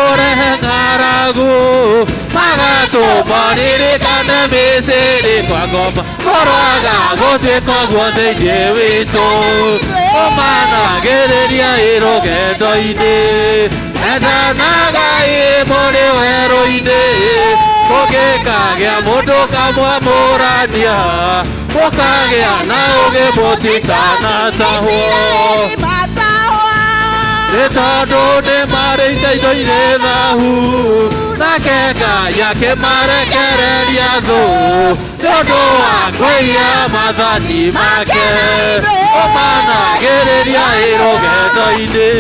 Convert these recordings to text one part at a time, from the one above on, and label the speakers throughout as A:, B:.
A: Kũrehe ng'aragu magatũma ririkane Misiri kwa ngoma kũroaga gũtuĩka ũguo thĩinĩ witũ ũmanagĩrĩria rũgendo-inĩ endanagai mũrĩ werũ-inĩ kũngĩkagĩa mũndũ kamwamũrania mũkagĩa na ũgĩ mũtikanatahwo nĩ tondũ nĩ marĩte indo irĩ thahu nake Ngai akĩmarekereria thũ nĩ ũndũ wa kwĩhia maathani make ũmanagĩrĩria rũgendo-inĩ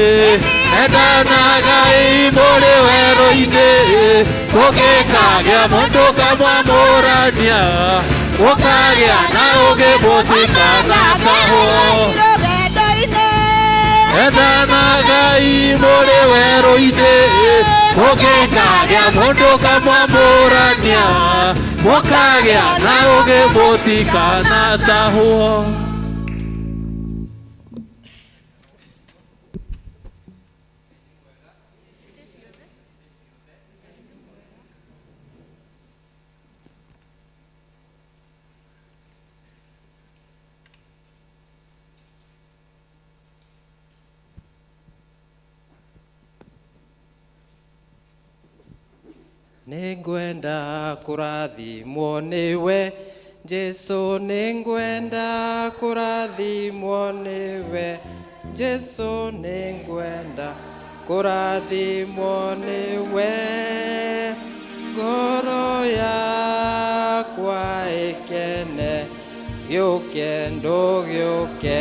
A: endanagai mũrĩ werũ-inĩ kũngĩkagĩa mũndũ kamwamũrania mũkagĩa na ũgĩ mũtikanatahwo endanagai mũrĩ werũ-inĩ kũngĩkagĩa mũndũ kamwamũrania mũkagĩa na ũgĩ mũtikanatahwo.
B: Nĩngwenda kũrathimwo nĩwe Jesu, nĩngwenda kũrathimwo nĩwe Jesu, nĩngwenda kũrathimwo nĩwe ngoro yakwa ĩkene gĩũke ndũgĩũke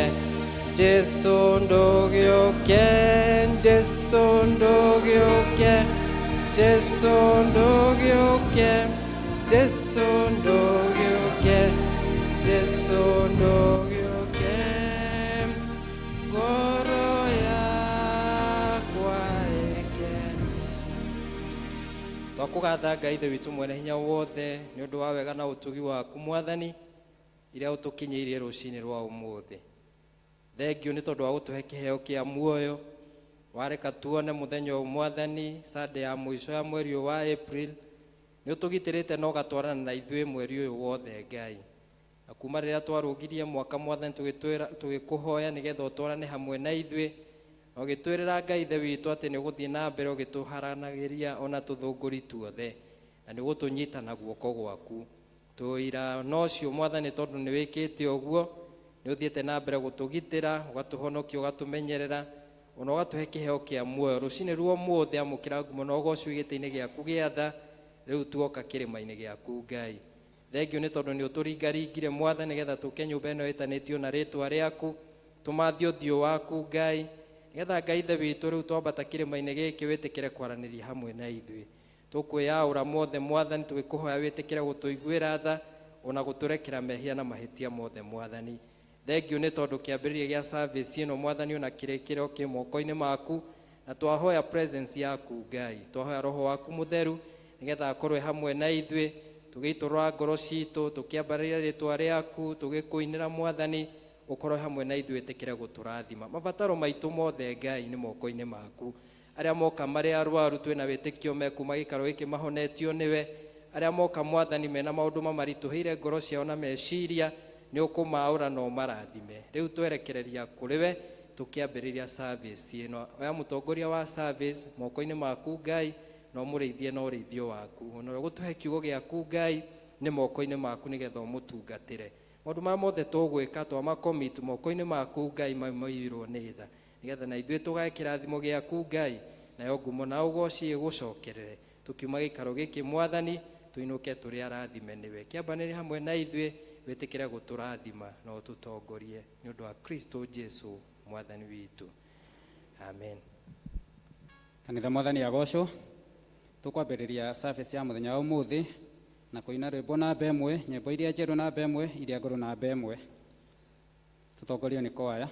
B: Jesu ndũgĩũke Jesu ndũgĩũke Jesu ndũgĩũke Jesu ndũgĩũke Jesu ndũgĩũke ngoro yakwa ĩkene. Twakũgatha Ngai Ithe witũ mwene hinya wothe nĩ ũndũ wa wega na ũtugi waku Mwathani iria ũtũkinyĩirie rũcinĩ rwa ũmũthĩ. Thengiũ nĩ tondũ wa gũtũhe kĩheo kĩa muoyo wareka tuone mũthenya ũyũ Mwathani, Sunday ya mũico ya mweri ũyũ wa April. Nĩ ũtũgitĩrĩte na ũgatwarana na ithuĩ mweri ũyũ wothe Ngai, na kuma rĩrĩa twarũgirie mwaka Mwathani tũgĩkũhoya nĩgetha ũtwarane hamwe na ithuĩ na ũgĩtwĩrĩra Ngai Ithe witũ atĩ nĩ ũgũthiĩ na mbere ũgĩtũharanagĩria ona tũthũngũri tuothe na nĩ ũgũtũnyita na guoko gwaku. Tũira na ũcio Mwathani tondũ nĩ wĩkĩte ũguo, nĩ ũthiĩte na mbere gũtũgitĩra, ũgatũhonokia, ũgatũmenyerera ona ũgatũhe kĩheo kĩa muoyo. Rũcinĩ rwa ũmũthĩ amũkĩra ngumo na ũgocwo gĩtĩ-inĩ gĩaku gĩa tha rĩu tuoka kĩrĩma-inĩ gĩaku Ngai. Thengiũ nĩ tondũ nĩ ũtũringaringire Mwathani nĩgetha tũke nyũmba ĩno ĩtanĩtio na rĩtwa rĩaku, tũmathe ũthiũ waku Ngai, nĩgetha Ngai Ithe witũ rĩu twambata kĩrĩma-inĩ gĩkĩ wĩtĩkĩre kwaranĩria hamwe na ithuĩ. Tũkwĩyaũra mothe Mwathani tũgĩkũhoya wĩtĩkĩre gũtũiguĩra tha ona gũtũrekera mehia na mahĩtia mothe Mwathani. Thengiũ nĩ tondũ kĩambĩrĩria gĩa service ĩno Mwathani ona kĩrĩkĩro kĩ moko-inĩ maku, na twahoya presence yaku Ngai, twahoya roho waku mũtheru nĩgetha akorwe hamwe na ithuĩ tũgĩitũrũra ngoro citũ tũkĩambarĩria rĩtwa rĩaku tũgĩkũinĩra Mwathani, ũkorwe hamwe na ithuĩ wĩtĩkĩre gũtũrathima. Mabataro maitũ mothe Ngai nĩ moko-inĩ maku. Arĩa moka marĩ arwaru twĩna wĩtĩkio mekuma gĩikaro gĩkĩ mahonetio nĩwe. Arĩa moka Mwathani mena maũndũ mamaritũhĩire ngoro ciao na meciria nĩ ũkũmaũra na ũmarathime. Rĩu twerekereria kũrĩ we tũkĩambĩrĩria service ĩno. Oya mũtongoria wa service moko-inĩ maku Ngai na ũmũrĩithie na ũrĩithio waku. Ona ũrĩa ũgũtũhe kiugo gĩaku Ngai nĩ moko-inĩ maku nĩgetha ũmũtungatĩre. Maũndũ marĩa mothe tũgwĩka twamacommit moko-inĩ maku Ngai maiyũirwo nĩ tha nĩgetha na ithuĩ tũgae kĩrathimo gĩaku Ngai, nayo ngumo na ũgoci ĩgũcokerere. Tũkiuma gĩikaro gĩkĩ Mwathani tũinũke tũrĩ arathime nĩwe. Kĩambanĩrie hamwe na ithuĩ wĩtĩkĩre gũtũrathima na ũtũtongorie nĩ ũndũ wa Kristo Jesu Mwathani witũ. Amen.
C: Kanitha Mwathani agocwo. Tũkwambĩrĩria service ya mũthenya wa ũmũthĩ na kũina rwĩmbo namba ĩmwe, nyĩmbo iria njerũ namba ĩmwe, iria ngũrũ namba ĩmwe. Tũtongorio nĩ kwaya.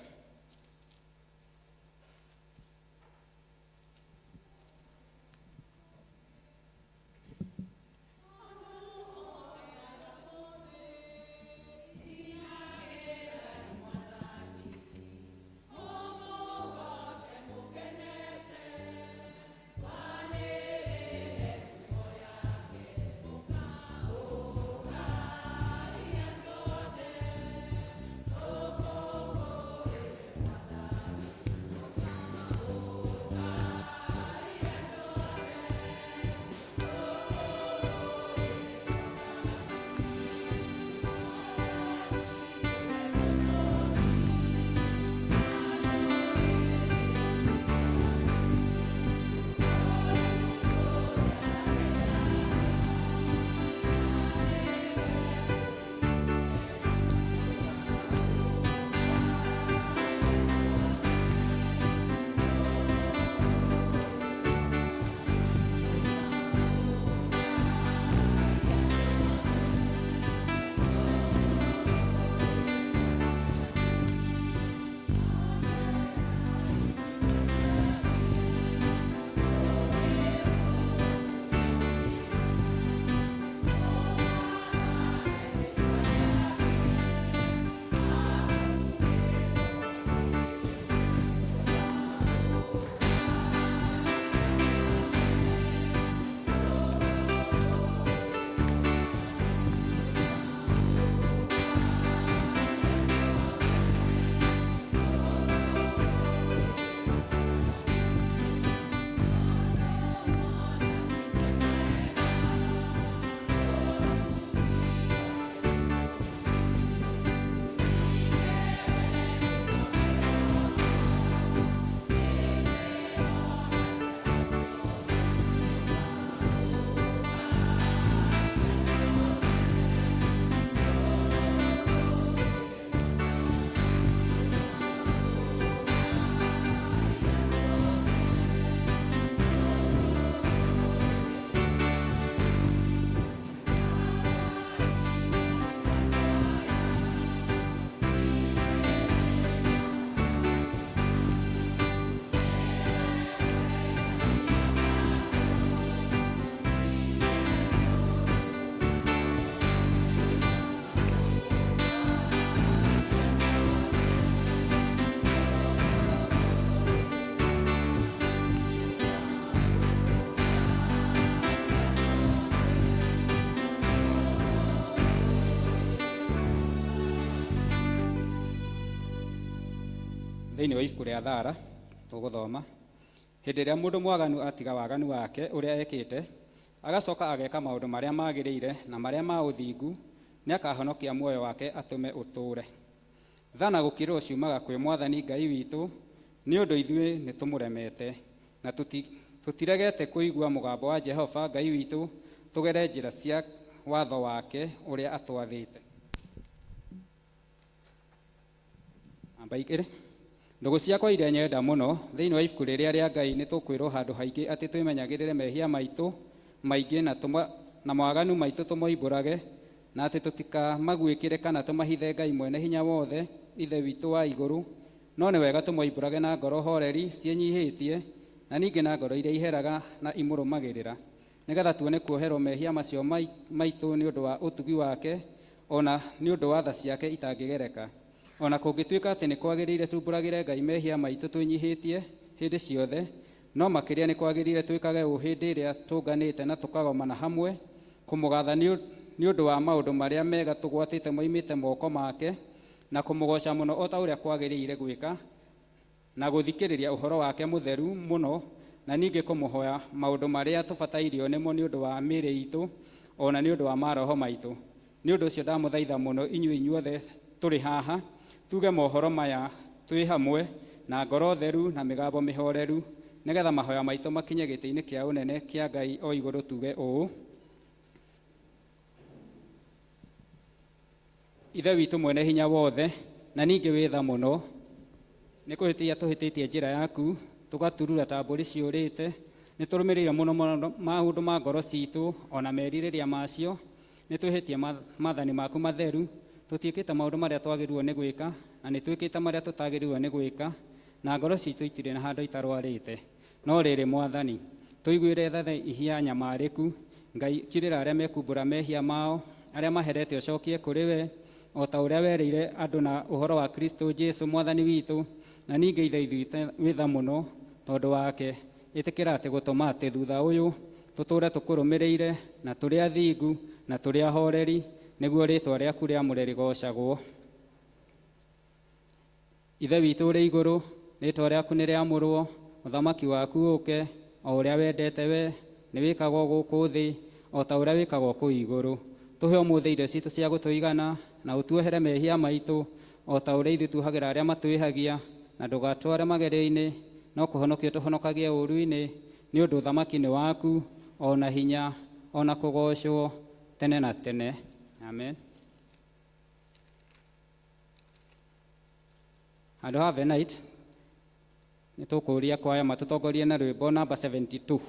C: Thĩinĩ wa ibuku rĩa Thara tũgũthoma hĩndĩ ĩrĩa mũndũ mwaganu atiga waganu wake ũrĩa ekĩte, agacoka ageka maũndũ marĩa magĩrĩire na marĩa ma ũthingu, nĩakahonokia muoyo wake atũme ũtũũre. Tha na gũkirĩrwo ciumaga kwĩ Mwathani Ngai witũ, nĩ ũndũ ithuĩ nĩtũmũremete, na tũtiregete kũigua mũgambo wa Jehova Ngai witũ, tũgere njĩra cia watho wake ũrĩa atwathĩte. Namba igĩrĩ. Ndũgũ ciakwa iria nyenda mũno, thĩinĩ wa ibuku rĩrĩa rĩa Ngai nĩ tũkwĩrwo handũ haingĩ atĩ twĩmenyagĩrĩre mehia maitũ maingĩ na mawaganu maitũ tũmoimbũrage, na atĩ tũtikamaguĩkĩre kana tũmahithe Ngai mwene hinya wothe, Ithe witũ wa igũrũ. No nĩ wega tũmoimbũrage na ngoro horeri ciĩnyihĩtie, na ningĩ na ngoro iria iheraga na imũrũmagĩrĩra, nĩgetha tuone kuoherwo mehia macio maitũ nĩ ũndũ wa ũtugi wake, ona nĩ ũndũ wa tha ciake itangĩgereka. Ona kũngĩtuĩka atĩ nĩ kwagĩrĩire tumbũragĩre Ngai mehia maitũ twĩnyihĩtie hĩndĩ ciothe, no makĩria nĩ kwagĩrĩire twĩkage ũũ hĩndĩ ĩrĩa tũnganĩte na tũkagomana hamwe, kũmũgatha nĩ ũndũ wa maũndũ marĩa mega tũgwatĩte moimĩte moko make, na kũmũgoca mũno o ta ũrĩa kwagĩrĩire gwĩka, na gũthikĩrĩria ũhoro wake mũtheru mũno, na ningĩ kũmũhoya maũndũ marĩa tũbatairio nĩmo nĩ ũndũ wa mĩĩrĩ itũ, ona nĩ ũndũ wa maroho maitũ. Nĩ ũndũ ũcio ndamũthaitha mũno inyuĩ inyuothe tũrĩ haha, tuge mohoro maya twĩ hamwe na ngoro theru na mĩgambo mĩhoreru, nĩgetha mahoya maitũ makinye gĩtĩ-inĩ kĩa ũnene kĩa Ngai o igũrũ, tuge ũũ: Ithe witũ mwene hinya wothe, na ningĩ wĩ tha mũno, nĩ kũhĩtia tũhĩtĩtie njĩra yaku, tũgaturura ta mbũri ciũrĩte, nĩ tũrũmĩrĩire mũno mũno maũndũ ma ngoro citũ ona merirĩria macio, nĩ twĩhĩtie maathani maku matheru, tũtiĩkĩte maũndũ marĩa twagĩrĩirwo nĩ gwĩka, na nĩ twĩkĩte marĩa tũtagĩrĩirwo nĩ gwĩka, na ngoro citũ itirĩ na handũ itarwarĩte. No rĩrĩ Mwathani, tũiguĩre tha ihia nyamarĩku, Ngai kirĩra arĩa mekumbũra mehia mao, arĩa maherete ũcokie kũrĩ we, o ta ũrĩa werĩire andũ na ũhoro wa Kristo Jesu Mwathani witũ, na ningĩ Ithe witũ wĩ tha mũno tondũ wake, ĩtĩkĩra atĩ gũtũma atĩ thutha ũyũ tũtũũre tũkũrũmĩrĩire, na tũrĩ athingu na tũrĩ ahoreri, nĩguo rĩĩtwa rĩaku rĩamũre rĩgoocagwo. Ithe witũ ũrĩ igũrũ, rĩĩtwa rĩaku nĩ rĩamũrwo, ũthamaki waku ũũke, o ũrĩa wendete we, nĩ wĩkagwo gũkũ thĩ o ta ũrĩa wĩkagwo kũu igũrũ. Tũhe ũmũthĩ irio citũ cia gũtũigana, na ũtuohere mehia maitũ o ta ũrĩa ithuĩ tuohagĩra arĩa matwĩhagia, na ndũgatware magerio-inĩ, no kũhonokia tũhonokagie ũũru-inĩ, nĩ ũndũ ũthamaki nĩ waku, o na hinya, o na kũgoocwo tene na tene. Amen. Handũ ha night nĩ tũkũũria kwaya matũtongorie na rwĩmbo namba 72.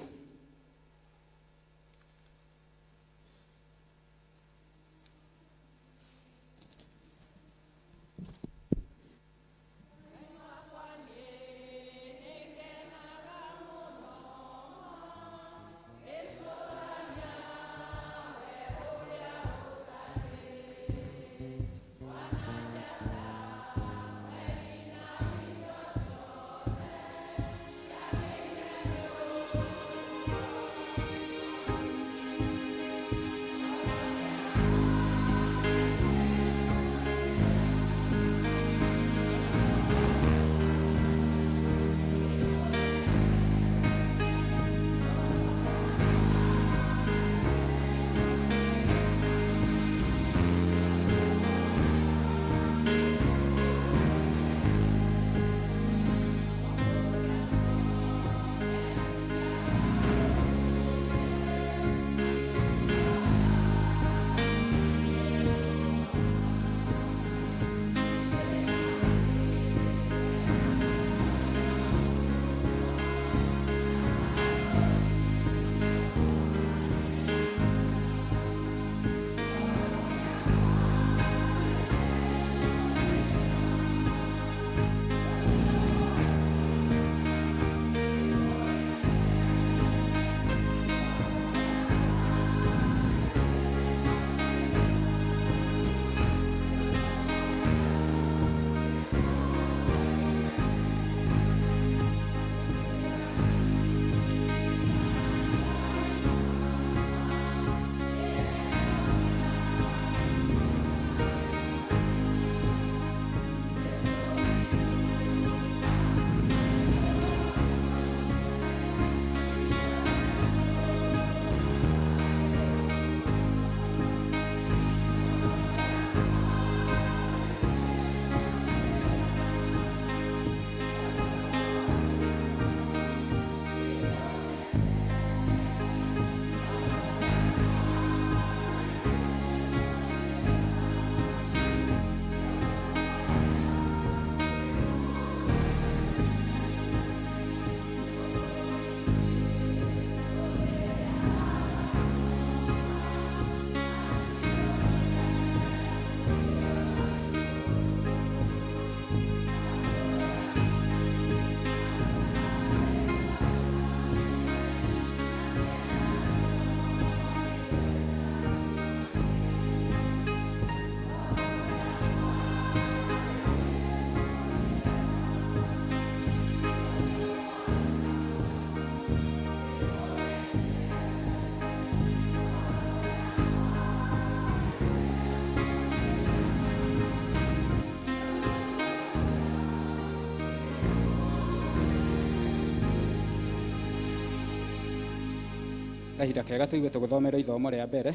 C: Kahinda kega tũigue tũgĩthomerwo ithomo rĩa mbere.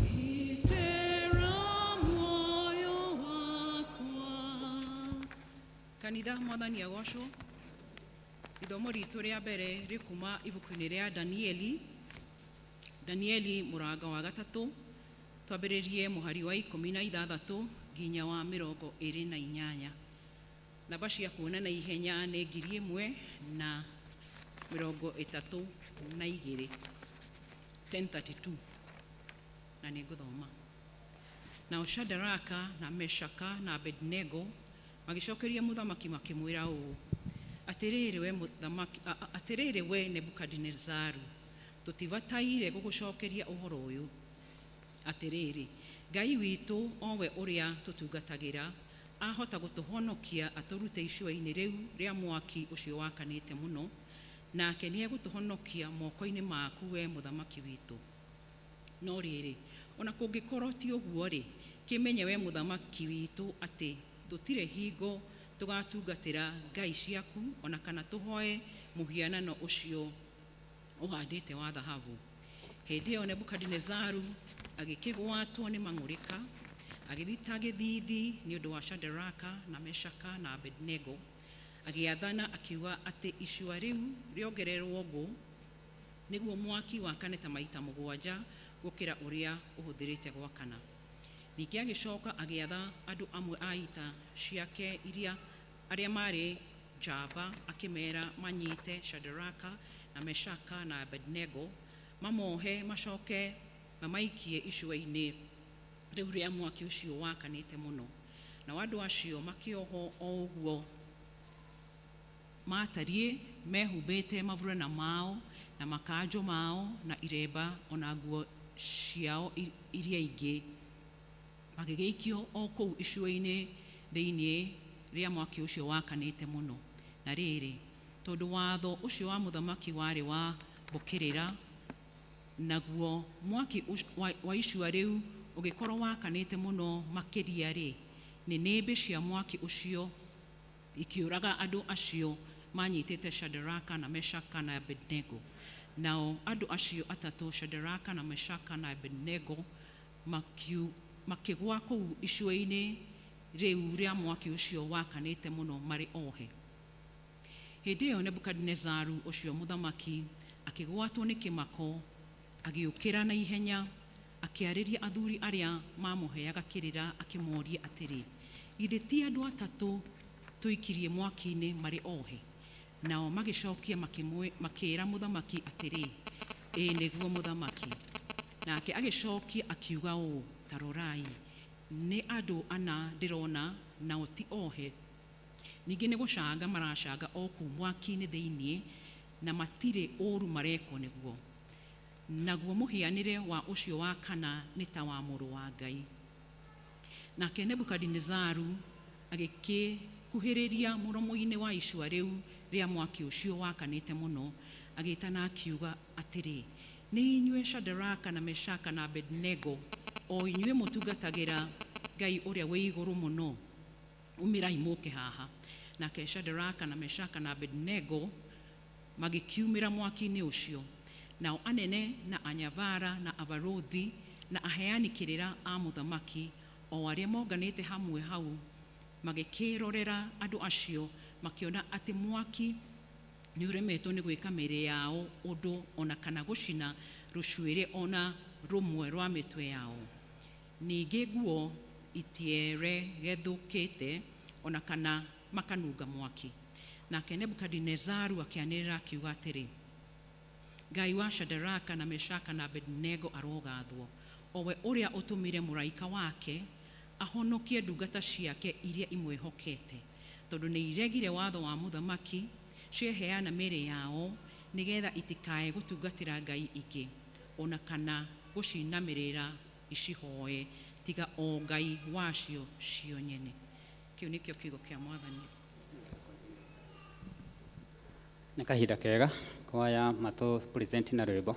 D: Itera muoyo wakwa. Kanitha mwathani agocwo. Ithomo ritũ rĩa mbere rĩkuma ibuku-inĩ rĩa Danieli, Danieli mũrango wa gatatũ, twambĩrĩrie mũhari wa 16 nginya wa 28. Namba cia kuona na ihenya nĩ 1032, 1032, na nĩ ngũthoma. Nao Shadaraka na Meshaka na Abednego magĩcokeria mũthamaki makĩmwĩra ũũ, atĩrĩrĩ we mũthamaki, atĩrĩrĩ we Nebukadinezaru, tũtibataire gũgũcokeria ũhoro ũyũ. Atĩrĩrĩ, Ngai witũ o we ũrĩa tũtungatagĩra ahota gũtũhonokia atũrute icua-inĩ rĩu rĩa mwaki ũcio wakanĩte mũno, nake nĩegũtũhonokia moko-inĩ maku we mũthamaki witũ. No rĩrĩ, ona kũngĩkorwo ti ũguo-rĩ, kĩmenye we mũthamaki witũ atĩ tũtirĩ hingo tũgatungatĩra ngai ciaku ona kana tũhoe mũhianano ũcio ũhandĩte wa thahabu. Hĩndĩ ĩyo Nebukadinezaru agĩkĩgwatwo nĩ mang'ũrĩka, agĩthita gĩthiithi nĩ ũndũ wa Shadaraka na Meshaka na Abednego, agĩathana akiuga atĩ icua rĩu rĩongererwo ngũ nĩguo mwaki wakane ta maita 7 gũkĩra ũrĩa ũhũthĩrĩte gwakana. Ningĩ agĩcoka agĩatha andũ amwe a ita ciake iria arĩa maarĩ njamba, akĩmeera manyite Shadaraka na Meshaka na Abednego, mamohe macoke mamaikie icua-inĩ rĩu rĩa mwaki ũcio wakanĩte mũno. Nao andũ acio makĩohwo o ũguo maatariĩ, mehumbĩte maburana mao na makanjũ mao na iremba ona nguo ciao iria ingĩ, magĩgĩikio o kũu icua-inĩ thĩinĩ rĩa mwaki ũcio wakanĩte mũno. Na rĩrĩ, tondũ watho ũcio wa mũthamaki warĩ wa mbũkĩrĩra, naguo mwaki wa icua rĩu ũgĩkorwo wakanĩte mũno makĩria-rĩ, nĩnĩmbĩ cia mwaki ũcio ikĩũraga andũ acio manyitĩte Shadaraka na Meshaka na Abednego. Nao andũ acio atatũ, Shadaraka na Meshaka na Abednego, makĩgwa kũu icua-inĩ rĩu rĩa mwaki ũcio wakanĩte mũno marĩ ohe. Hĩndĩ ĩyo Nebukadinezaru ũcio mũthamaki akĩgwatwo nĩ kĩmako, agĩũkĩra na ihenya, akĩarĩria athuri arĩa mamũheaga kĩrĩra, akĩmoria atĩrĩ, githĩ ti andũ atatũ tũikirie mwaki-inĩ marĩ ohe? Nao magĩcokia makĩĩra mũthamaki atĩrĩ, ĩĩ nĩguo mũthamaki. Nake agĩcokia akiuga ũũ, ta rorai, nĩ andũ ana ndĩrona nao ti ohe, ningĩ nĩ gũcanga maracanga o kũu mwaki-inĩ thĩinĩ, na matirĩ ũũru marekwo nĩguo. Naguo mũhianĩre wa ũcio wa kana nĩ ta wa mũrũ wa Ngai. Nake Nebukadinezaru agĩkĩkuhĩrĩria mũromo-inĩ wa icua rĩu rĩa mwaki ũcio wakanĩte mũno, agĩĩtana akiuga atĩrĩ, nĩ inyuĩ Shadaraka na Meshaka na Abednego, o inyuĩ mũtungatagĩra Ngai ũrĩa wĩ igũrũ mũno, umĩrai mũke haha. Nake Shadaraka na Meshaka na Abednego magĩkiumĩra mwaki-inĩ ũcio. Nao anene na anyabara na abarũthi na aheani kĩrĩra a mũthamaki o arĩa monganĩte hamwe hau magĩkĩrorera andũ acio, makĩona atĩ mwaki nĩ ũremetwo nĩ gwĩka mĩĩrĩ yao ũndũ ona kana gũcina rũcuĩrĩ ona rũmwe rwa mĩtwe yao. Ningĩ nguo itieregethũkĩte ona kana makanunga mwaki. Nake Nebukadinezaru akĩanĩrĩra akiuga atĩrĩ, Ngai wa Shadaraka na Meshaka na Abednego arogathwo, o we ũrĩa ũtũmire mũraika wake ahonokie ndungata ciake iria imwĩhokete. Tondũ nĩ iregire watho wa mũthamaki, cieheana mĩĩrĩ yao nĩgetha itikae gũtungatĩra ngai ingĩ ona kana gũcinamĩrĩra icihoe tiga o Ngai wacio cio nyene. Kĩu nĩkĩo kiugo kĩa Mwathani.
C: Nĩ kahinda kega kwaya matũ present na rwĩmbo.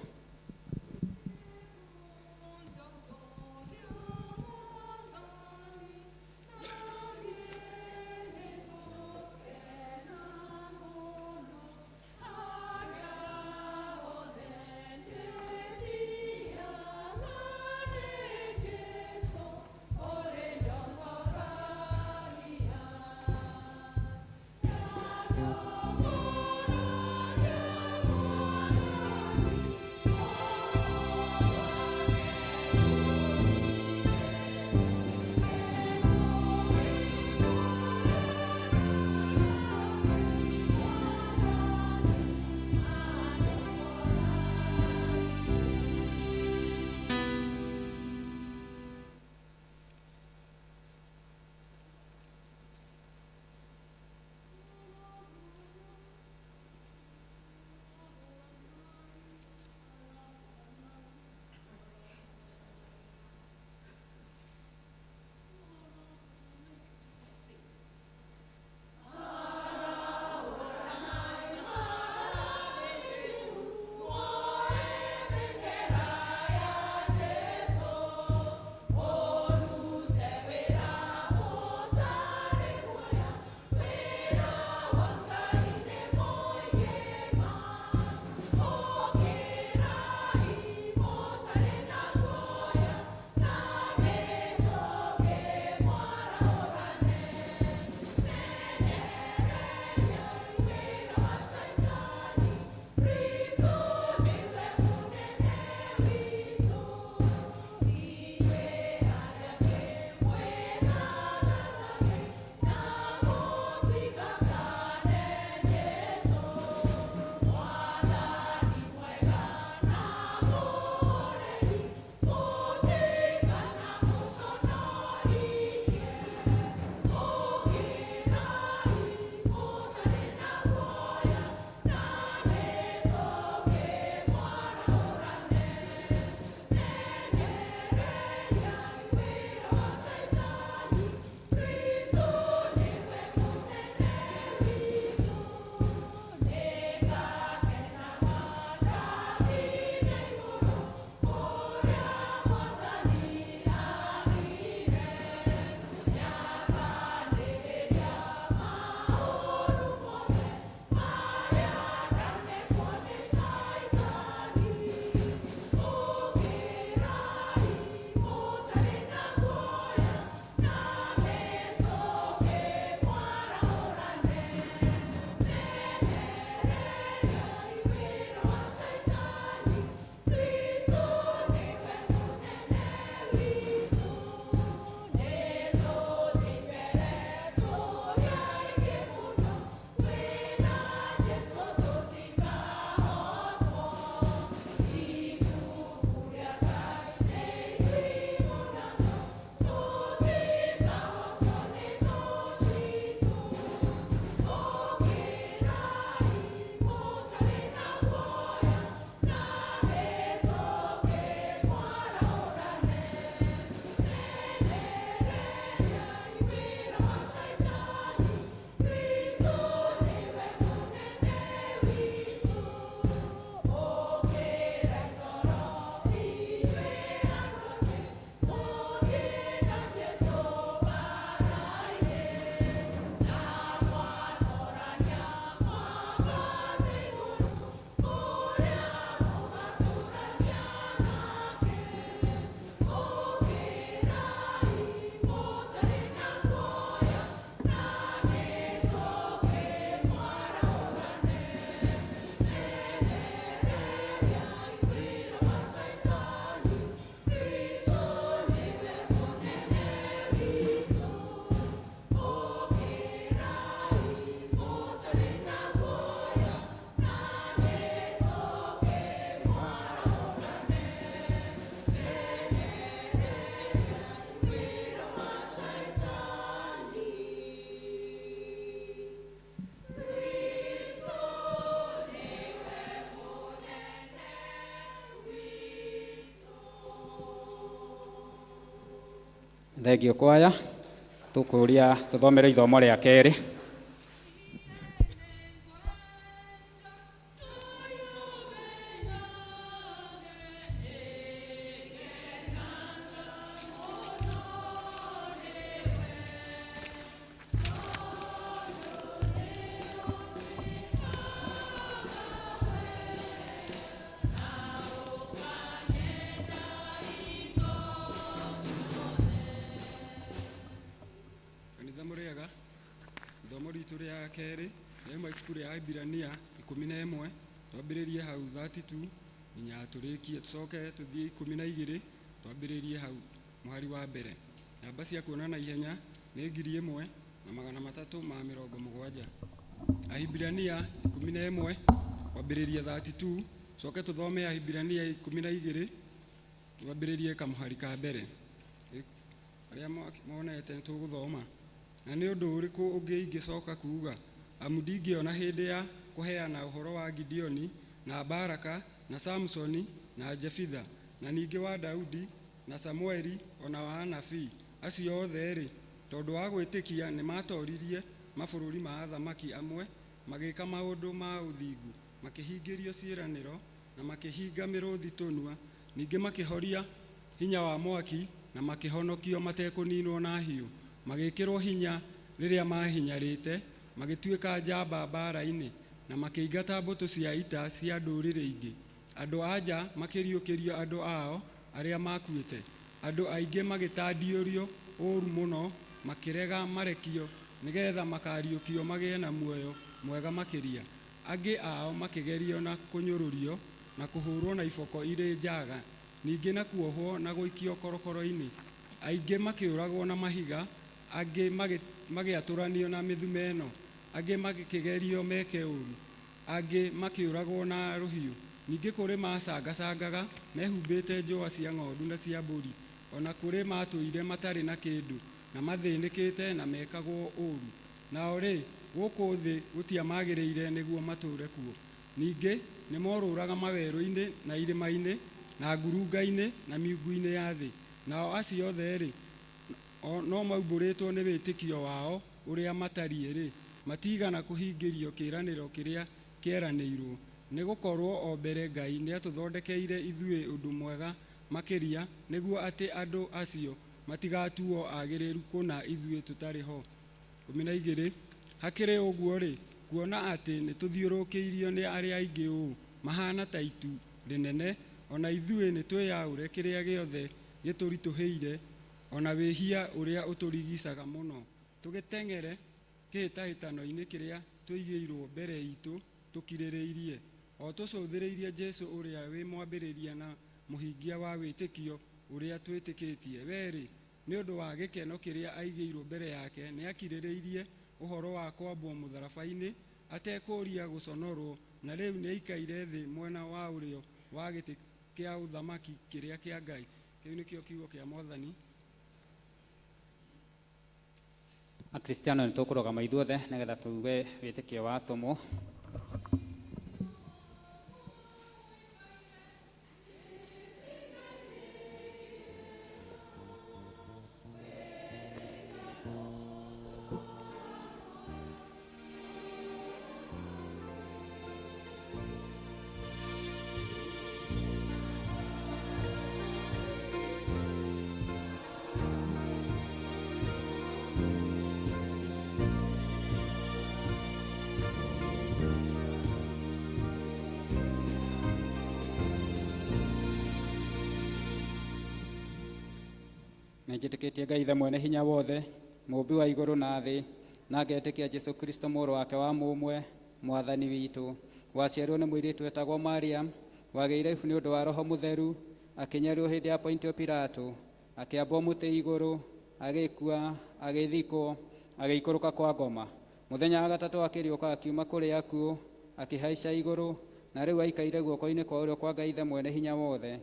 C: Thengio kwaya tũkũria tũthomere ithomo rĩa kerĩ.
E: Kanitha mũrĩega, ithomo ritũ rĩa kerĩ rĩauma ibuku rĩa Ahibirania 11, twambĩrĩrie hau 32 nginya tũrĩkie, tũcoke tũthiĩ 12 twambĩrĩrie hau mũhari wa mbere. Namba cia kuona na ihenya nĩ 1370. Ahibirania 11 kwambĩrĩria 32, coke tũthome Ahibirania 12 twambĩrĩrie kamũhari ka mbere. Arĩa monete nĩtũgũthoma. Na nĩ ũndũ ũrĩkũ ũngĩ ingĩcoka kuuga? Amu ndingĩona hĩndĩ ya kũheana ũhoro wa Gideoni na Baraka na Samsoni na Jefitha, na ningĩ wa Daudi na Samueli o na wa anabii acio othe-rĩ, tondũ wa gwĩtĩkia nĩmatoririe mabũrũri ma athamaki amwe, magĩĩka maũndũ ma ũthingu, makĩhingĩrio ciĩranĩro, na makĩhinga mĩrũthi tũnua, ningĩ makĩhoria hinya wa mwaki, na makĩhonokio matekũninwo na hiũ, magĩĩkĩrwo hinya rĩrĩa maahinyarĩte, magĩtuĩka njamba mbaara-inĩ, na makĩingata mbũtũ cia ita cia ndũrĩrĩ ingĩ. Andũ a nja makĩriũkĩrio andũ ao arĩa makuĩte. Andũ aingĩ magĩtandiũrio ũũru mũno, makĩrega marekio, nĩgetha makariũkio magĩe na muoyo mwega makĩria. Angĩ ao makĩgerio na kũnyũrũrio, na kũhũrwo na iboko irĩ njaga, ningĩ na kuohwo na gũikio korokoro-inĩ. Aingĩ makĩũragwo na mahiga, angĩ magĩatũranio na mĩthumeno, angĩ makĩgerio meke ũũru, angĩ makĩũragwo na rũhiũ. Ningĩ kũrĩ macangacangaga mehumbĩte njũa cia ng'ondu na cia mbũri, o na kũrĩ matũire matarĩ na kĩndũ, na mathĩnĩkĩte na mekagwo ũũru. Nao rĩ, gũkũ thĩ gũtiamagĩrĩire nĩguo matũũre kuo. Ningĩ nĩmorũraga mawerũ-inĩ na irĩma-inĩ na ngurunga-inĩ na miungu-inĩ ya thĩ. Nao acio othe-rĩ, no maumbũrĩtwo nĩ wĩtĩkio wao ũrĩa matariĩ-rĩ, matigana kũhingĩrio kĩĩranĩro kĩrĩa kĩeranĩirwo. Nĩ gũkorwo o mbere Ngai nĩatũthondekeire ithuĩ ũndũ mwega makĩria, nĩguo atĩ andũ acio matigatuo agĩrĩru kũna ithuĩ tũtarĩ ho. 12. Hakĩrĩ ũguo-rĩ, kuona atĩ nĩtũthiũrũkĩirio nĩ arĩa aingĩ ũũ mahana ta itu rĩnene, o na ithuĩ nĩtwĩyaũre kĩrĩa gĩothe gĩtũritũhĩire, o na wĩhia ũrĩa ũtũrigicaga mũno, tũgĩteng'ere kĩhĩtahĩtano-inĩ kĩrĩa tũigĩirwo mbere itũ tũkirĩrĩirie, o tũcũthĩrĩirie Jesũ ũrĩa wĩ mwambĩrĩria na mũhingia wa wĩtĩkio ũrĩa twĩtĩkĩtie. We-rĩ, nĩ ũndũ wa gĩkeno kĩrĩa aigĩirwo mbere yake, nĩakirĩrĩirie ũhoro wa kwambwo mũtharaba-inĩ, atekũũria gũconorwo, na rĩu nĩaikaire thĩ mwena wa ũrĩo wa gĩtĩ kĩa ũthamaki kĩrĩa kĩa Ngai. Kĩu nĩkĩo kiugo kĩa Mwathani.
C: Akristiano nĩ tũkũrũgama ithuothe nĩgetha tuge wĩtĩkio wa atũmwo. Nĩnjĩtĩkĩtie Ngai Ithe mwene hinya wothe, mũũmbi wa igũrũ na thĩ, na ngetĩkia Jesũ Kristo mũrũ wake wa mũmwe, Mwathani witũ, waciarirwo nĩ mũirĩtu wetagwo Mariam, wagĩire ihu nĩ ũndũ wa Roho Mũtheru, akĩnyarirwo hĩndĩ ya Pontio Pilato, akĩambwo mũtĩ igũrũ, agĩkua, agĩthikwo, agĩikũrũka kwa ngoma. Mũthenya wa gatatũ akĩriũka akiuma kũrĩ akuũ, akĩhaica igũrũ, na rĩu aikaire guoko-inĩ kwa ũrĩo kwa Ngai Ithe mwene hinya wothe.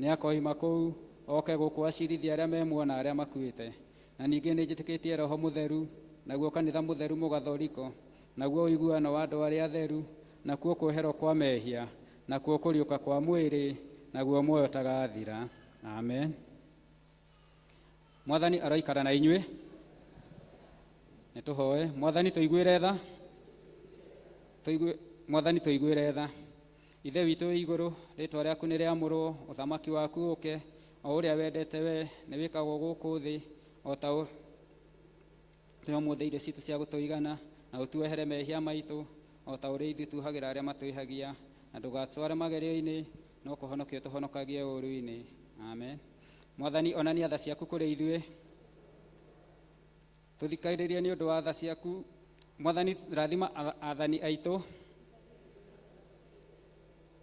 C: Nĩakoima kũu oke gũkũ acirithie arĩa me muoyo na arĩa makuĩte. Na ningĩ nĩnjĩtĩkĩtie Roho Mũtheru, naguo kanitha mũtheru mũgathoriko, naguo ũiguano wa andũ arĩa atheru, nakuo kweherwo kwa mehia, nakuo kũriũka kwa mwĩrĩ, naguo muoyo ũtagathira. Amen. Mwathani aroikara na inyuĩ. Nĩ tũhoe. Mwathani tũiguĩre tha. Tũigue Mwathani tũiguĩre tha. Ithe witũ wĩ igũrũ, rĩtwa rĩaku nĩ rĩamũrwo, ũthamaki waku ũke, o ũrĩa wendete we nĩ wĩkagwo gũkũ thĩ o ta tũhe ũmũthĩ irio citũ cia gũtũigana, na ũtuohere mehia maitũ o ta ũrĩa ithuĩ tuohagĩra arĩa matwĩhagia, na ndũgatware magerio-inĩ, no kũhonokia ũtũhonokagie ũũru-inĩ. Amen. Mwathani onania tha ciaku kũrĩ ithuĩ, tũthikagĩrĩrie nĩ ũndũ wa tha ciaku. Mwathani rathima athani aitũ,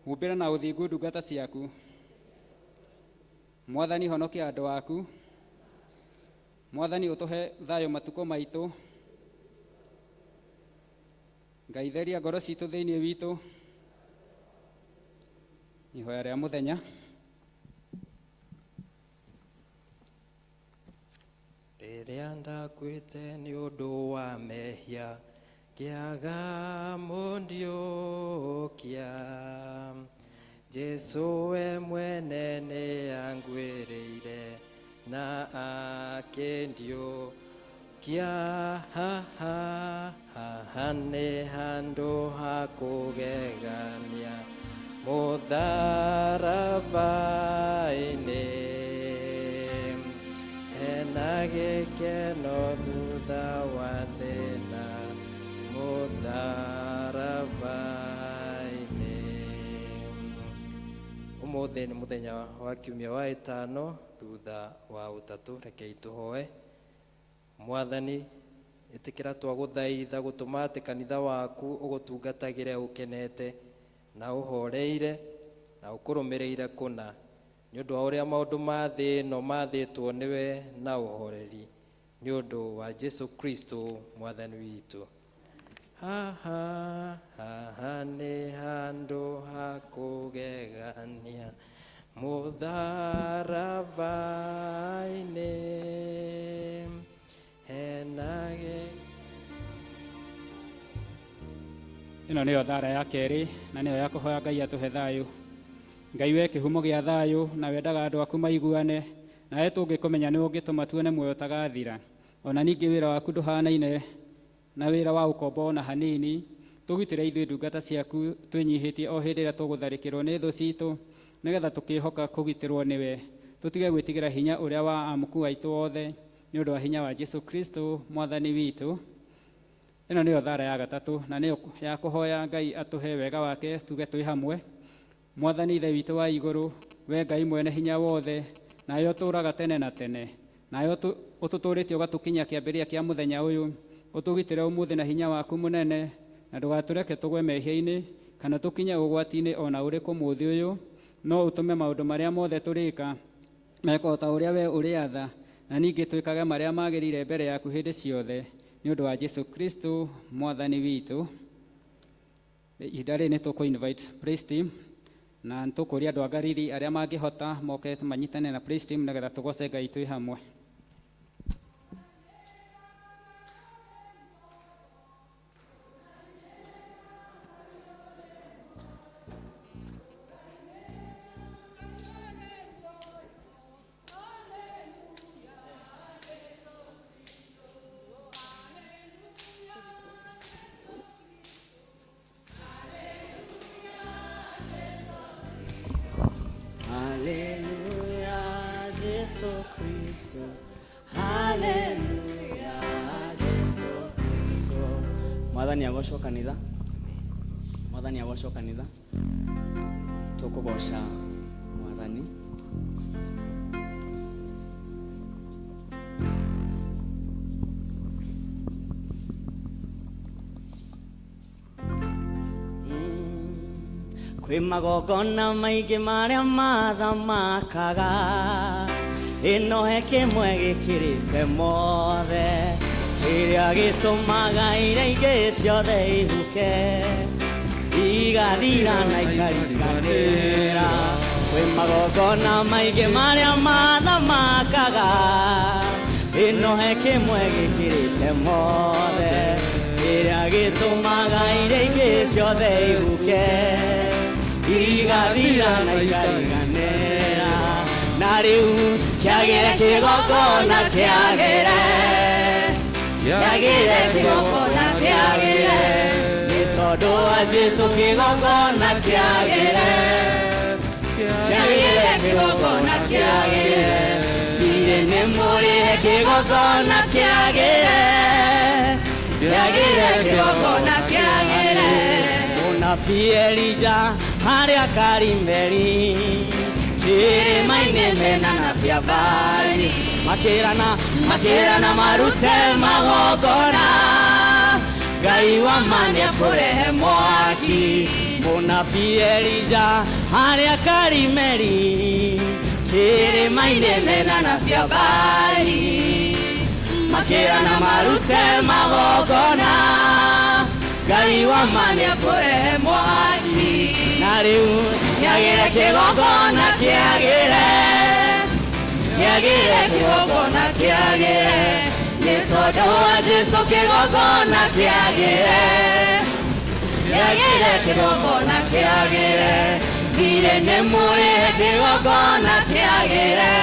C: humbĩra na ũthingu ndungata ciaku. Mwathani honokia andũ aku. Mwathani ũtũhe thayũ matukũ maitũ. Ngai theria ngoro citũ thĩinĩ witũ. Ihoya rĩa mũthenya.
B: Rĩrĩa ndakuĩte nĩ ũndũ wa mehia, ngĩaga mũndiũkia. Jesũ we mwene nĩ anguĩrĩire na akĩndiũkia. Haha haha nĩ handũ ha kũgegania mũtharaba-inĩ, hena gĩkeno thutha wa thĩna mũtharaba-inĩ. Ũmũthĩ nĩ mũthenya wa kiumia wa ĩtano thutha wa ũtatũ. Rekei tũhoe. Mwathani, ĩtĩkĩra twagũthaitha gũtũma atĩ kanitha waku ũgũtungatagĩre ũkenete na ũhoreire na ũkũrũmĩrĩire kũna, nĩ ũndũ wa ũrĩa maũndũ ma thĩ ĩno mathĩtwo nĩwe na ũhoreri, nĩ ũndũ wa Jesu Kristo Mwathani witũ. Haha haha nĩ handũ ha kũgegania mũtharaba-inĩ, hena gĩ
C: Ĩno nĩyo thara ya kerĩ, na nĩyo ya kũhoya Ngai atũhe thayũ. Ngai we kĩhumo gĩa thayũ, na wendaga andũ aku maiguane, nawe tũngĩkũmenya nĩ ũngĩtũma tuone muoyo ũtagathira. Ona ningĩ wĩra waku ndũhanaine na wĩra wa ũkombo ona hanini. Tũgitĩre ithuĩ ndungata ciaku twĩnyihĩtie o hĩndĩ ĩrĩa tũgũtharĩkĩrwo nĩ thũ citũ, nĩgetha tũkĩhoka kũgitĩrwo nĩwe, tũtige gwĩtigĩra hinya ũrĩa wa amuku aitũ othe, nĩ ũndũ wa hinya wa Jesu Kristo Mwathani witũ. Ĩno nĩyo thara ya gatatũ, na nĩyo ya kũhoya Ngai atũhe wega wake tuge twĩ hamwe. Mwathani Ithe witũ wa igũrũ, we Ngai mwene hinya wothe, nawe ũtũũraga tene na tene, nawe ũtũtũũrĩtie ũgatũkinyia kĩambĩrĩria kĩa mũthenya ũyũ, ũtũgitĩre ũmũthĩ na hinya waku mũnene, na ndũgatũreke tũgwe mehia-inĩ kana tũkinye ũgwati-inĩ o na ũrĩkũ mũthĩ ũyũ, no ũtũme maũndũ marĩa mothe tũrĩka mekwo ta ũrĩa we ũrĩatha, na ningĩ twĩkage marĩa magĩrĩire mbere yaku hĩndĩ ciothe, nĩ ũndũ wa Jesu Kristo Mwathani witũ. Ihinda rĩrĩ nĩ tũkũ invite praise team, na nĩ tũkũria andũ a Galili arĩa mangĩhota moke manyitane na praise team nĩgetha tũgoce Ngai twĩ hamwe.
F: Haleluya, Jesu Kristo. Haleluya, Jesu Kristo.
G: Mwathani agocwo kanitha. Mwathani agocwo kanitha. Tũkũgoca Mwathani.
F: Kwĩ magongona maingĩ marĩa mathamakaga, ĩno he kĩmwe gĩkĩrĩte mothe, kĩrĩa gĩtũmaga iria ingĩ ciothe ihuke, igathira na ikariganĩra. Kwĩ magongona maingĩ marĩa mathamakaga, ĩno he kĩmwe gĩkĩrĩte mothe, kĩrĩa gĩtũmaga iria ingĩ ciothe ihuke, igathira na ikariganĩra. Na Na rĩu kĩagĩre kĩgongona kĩagĩre, kĩagĩre kĩgongona kĩagĩre, nĩ tondũ wa Jesũ kĩgongona kĩagĩre, kĩagĩre kĩgongona kĩagĩre, thiirĩ nĩ mũrĩhe kĩgongona kĩagĩre, kĩagĩre kĩgongona kĩagĩre. Mũnabii Elija harĩa Karimeli kĩrĩma-inĩ mena nabii Abali makĩrana makĩrana marute magongona, Ngai wa ma nĩekũrehe mwaki. Mũnabii Elija harĩa Karimeli kĩrĩma-inĩ mena nabii Abali makĩrana marute magongona, Ngai wa ma nĩekũrehe mwaki. Na rĩu kĩagĩre kĩgongona kĩagĩre, kĩagĩre kĩgongona kĩagĩre, nĩ tondũ wa Jesũ kĩgongona kĩagĩre, kĩagĩre kĩgongona kĩagĩre, thiirĩ nĩ mũrĩhe kĩgongona kĩagĩre,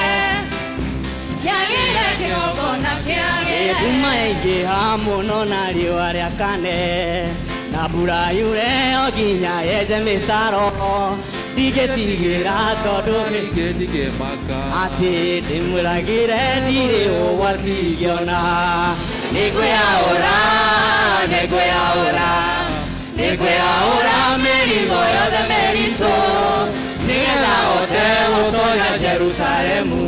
F: kĩagĩre kĩgongona kĩagĩre. Nduma yaingĩha mũno na riũa rĩakane, na mbura yure o nginya yenje mĩtaro, ndingĩtigĩra tondũ
A: Ndingĩmaka
F: atĩ ndĩmwĩragĩre ndirĩ ũgwati ingĩona. Nĩngwĩyaũra, nĩngwĩyaũra, nĩngwĩyaũra mĩrigo yothe mĩritũ, nĩgetha hote gũtonya Jerusalemu.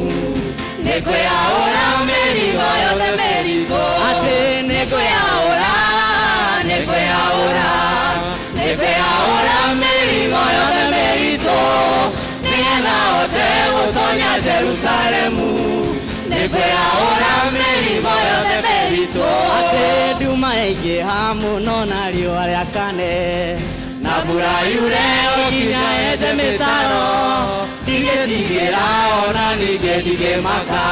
F: Nĩngwĩyaũra mĩrigo yothe mĩritũ, atĩ nĩngwĩyaũra, nĩngwĩyaũra, nĩngwĩyaũra mĩrigo yothe mĩritũ, nĩgetha hote gũtonya Jerusalemu. Nĩngwĩyaũra mĩrigo yothe mĩritũ, atĩ nduma yaingĩha mũno na riũa rĩakane, na mbura yure o nginya yenje mĩtaro, ndingĩtigĩra ona ningĩ ndingĩmaka,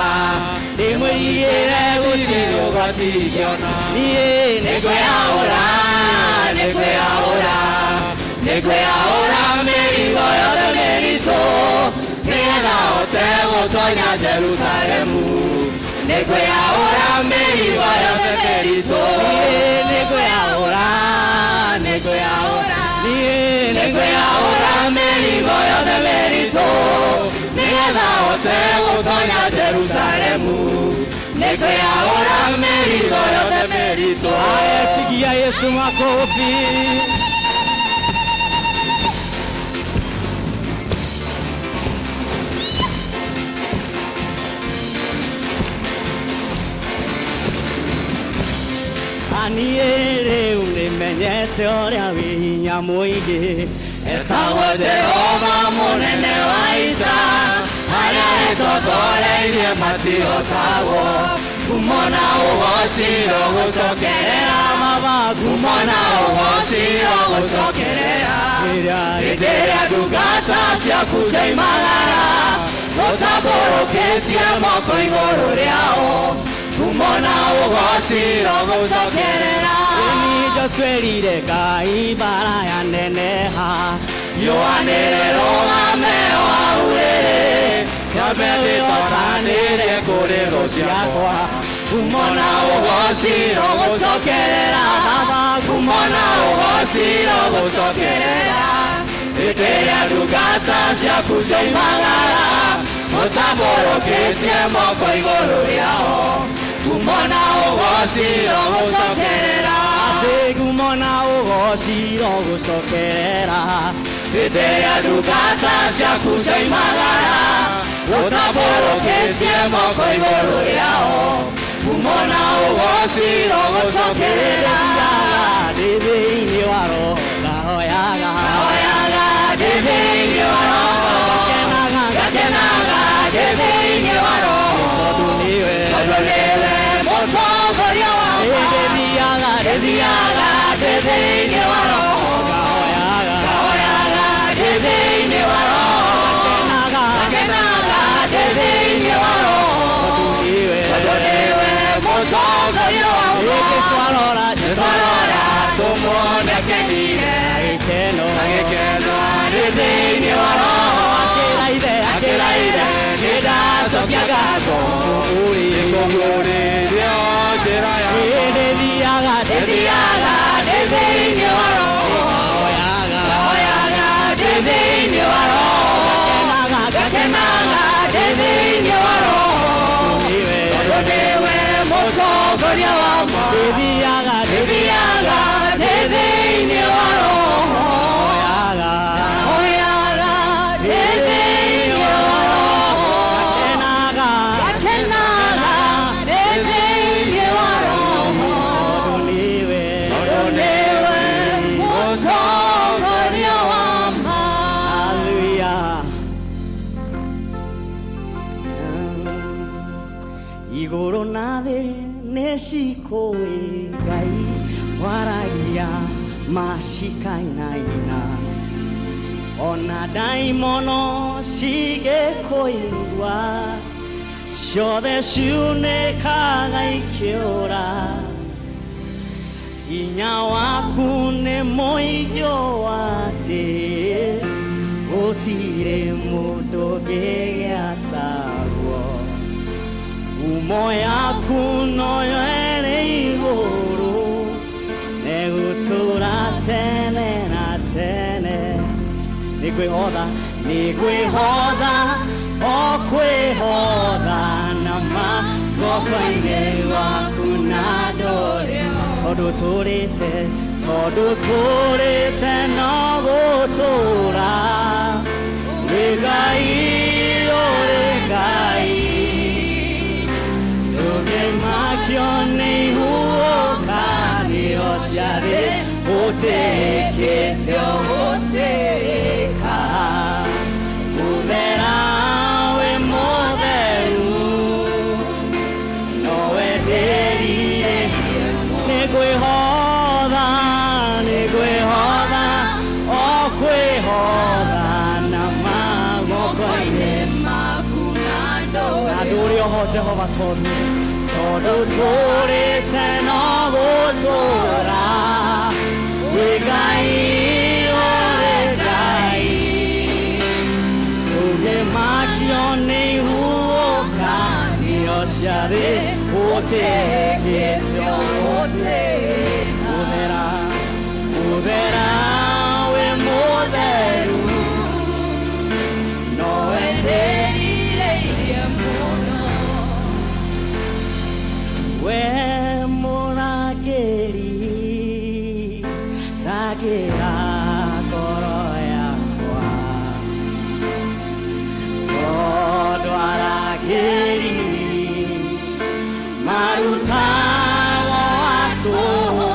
F: ndĩmwĩigĩre gũtirĩ ũgwati ingĩona. Niĩ nĩngwĩyaũra, nĩngwĩyaũra, nĩngwĩyaũra mĩrigo yothe mĩritũ, nĩgetha hote gũtonya Jerusalemu. Nĩngwĩyaũra mĩrigo yothe mĩritũ, niĩ nĩngwĩyaũra, nĩngwĩyaũra, niĩ nĩngwĩyaũra mĩrigo yothe mĩritũ, nĩgetha hote gũtonya Jerusalemu. Nĩngwĩyaũra mĩrigo yothe mĩritũ. Haya, pigia Yesu makofi. Niĩ rĩu nĩmenyete ũrĩa wĩ hinya mũingĩ, etagwo Jehova mũnene wa ita, arĩa ĩtongoreirie matihotagwo. Ngumo na ũgoci rũgũcokerera Baba, ngumo na ũgoci rũgũcokerera, hĩndĩ ĩrĩa ndungata ciaku ciaimagara, tũtambũrũkĩtie moko igũrũ rĩao, ngumo na ũgoci rũgũcokerera. Ĩni Joshua Ngai mbara yaneneha, riũa nĩrĩrũgame o hau rĩrĩ,
A: Kĩambe nĩtoranĩre kũrĩ thũ ciakwa.
F: Ngumo na ũgoci rũgũcokerera Baba, ngumo na ũgoci rũgũcokerera, hĩndĩ ĩrĩa ndungata ciaku ciaimagara, ũtambũrũkĩtie moko igũrũ rĩao, ngumo na ũgoci rũgũcokerera. Atĩ ngumo na ũgoci rũgũcokerera, hĩndĩ ĩrĩa ndungata ciaku ciaimagara, ũtambũrũkĩtie moko igũrũ rĩao, ngumo na ũgoci rũgũcokerera. Ndĩ thĩinĩ wa Roho ngahoyaga, ngahoyaga ndĩ thĩinĩ wa Roho, ngakenaga, ngakenaga ndĩ thĩinĩ wa Roho, tondũ nĩwe, tondũ nĩwe mũtongoria wakwa. Ndĩthiaga, ndĩthiaga ndĩ thĩinĩ wa Roho, ngahoyaga, ngahoyaga ndĩ thĩinĩ wa Roho, ngakenaga, ngakenaga ndĩ thĩinĩ wa Roho, tondũ nĩwe mũtongoria wakwa. Jesũ arora, Jesũ arora tũmuone akenire, agĩkeno, agĩkeno ndĩ thĩinĩ wa Roho, akĩra ithe, akĩra ithe nĩ Ngacokia ngatho
A: Nĩkũguũrĩrio njĩra ya
F: Ndĩthiaga ndĩthiaga ndĩ thĩinĩ wa roho Hoyaga ndĩ thĩinĩ wa roho Ngakenaga ndĩ thĩinĩ wa roho Tondũ nĩwe mũtongoria wa ma Ndĩthiaga ndĩthiaga ndĩ thĩinĩ wa roho Hoyaga ndĩ thĩinĩ wa roho Ngakenaga ndĩ thĩinĩ wa roho Tondũ nĩwe mũtongoria wa ma. Hallelujah. Igũrũ na thĩ nĩ cikũĩ Ngai waragia macikainaina ona ndaimono cigĩkũigua ciothe ciunĩkaga ikĩũra hinya waku nĩ mũingĩ ũũ atĩ gũtirĩ mũndũ ũngĩgĩa taguo umo yaku noyo ĩrĩ igũrũ negũtũra tene na tene nĩngwĩhotha nĩngwĩhotha o kwĩhotha na maguoko-inĩ waku na ndũrĩ tondũ tũrĩte tondũ tũrĩte no gũtũra wĩ Ngai ũrĩ Ngai ndũngĩmakio nĩ ihuhũkanio cia thĩ ũtĩkĩte ũgũtĩka mũthera wĩ mũtheru nowe ndĩrire nĩngwĩhotha nĩngwĩhotha o kwĩhotha na maguoko-inĩ
H: maku na
F: na ndũrĩ oho Jehova tondũ tondũ tũrĩte no gũtũra wĩ Ngai ũrĩ Ngai ndũngĩmakio nĩ ihuhũkanio cia thĩ ũtĩkĩte ũgũtĩka mũthera mũthera wĩ mũtheru nowe
H: ndĩrirĩirie mũno
F: we mũrangĩri rangĩra ngoro yakwa tondũ arangĩri marutagwo atũhũ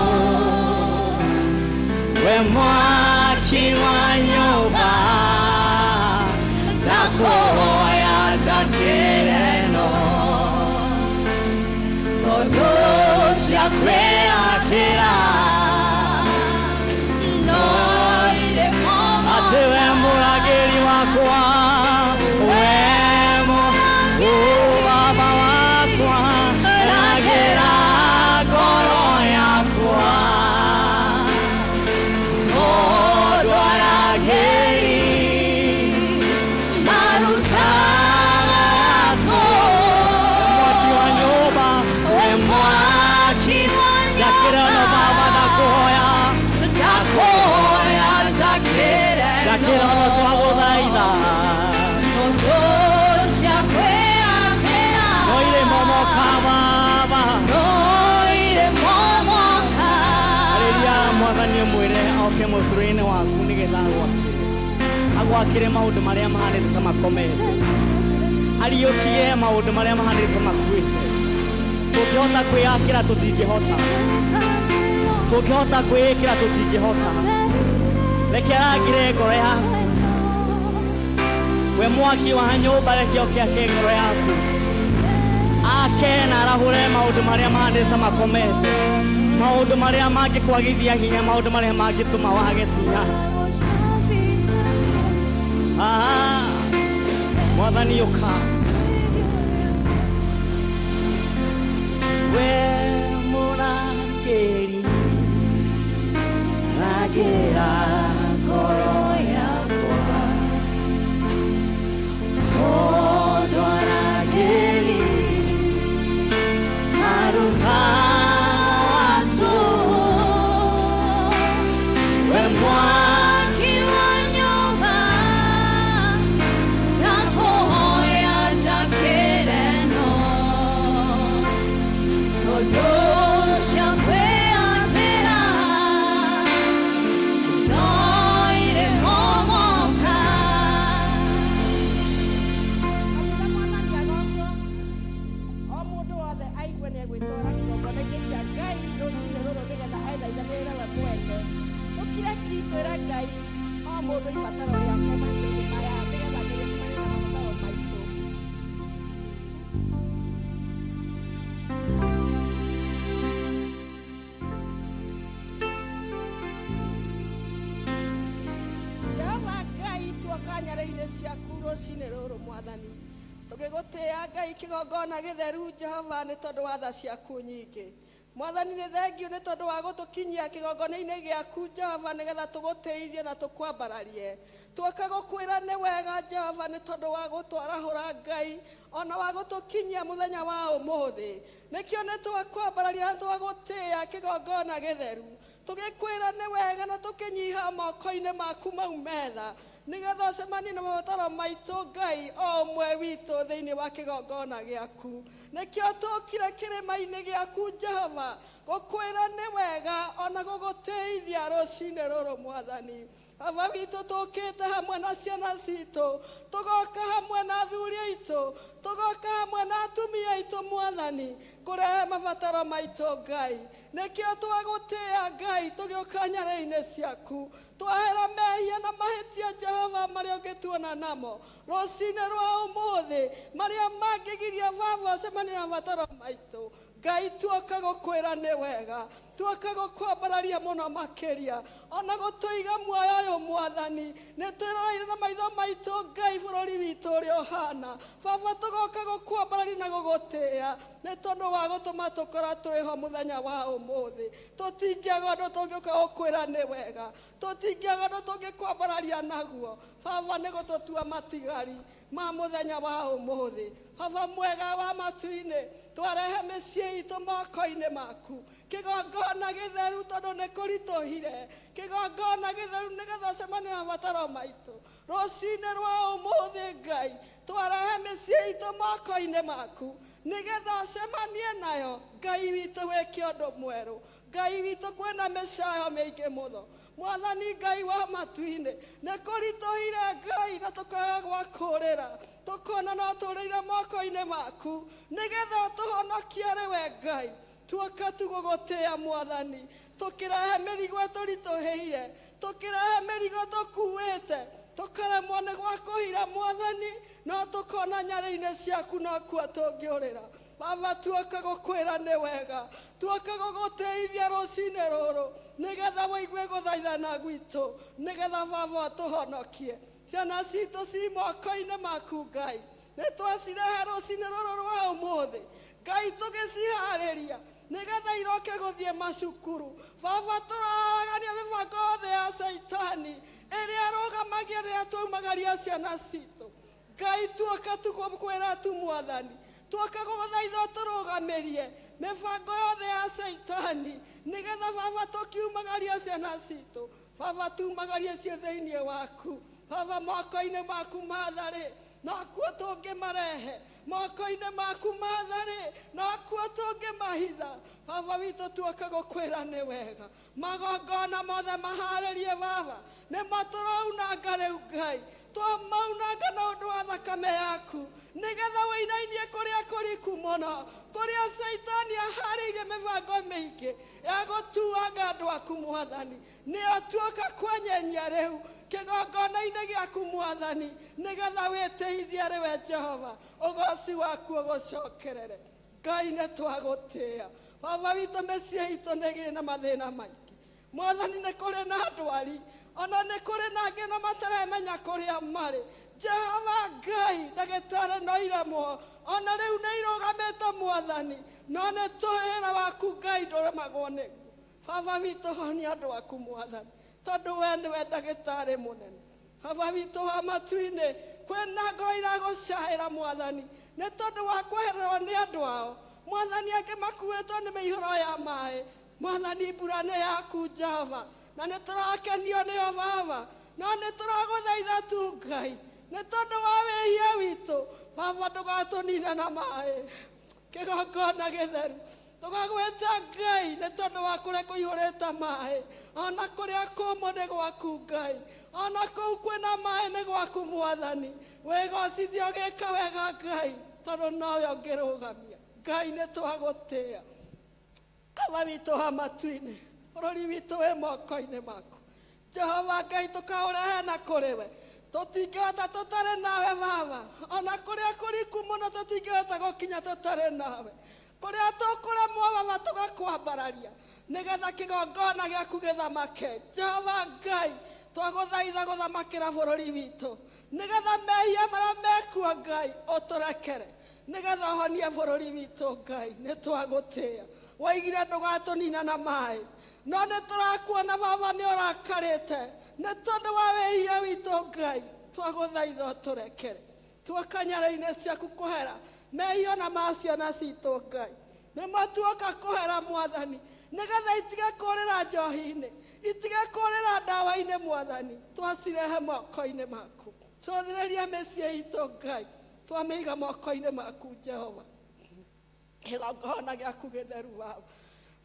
F: we mwaki wa nyũmba ndakũhoya njakĩre no
H: tondũ cia kwĩyakĩra no irĩ
F: atĩ we mũrangĩri wakwa we baba wakwa rangĩra ngoro yakwa
H: tondũ arangĩri marutaga
F: mwaki wa nyũmba we mwaki njakĩra no baba ndakũhoya
H: ndakũhoya njakĩre
F: njakĩra no twagũthaitha
H: tondũ cia kwĩyakĩra
F: no irĩ momoka baba
H: no irĩ momoka
F: arĩria mwathani ũmwĩre oke mũtũrĩre-inĩ waku nĩgetha agwakĩre agwakĩre maũndũ marĩa mahanĩte ta makomete ariũkie maũndũ marĩa mahanĩte ta makuĩte tũngĩhota kwĩyakĩra tũtingĩhota tũngĩhota kwĩĩkĩra tũtingĩhota reke arangĩre ngoro yaku we mwaki wa nyũmba reke oke ake ngoro yaku ake na arahũre maũndũ marĩa mahanĩte ta makomete maũndũ marĩa mangĩkwagithia hinya maũndũ marĩa mangĩtũma wage tinya. Ah, mwathani ũka we mũrangĩri rangĩra ngoro yakwa tondũ arangĩri
I: Twĩre Ngai o mũndũ ibataro rĩake mahinda-inĩ maya nĩgetha Ngai acemanie na mabataro maitũ. Jehova Ngai, tuoka nyarĩ-inĩ ciaku rũcinĩ rũrũ Mwathani, tũgĩgũtĩĩa Ngai kĩgongona gĩtheru Jehova nĩ tondũ wa tha ciaku nyingĩ. Mwathani nĩ thengiũ nĩ tondũ wa gũtũkinyia kĩgongona-inĩ gĩaku Jehova nĩgetha tũgũtĩithie na tũkwambararie. Tuoka gũkwĩra nĩ wega Jehova nĩ tondũ wa gũtwarahũra Ngai ona wa gũtũkinyia mũthenya wa ũmũthĩ. Nĩkĩo nĩ twakwambararia na twagũtĩĩa kĩgongona gĩtheru. Tũgĩkwĩra nĩ wega na tũkĩnyiha moko-inĩ maku mau metha nĩgetha ũcemanie na mabataro maitũ Ngai o ũmwe witũ thĩinĩ wa kĩgongona gĩaku. Nĩkĩo tũkire kĩrĩma-inĩ gĩaku Jehova gũkwĩra nĩ wega ona gũgũtĩithia rũcinĩ rũrũ Mwathani. Baba witũ tũkĩte hamwe na ciana citũ, tũgoka hamwe na athuri aitũ, tũgoka hamwe na atumia aitũ Mwathani kũrehe mabataro maitũ Ngai. Nĩkĩo twagũtĩĩa Ngai tũgĩũka nyarĩ-inĩ ciaku, twahera mehia na mahĩtia Jehova marĩa ũngĩtuona namo rũcinĩ rwa ũmũthĩ, marĩa mangĩgiria Baba ũcemanie na mabataro maitũ. Ngai tuoka gũkwĩra nĩ wega, tuoka gũkwambararia mũno makĩria ona gũtũiga muoyo ũyũ Mwathani. Nĩ twĩroreire na maitho maitũ Ngai bũrũri witũ ũrĩa ũhana. Baba tũgoka gũkwambararia na gũgũtĩĩa nĩ tondũ wa gũtũma tũkorwo twĩho mũthenya wa ũmũthĩ. Tũtingĩaga ũndũ tũngĩũka gũkwĩra nĩ wega, tũtingĩaga ũndũ tũngĩkwambararia naguo. Baba nĩ gũtũtua matigari ma mũthenya wa ũmũthĩ. Baba mwega wa matu-inĩ, twarehe mĩciĩ itũ moko-inĩ maku, kĩgongona gĩtheru tondũ nĩ kũritũhire, kĩgongona gĩtheru nĩgetha ũcemanie na mabataro maitũ rũcinĩ rwa ũmũthĩ. Ngai twarehe mĩciĩ itũ moko-inĩ maku nĩgetha ũcemanie nayo. Ngai witũ wĩke ũndũ mwerũ. Ngai witũ kwĩna mĩcayo mĩingĩ mũno Mwathani Ngai wa matu-inĩ, nĩ kũritũhire Ngai na tũkaga gwa kũũrĩra, tũkona no tũũrĩire moko-inĩ maku nĩgetha ũtũhonokie rĩwe Ngai. Tuoka tu gũgũtĩĩa Mwathani, tũkĩrehe mĩrigo ĩtũritũhĩire, tũkĩrehe mĩrigo tũkuĩte, tũkaremwo nĩ gwa kũhira Mwathani, no tũkona nyarĩ-inĩ ciaku nokuo tũngĩũrĩra. Baba tuoka gũkwĩra nĩ wega, tuoka gũgũtĩithia rũcinĩ rũrũ nĩgetha wĩigue gũthaithana gwitũ, nĩgetha Baba ũtũhonokie. Ciana citũ ci moko-inĩ maku Ngai, nĩ twacirehe rũcinĩ rũrũ rwa ũmũthĩ Ngai, tũgĩciharĩria nĩgetha iroke gũthiĩ macukuru. Baba tũraharagania mĩbango yothe ya Caitani ĩrĩa ĩrũgamagia rĩrĩa twaumagaria ciana citũ. Ngai tuoka tũkwĩra tu Mwathani, tuoka gũgũthaitha ũtũrũgamĩrie mĩbango yothe ya Caitani nĩgetha Baba tũkiumagaria ciana citũ, Baba tumagarie ciĩ thĩinĩ waku. Baba moko-inĩ maku matharĩ nokuo tũngĩmarehe, moko-inĩ maku matharĩ nokuo tũngĩmahitha. Baba witũ tuoka gũkwĩra nĩ wega, magongona mothe maharĩrie Baba nĩmo tũraunanga rĩu Ngai, twamaunanga na ũndũ wa thakame yaku nĩgetha wĩinainie kũrĩa kũriku mũno, kũrĩa Caitani aharĩirie mĩbango mĩingĩ ya gũtuanga andũ aku Mwathani. Nĩo tuoka kwenyenyia rĩu kĩgongona-inĩ gĩaku Mwathani nĩgetha wĩtĩithie rĩwe Jehova, ũgoci waku ũgũcokerere. Ngai nĩ twagũtĩĩa. Baba witũ mĩciĩ itũ nĩ ĩgĩrĩ na mathĩna maingĩ Mwathani, nĩ kũrĩ na ndwari ona nĩ kũrĩ na angĩ na mataremenya kũrĩa marĩ. Jehova Ngai ndagĩtarĩ no iremwo ona rĩu nĩ irũgamĩte Mwathani, no nĩ tũĩ wĩra waku Ngai ndũremagwo nĩguo. Baba witũ honia andũ aku Mwathani, tondũ we nĩwe ndagĩtarĩ mũnene. Baba witũ wa matu-inĩ, kwĩna ngoro iragũcaĩra Mwathani nĩ tondũ wa kwehererwo nĩ andũ ao Mwathani, angĩ makuĩtwo nĩ mĩihũro ya maĩ. Mwathani mbura nĩ yaku Jehova na nĩ tũrakenio nĩyo Baba, no nĩ tũragũthaitha tu Ngai nĩ tondũ wa wĩhia witũ. Baba ndũgatũnine na maĩ kĩgongona gĩtheru, tũgagwĩta Ngai nĩ tondũ wa kũrĩa kũihũrĩte maĩ, ona kũrĩa kũmũ nĩ gwaku Ngai, ona kũu kwĩna maĩ nĩ gwaku Mwathani. Wĩgocithio ũgĩka wega Ngai, tondũ nowe ũngĩrũgamia. Ngai nĩ twagũtĩĩa. Baba witũ wa matu-inĩ, bũrũri witũ wĩ moko-inĩ maku. Jehova Ngai tũkaũrehe na kũrĩ we. Tũtingĩhota tũtarĩ nawe Baba, ona kũrĩa kũriku mũno tũtingĩhota gũkinya tũtarĩ nawe. Kũrĩa tũkũremwo Baba tũgakwambararia nĩgetha kĩgongona gĩaku gĩthamake. Jehova Ngai twagũthaitha gũthamakĩra bũrũri witũ nĩgetha mehia marĩa mekuo Ngai ũtũrekere, nĩgetha ũhonie bũrũri witũ Ngai. Nĩ twagũtĩĩa, waigire ndũgatũnina na maĩ, no nĩ tũrakuona Baba nĩ ũrakarĩte nĩ tondũ wa wĩhia witũ Ngai. Twagũthaitha ũtũrekere, tuoka nyara-inĩ ciaku kũhera mehia na ma ciana citũ Ngai. Nĩ matuoka kũhera Mwathani, nĩgetha itige kũrĩra njohi-inĩ, itige kũrĩra ndawa-inĩ Mwathani. Twacirehe moko-inĩ maku, cũthĩrĩria mĩciĩ itũ Ngai, twamĩiga moko-inĩ maku Jehova. Kĩgongona gĩaku gĩtheru Baba,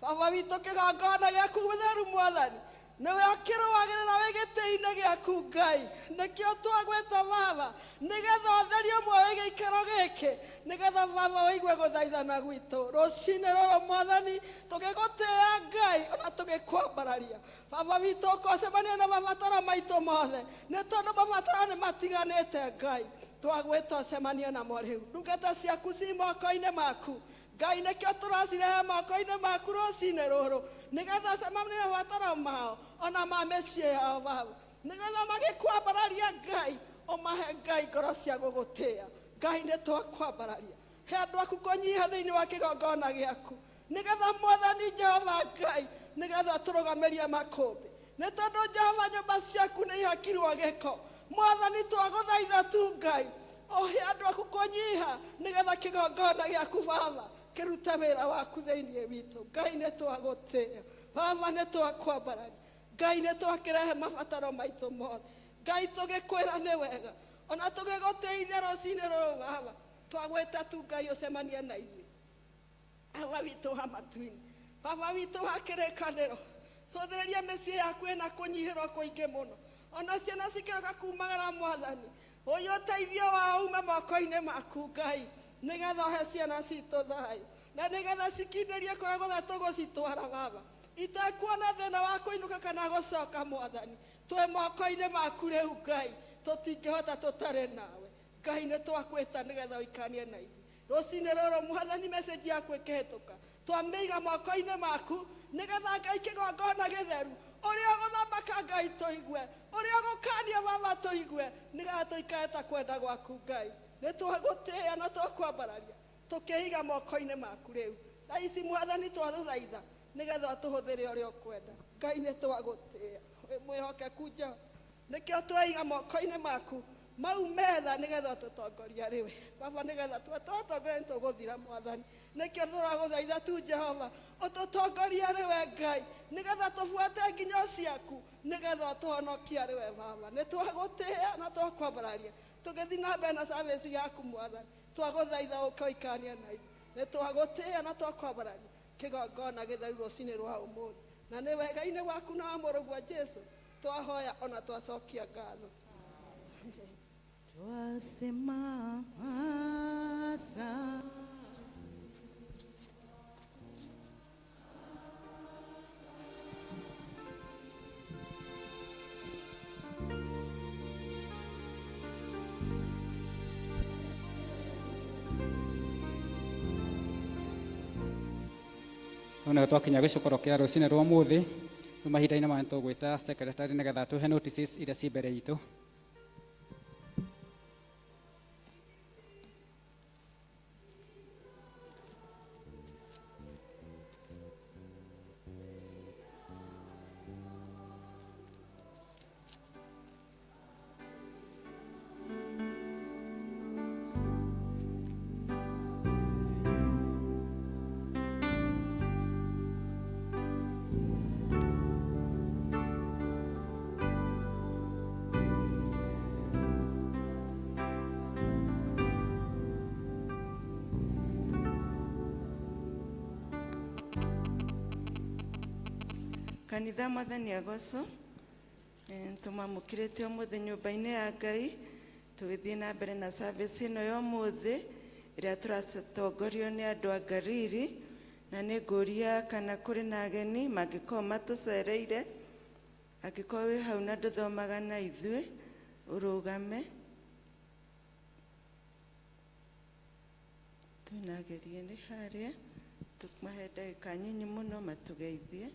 I: Baba witũ, kĩgongona gĩaku gĩtheru Mwathani, nĩwe ũkĩrũagĩrĩra wĩ gĩtĩ-inĩ gĩaku Ngai. Nĩkĩo twagwĩta Baba, nĩgetha ũtherie ũmwe wĩ gĩikaro gĩkĩ, nĩgetha Baba ũigue gũthaithana gwitũ rũcinĩ rũrũ Mwathani, tũgĩgũtĩĩa Ngai ona tũgĩkwambararia. Baba witũ, ũkocemania na mabataro maitũ mothe, nĩ tondũ mabataro nĩ matiganĩte Ngai. Twagwĩta ũcemanie namo rĩu. Ndungata ciaku ci moko-inĩ maku Ngai, nĩkĩo tũracirehe moko-inĩ maku rũcinĩ rũrũ, nĩgetha ũcemanie na mabataro mao ona ma mĩciĩ yao Baba, nĩgetha magĩkwambararia Ngai, ũmahe Ngai ngoro cia gũgũtĩĩa Ngai. Nĩ twakwambararia, he andũ aku kũnyiha thĩinĩ wa kĩgongona gĩaku, nĩgetha Mwathani Jehova Ngai, nĩgetha tũrũgamĩrie makũmbĩ, nĩ tondũ Jehova nyũmba ciaku nĩ ihakirwo gĩko Mwathani. Twagũthaitha tu Ngai, ũhe andũ aku kũnyiha, nĩgetha kĩgongona gĩaku Baba kĩrute wĩra waku thĩinĩ witũ Ngai. Nĩ twagũtĩĩa Baba, nĩ twakwambararia Ngai, nĩ twakĩrehe mabataro maitũ mothe Ngai, tũgĩkwĩra nĩ wega ona tũgĩgũtĩithia rũcinĩ rũrũ Baba. Twagwĩta tu Ngai ũcemanie na ithuĩ. Baba witũ wa matu-inĩ, Baba witũ wa kĩrĩkanĩro, cũthĩrĩria mĩciĩ yaku ĩna kũnyihĩrwo kũingĩ mũno, ona ciana cikĩroka kumagara Mwathani, ũyũ ũteithio wao ume moko-inĩ maku Ngai, nĩgetha ũhe ciana citũ thayũ na nĩgetha cikindĩrie kũrĩa guothe tũgũcitwara Baba, itekuona thĩna wa kũinũka kana gũcoka Mwathani. Twĩ moko-inĩ maku rĩu Ngai, tũtingĩhota tũtarĩ nawe Ngai. Nĩ twakwĩta nĩgetha ũikanie na ithuĩ rũcinĩ rũrũ Mwathani. Message yaku ĩkĩhĩtũka, twamĩiga moko-inĩ maku, nĩgetha Ngai kĩgongona gĩtheru ũrĩa ũgũthamaka Ngai tũigue, ũrĩa ũgũkania Baba tũigue, nĩgetha tũikare ta kwenda gwaku Ngai. Nĩ twagũtĩĩa na twakwambararia, tũkĩiga moko-inĩ maku rĩu thaa ici Mwathani. Twatũthaitha nĩgetha ũtũhũthĩre ũrĩa ũkwenda Ngai. Nĩ twagũtĩĩa, wĩ mwĩhokeku Jehova, nĩkĩo tweiga moko-inĩ maku mau metha, nĩgetha ũtũtongoria rĩwe Baba, nĩgetha twatongoria nĩ tũgũthira Mwathani. Nĩkĩo tũragũthaitha tu Jehova, ũtũtongoria rĩwe Ngai, nĩgetha tũbuate nginyo ciaku, nĩgetha ũtũhonokia rĩwe Baba. Nĩ twagũtĩĩa na twakwambararia, tũgĩthiĩ na mbere na service yaku Mwathani. Twagũthaitha ũke ũikanie na ithuĩ. Nĩ twagũtĩĩa na twakwambararia kĩgongona gĩtheru rũcinĩ rwa ũmũthĩ, na nĩ wega-inĩ waku na wa mũrũguo Jesu twahoya ona twacokia ngatho. Amen.
D: Twasema asante.
C: Rĩu nĩho twakinya gĩcukũro kĩa rũcinĩ rwa ũmũthĩ. Rĩu mahinda-inĩ maya nĩtũgwĩta secretary nĩgetha atũhe notices iria ci mbere itũ.
J: Kanitha, Mwathani agocwo. Tũmamũkĩrĩte ũmũthĩ nyũmba-inĩ ya Ngai, tũgĩthiĩ na mbere na service ĩno ya ũmũthĩ ĩrĩa tũratongorio nĩ andũ a Ngariri, na nĩ ngũria kana kũrĩ na ageni mangĩkorwo matũcereire. Angĩkorwo wĩ hau na ndũthomaga na ithuĩ, ũrũgame. Twĩna ageria nĩ harĩa, tũmahe ndagĩka nyinyi mũno matũgeithie.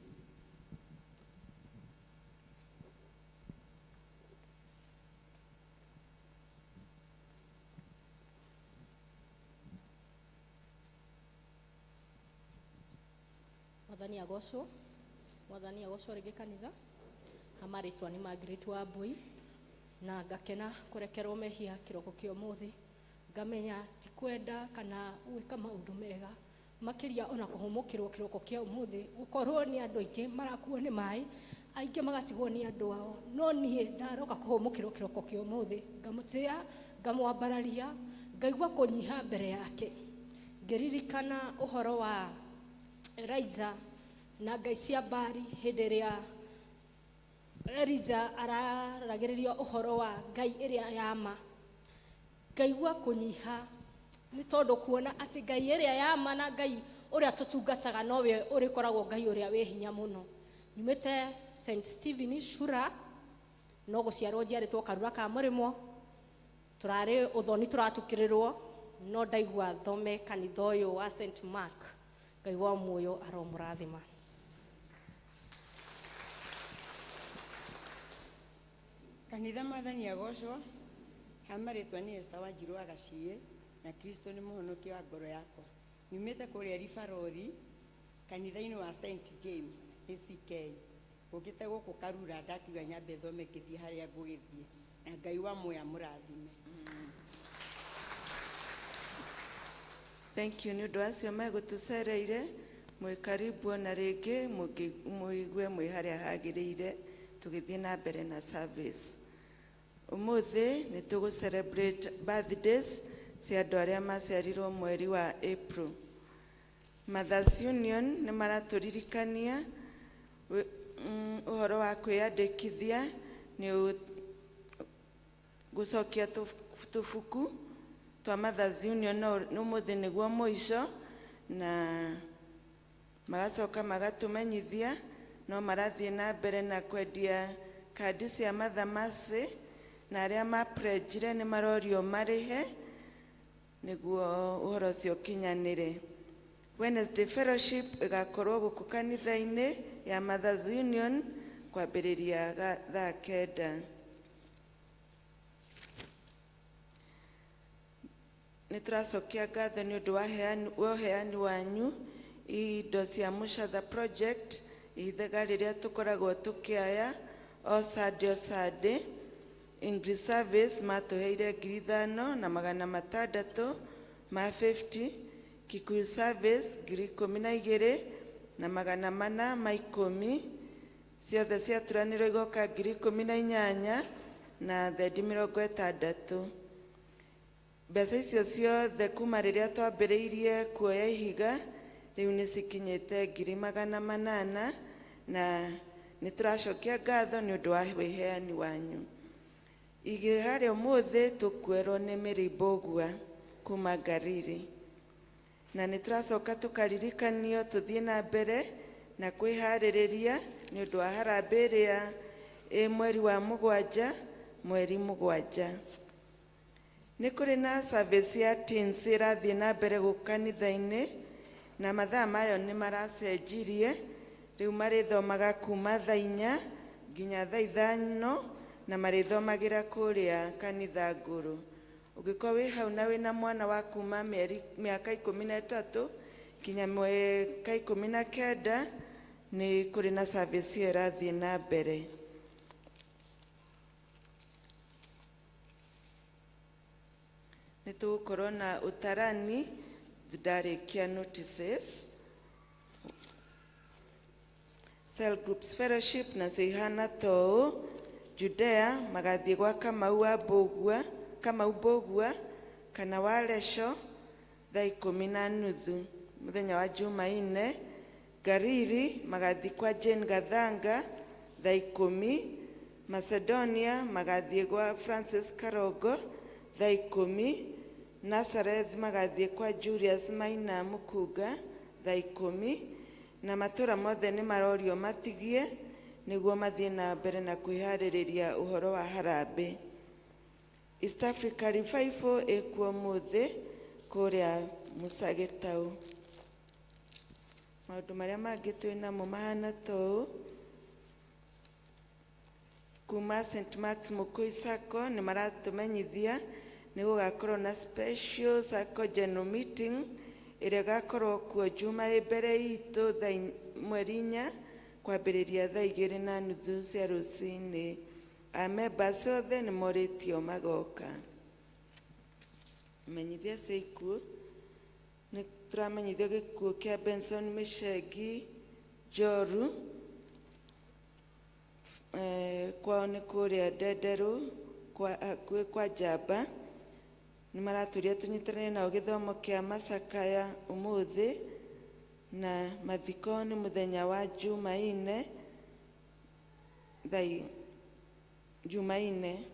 K: Mwathani agocwo, Mwathani agocwo rĩngĩ kanitha. Hamarĩtwa nĩ Margaret Wambui, na ngakena kũrekerwo mehia kĩroko kĩa ũmũthĩ. Ngamenya ti kwenda kana gwĩka maũndũ mega makĩria ona kũhũmũkĩrwo kĩroko kĩa ũmũthĩ, gũkorwo nĩ andũ aingĩ marakuo nĩ maĩ, aingĩ magatigwo nĩ andũ ao, no niĩ ndaroka kũhũmũkĩrwo kĩroko kĩa ũmũthĩ, ngamũtĩa, ngamwambararia, ngaigua kũnyiha mbere yake, ngĩririkana ũhoro wa Elijah na ngai cia Baali hĩndĩ ĩrĩa Elijah araragĩrĩria ũhoro wa ngai ĩrĩa ya ma. Ngaigua kũnyiha nĩ tondũ kuona atĩ ngai ĩrĩa ya ma na ngai ũrĩa tũtungataga nowe ũrĩkoragwo ngai ũrĩa wĩ hinya mũno. Nyumĩte St. Stephen Shura, no gũciarwo njiarĩtwo Karura ka Mũrĩmo, tũrarĩ ũthoni tũratukĩrĩrwo, no ndaigua thome kanitha ũyũ wa St. Mark. Ngai wa muoyo aromũrathima.
L: Kanitha Mwathani agocwo. Hamarĩtwa nĩ Esther Wanjirũ wa Gaciĩ, na Kristo nĩ mũhonokia wa ngoro yakwa. Nyumĩte kũrĩa Ribarori, kanitha-inĩ wa St James ACK. Ngũkĩte gũkũ Karura, ndakiuga nyambe thome ngĩthiĩ harĩa ngũgĩthiĩ, na Ngai wa muoyo amũrathime.
J: Thank you nĩ ũndũ acio megũtũcereire. Mwĩ karibu ona rĩngĩ, mũigue mwĩ harĩa hagĩrĩire tũgĩthiĩ na mbere na service. Ũmũthĩ nĩ tũgũ celebrate birthdays cia andũ arĩa maciarirwo mweri wa April. Mothers Union nĩ maratũririkania ũhoro wa kwĩyandĩkithia nĩ gũcokia tũbuku twa Mothers Union, no ũmũthĩ nĩguo mũico, na magacoka magatũmenyithia no marathiĩ na mbere na kwendia kandi cia Mother Mercy, na arĩa mapledgire nĩ marorio marĩhe nĩguo ũhoro ũcio ũkinyanĩre. Wednesday Fellowship ĩgakorwo gũkũ kanitha-inĩ ya Mothers Union kwambĩrĩria thaa 9. Nĩ tũracokia ngatho nĩ ũndũ wa ũheani wanyu indo cia Mũcatha Project, ithaga rĩrĩa tũkoragwo tũkĩaya o Sunday o Sunday. English Service matũheire 5,600 ma 50, Kikuyu Service 12,410, ciothe ciaturanĩrwo igoka 18,000 na thendi 60. Mbeca icio ciothe kuma rĩrĩa twambĩrĩirie kuoya ihiga rĩu nĩ cikinyĩte 800,000, na nĩ tũracokia ngatho nĩ ũndũ wa wĩheani wanyu. Ihiga rĩa ũmũthĩ tũkuerwo nĩ Mary Mbũgua kuma Ngariri, na nĩ tũracoka tũkaririkanio tũthiĩ na mbere na kwĩharĩrĩria nĩ ũndũ wa harambee ĩrĩa ĩ mweri wa mũgwanja, mweri mũgwanja. Nĩ kũrĩ na service ya teens ĩrathiĩ na mbere gũkũ kanitha-inĩ, na mathaa mayo nĩ maracenjirie, rĩu marĩthomaga kuma thaa 4 nginya thaa 5, na marĩthomagĩra kũrĩa kanitha ngũrũ. Ũngĩkorwo wĩ hau na wĩna mwana wa kuma mĩaka 13 nginya mĩaka 19, nĩ kũrĩ na service ĩyo ĩrathiĩ na mbere. Nĩ tũgũkorwo na ũtarani ndarĩkia notices. Cell Groups Fellowship nacio ihana ta ũũ: Judea magathiĩ gwa Kamau wa Mbũgua, Kamau Mbũgua kana wa Leco thaa 10:30 mũthenya wa Jumaine. Gariri magathiĩ kwa Jane Gathanga thaa 10. Macedonia magathiĩ gwa Francis Karongo thaa 10. Nazareth magathiĩ kwa Julius Maina Mukunga thaa 10. Na matũra mothe nĩ marorio matigie Nĩguo mathiĩ na mbere na kwĩharĩrĩria ũhoro wa harambĩ. East Africa Revival ĩkuo ũmũthĩ kũrĩa Musa Gĩtaũ. Maũndũ marĩa mangĩ twĩ namo mahana ta ũũ. Kuma St. Mark's Mũkũi Sacco nĩ maratũmenyithia nĩ gũgakorwo na special Sacco general meeting ĩrĩa ĩgakorwo kuo Juma ĩ mbere itũ thaa mweri 4 kwambĩrĩria thaa 2:30 cia rũcinĩ. Amembers othe nĩ morĩtio magoka. Menyithia cia ikuũ nĩ tũramenyithio gĩkuũ kĩa Benson Mĩcengi Njoru, kwao nĩ kũrĩa Ndenderũ hakuhĩ kwa Njamba. Nĩ maratũria tũnyitanĩre nao gĩthomo kĩa macakaya ũmũthĩ, na mathiko nĩ mũthenya wa Jumaine thaa Jumaine.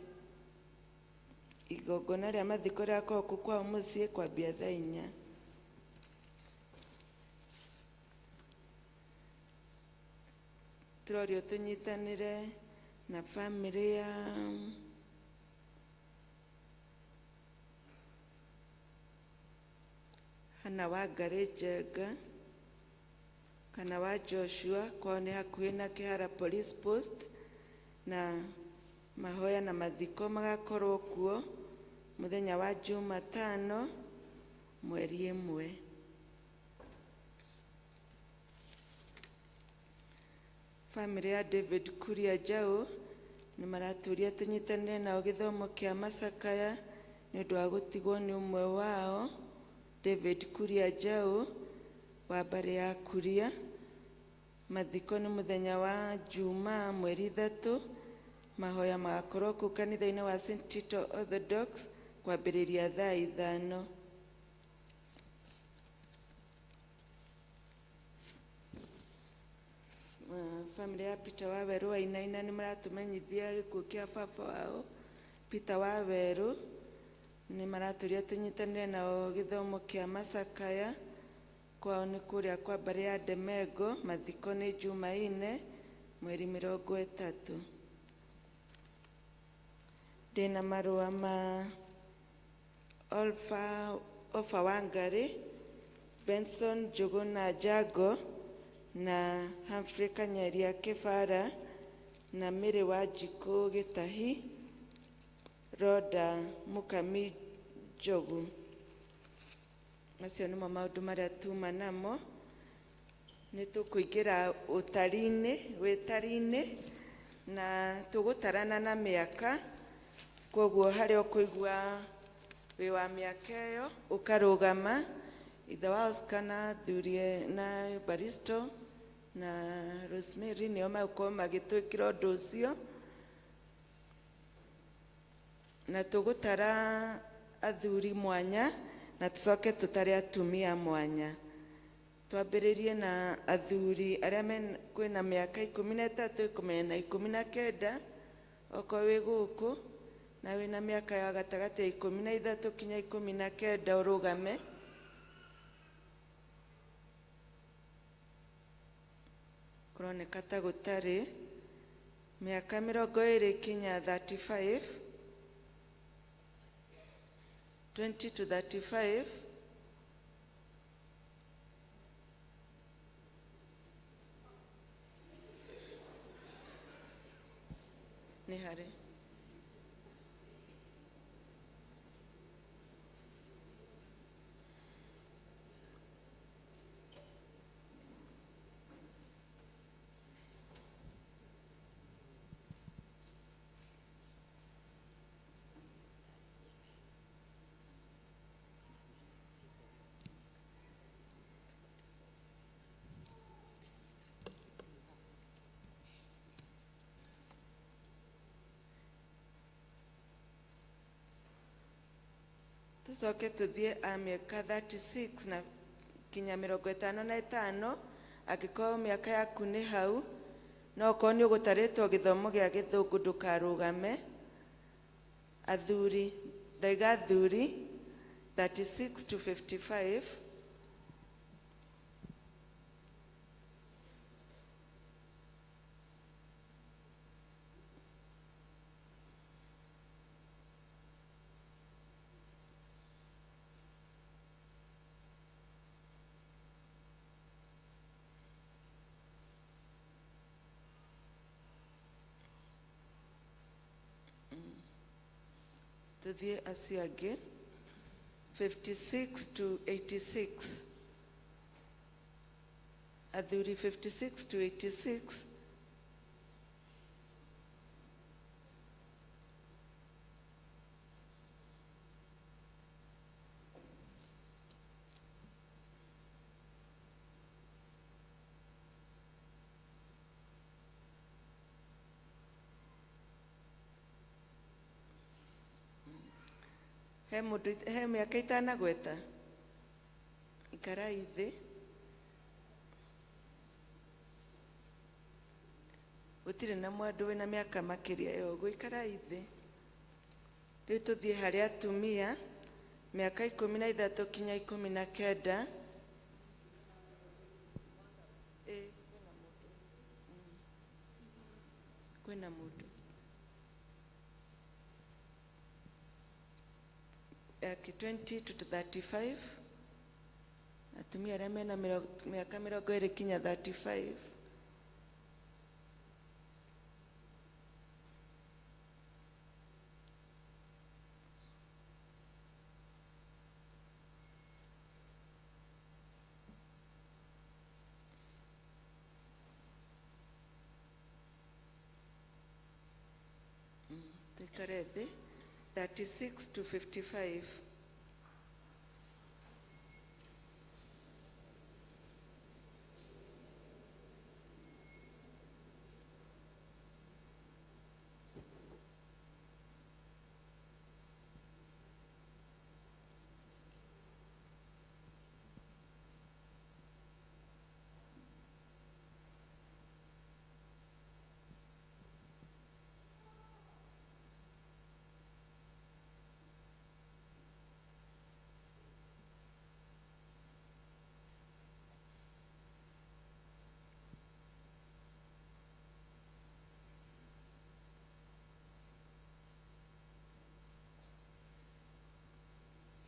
J: Igongona rĩa mathiko rĩgakorwo kũu kwao mũciĩ kwambia thaa 4. Tũrorio tũnyitanĩre na bamĩrĩ ya Hana Wangarĩ Njenga kana wa Joshua, kwao nĩ hakuhĩ na Kĩhara Police Post, na mahoya na mathiko magakorwo kuo mũthenya wa Jumatano mweri 1. Bamĩrĩ ya David Kuria Njaũ nĩ maratũria tũnyitanĩre nao gĩthomo kĩa macakaya nĩ ũndũ wa gũtigwo nĩ ũmwe wao David Kuria Njaũ wa mbarĩ ya Kuria. Mathiko nĩ mũthenya wa Jumaa mweri 3. Mahoya magakorwo kũu kanitha-inĩ wa St. Tito Orthodox kwambĩrĩria thaa 5. Bamĩrĩ ya Peter Wawerũ wa Inaina nĩ maratũmenyithia gĩkuũ kĩa baba wao Peter Wawerũ. Nĩ maratũria tũnyitanĩre nao gĩthomo kĩa macakaya, kwao nĩ kũrĩa kwa mbarĩ ya Demengo. Mathiko nĩ Jumaine mweri 30. Ndĩna marũa ma Olfa Wangari, Benson Njuguna Njango na Humphrey Kanyeria Kĩbara na Mary Wanjikũ Gĩtahi, Rhoda Mũkami Njogu. Macio nĩmo maũndũ marĩa tuma namo. Nĩ tũkũingĩra ũtari-inĩ, wĩtari-inĩ, na tũgũtarana na mĩaka. Koguo harĩa ũkũigua wĩ wa mĩaka ĩyo ũkarũgama. Ithe wa Oscar na Thurie na Baristo na Rosemary nĩo magũkorwo magĩtwĩkĩra ũndũ ũcio. Na tũgũtara athuri mwanya na tũcoke tũtare atumia mwanya. Twambĩrĩrie na athuri arĩa kwĩna mĩaka 13, 19, okorwo wĩ gũkũ na wĩna mĩaka ya gatagatĩ ya 13 kinya 19 ũrũgame. Kũroneka ta gũtarĩ. Mĩaka 20 kinya 35, 20 to 35, nĩ harĩ. Tucoke tuthiĩ a mĩaka 36 na kinya 55, angĩkorwo mĩaka yaku nĩ hau, no okorwo nĩ ũgũtarĩtwo gĩthomo gĩa gĩthũngũ ndũkarũgame. Athuri, ndaiga athuri 36 to 55. Tuthiĩ acio angĩ 56 to 86. Athuri 56 to 86. He mũndũ he mĩaka itanagweta ikarai thĩ gũtirĩ na mwandũ wĩna mĩaka makĩria ya ũguo ikarai thĩ. Rĩu tũthiĩ harĩ atumia mĩaka 13 kinya 19. Ĩ, kwĩna mũndũ. Kwĩna mũndũ. 20 to 35. Atumia arĩa mena mĩaka 20 kinya 35. Tuikare thĩ. 36 to 55.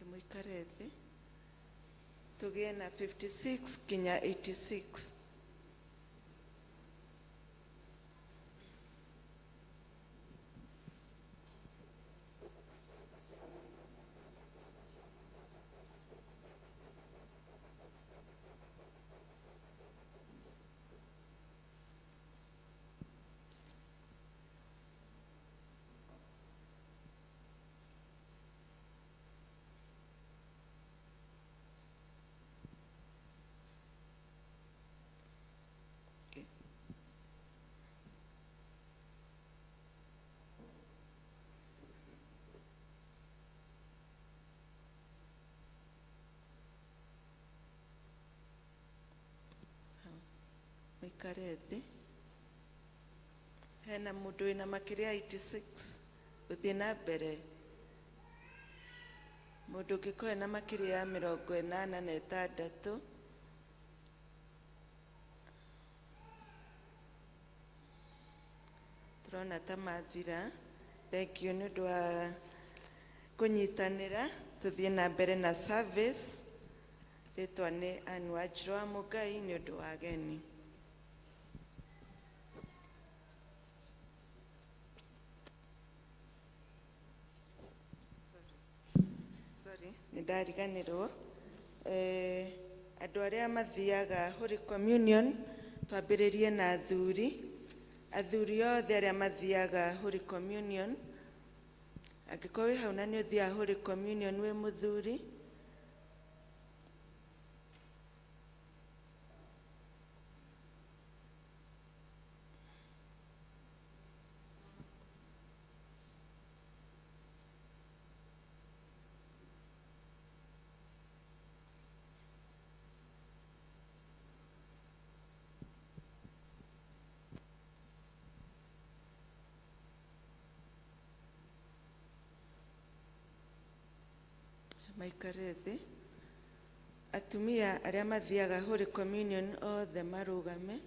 J: Mũikare thĩ. Tũgĩe na 56 kinya 86. Mũikare thĩ. Hena mũndũ wĩna makĩria ya 86 gũthiĩ na mbere. Mũndũ ũngĩkorwo ena makĩria ya 86. Tũrona ta mathira. Thank you nĩ ũndũ wa kũnyitanĩra. Tũthiĩ na mbere na service. Rĩtwa nĩ Ann Wanjirũ wa Mũngai nĩ ũndũ wa ageni. Sorry, nĩ ndariganĩrwo. Andũ arĩa mathiaga Holy Communion twambĩrĩrie na athuri. Athuri othe arĩa mathiaga Holy Communion, angĩkorwo wĩ hau na nĩ ũthiaga Holy Communion wĩ mũthuri, maikare thĩ. Atumia arĩa mathiaga Holy Communion othe marũgame.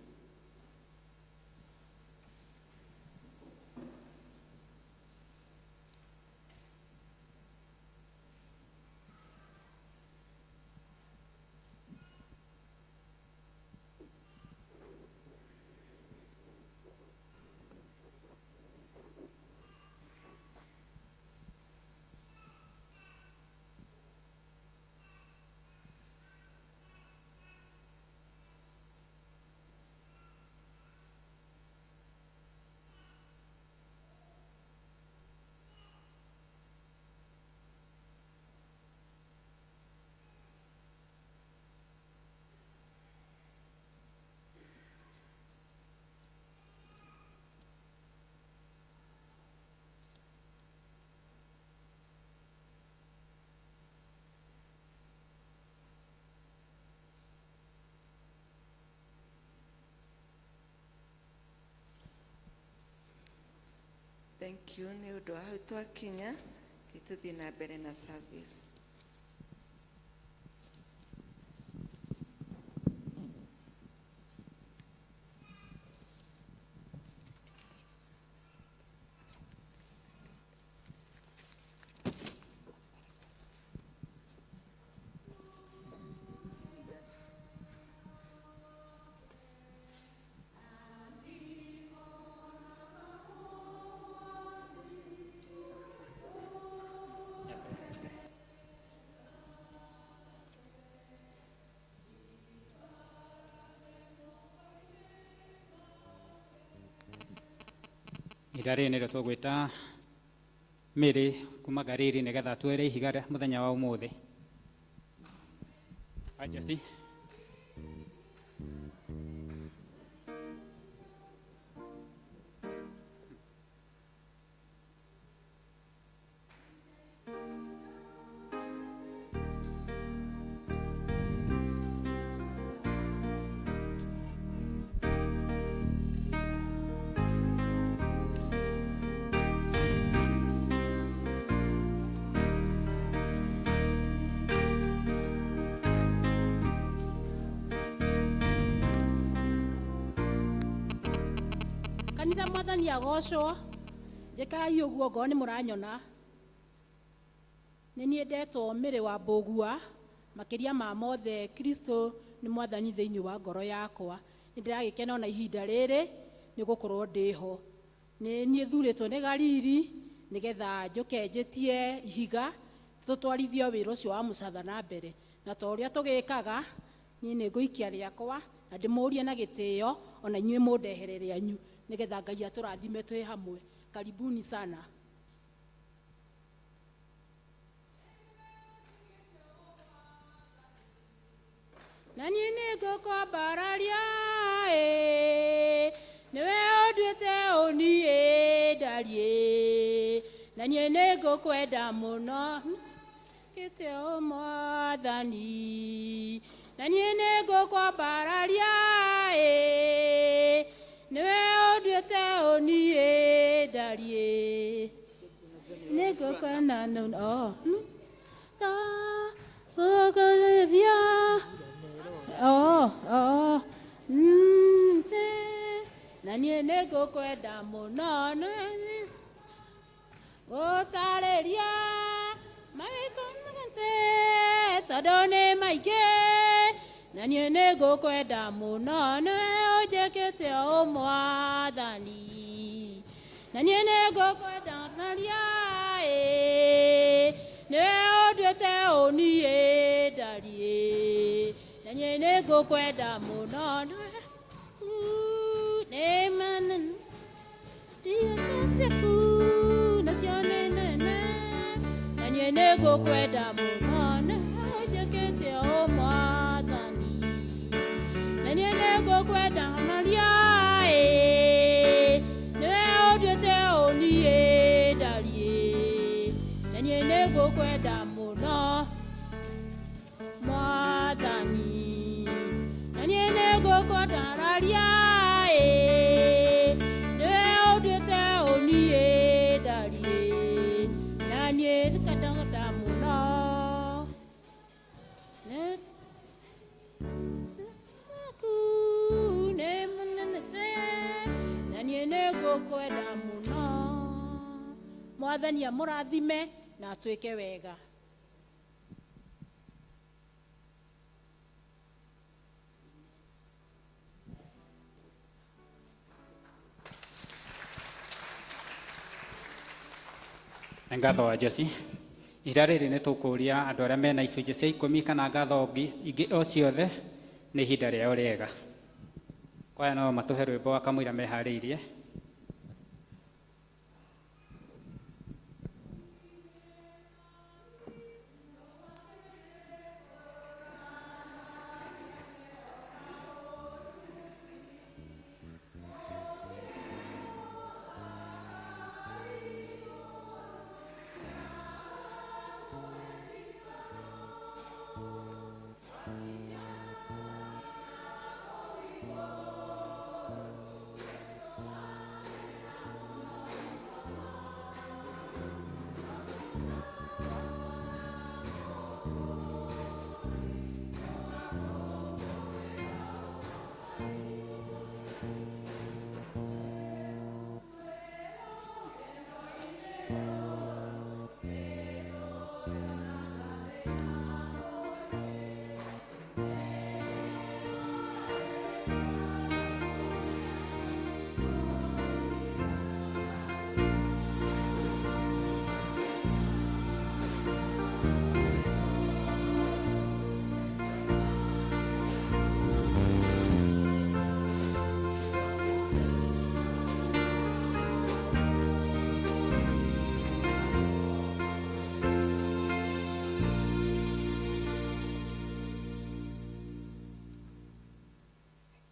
J: Thank you nĩ ũndũ wa hau twakinya, tũthiĩ na mbere na service.
C: Ihinda rĩrĩ nĩrĩo tũgwĩta Mary kuma Galili nĩgetha tuoere ihiga rĩa mũthenya wa ũmũthĩ. Jesse.
K: Kanitha mwathani agocwo, njĩkai ũguo ngorwo nĩ mũranyona. Nĩ niĩ ndetwo Mary wa Mbũgua, makĩria ma mothe Kristo nĩ mwathani thĩinĩ wa ngoro yakwa. Nĩ ndĩragĩkena ona ihinda rĩrĩ nĩ gũkorwo ndĩho. Nĩ niĩ thurĩtwo nĩ Galili nĩgetha njũke njĩtie ihiga tũtwarithie wĩra ũcio wa mũcatha na mbere. Na ta ũrĩa tũgĩkaga, niĩ nĩ ngũikia rĩakwa na ndĩmũrie na gĩtĩo ona inyuĩ mũndehere rĩanyu nĩgetha Ngai atũrathime twĩ hamwe. Karibuni sana. Na niĩ nĩngũkwambararia ĩ, nĩwe ũnduĩte ũniĩ ndariĩ, na niĩ nĩngũkwenda mũno kĩte o Mwathani. Na niĩ nĩngũkwambararia ĩ, nĩwe ũnduĩte ũniĩ ndariĩ, nĩngũkwenda mũno gũkũthia na niĩ nĩngũkwenda mũno gũtarĩria mawĩko mothe tondũ nĩ maingĩ, na niĩ nĩngũkwenda mũno nĩwe ũnjĩkĩte o Mwathani. Na niĩ nĩngũkwenda maria ĩ, nĩwe ũnduĩte ũniĩ ndariĩ, na niĩ nĩngũkwenda mũno nĩ manene ciaku nacio nĩ nene, na niĩ nĩngũkwenda mũno nĩwe ũnjĩkĩte o Mwathani. Na niĩ nĩngũkwenda maria ĩ, nĩwe ũnduĩte ũniĩ ndariĩ, na niĩ nĩngũkwenda mũno Mwathani. Na niĩ nĩngũkwenda maria ĩ, nĩwe ũnduĩte ũniĩ ndariĩ, na niĩ nĩngũkwenda mũno na niĩ nĩngũkwenda mũno. Mwathani amũrathime na atwĩke wega.
C: Nĩ ngatho wa Jesse. Ihinda rĩrĩ nĩ tũkũria andũ arĩa mena icunjĩ cia ikũmi kana ngatho ingĩ o ciothe, nĩ ihinda rĩao rĩega. Kwaya no matũhe rwĩmbo wa kamũira meharĩirie.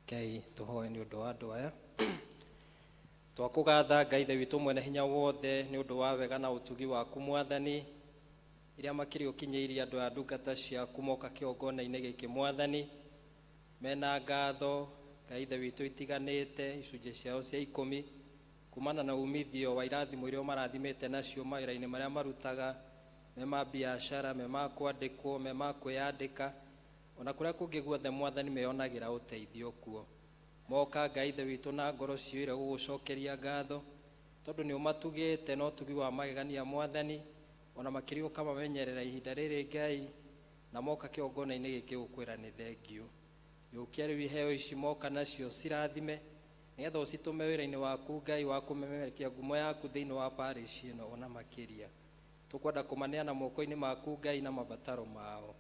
B: Ngai tũhoe nĩ ũndũ wa andũ aya. Twakũgatha Ngai Ithe witũ mwene hinya wothe nĩ ũndũ wa wega na ũtugi waku Mwathani, iria makĩria ũkinyĩirie andũ aya ndungata ciaku moka kĩgongona-inĩ gĩkĩ Mwathani, mena ngatho Ngai Ithe witũ itiganĩte icunjĩ ciao cia ikũmi kumana na umithio wa irathimo iria ũmarathimĩte nacio mawĩra-inĩ marĩa marutaga, me ma biacara, me ma kwandĩkwo, me ma kwĩyandĩka, ona kũrĩa kũngĩ guothe Mwathani meyonagĩra ũteithio kuo. Moka Ngai Ithe witũ na ngoro ciyũire gũgũcokeria ngatho, tondũ nĩ ũmatugĩte na ũtugi wa magegania Mwathani, ona makĩria ũkamamenyerera ihinda rĩrĩ Ngai, na moka kĩgongona-inĩ gĩkĩ gũkwĩra nĩ thengiũ. Yũkia rĩu iheo ici moka nacio cirathime, nĩgetha ũcitũme wĩra-inĩ waku Ngai wa kũmemerekia ngumo yaku thĩinĩ wa parish ĩno ona makĩria. Tũkwenda kũmaneana moko-inĩ maku Ngai na mabataro mao.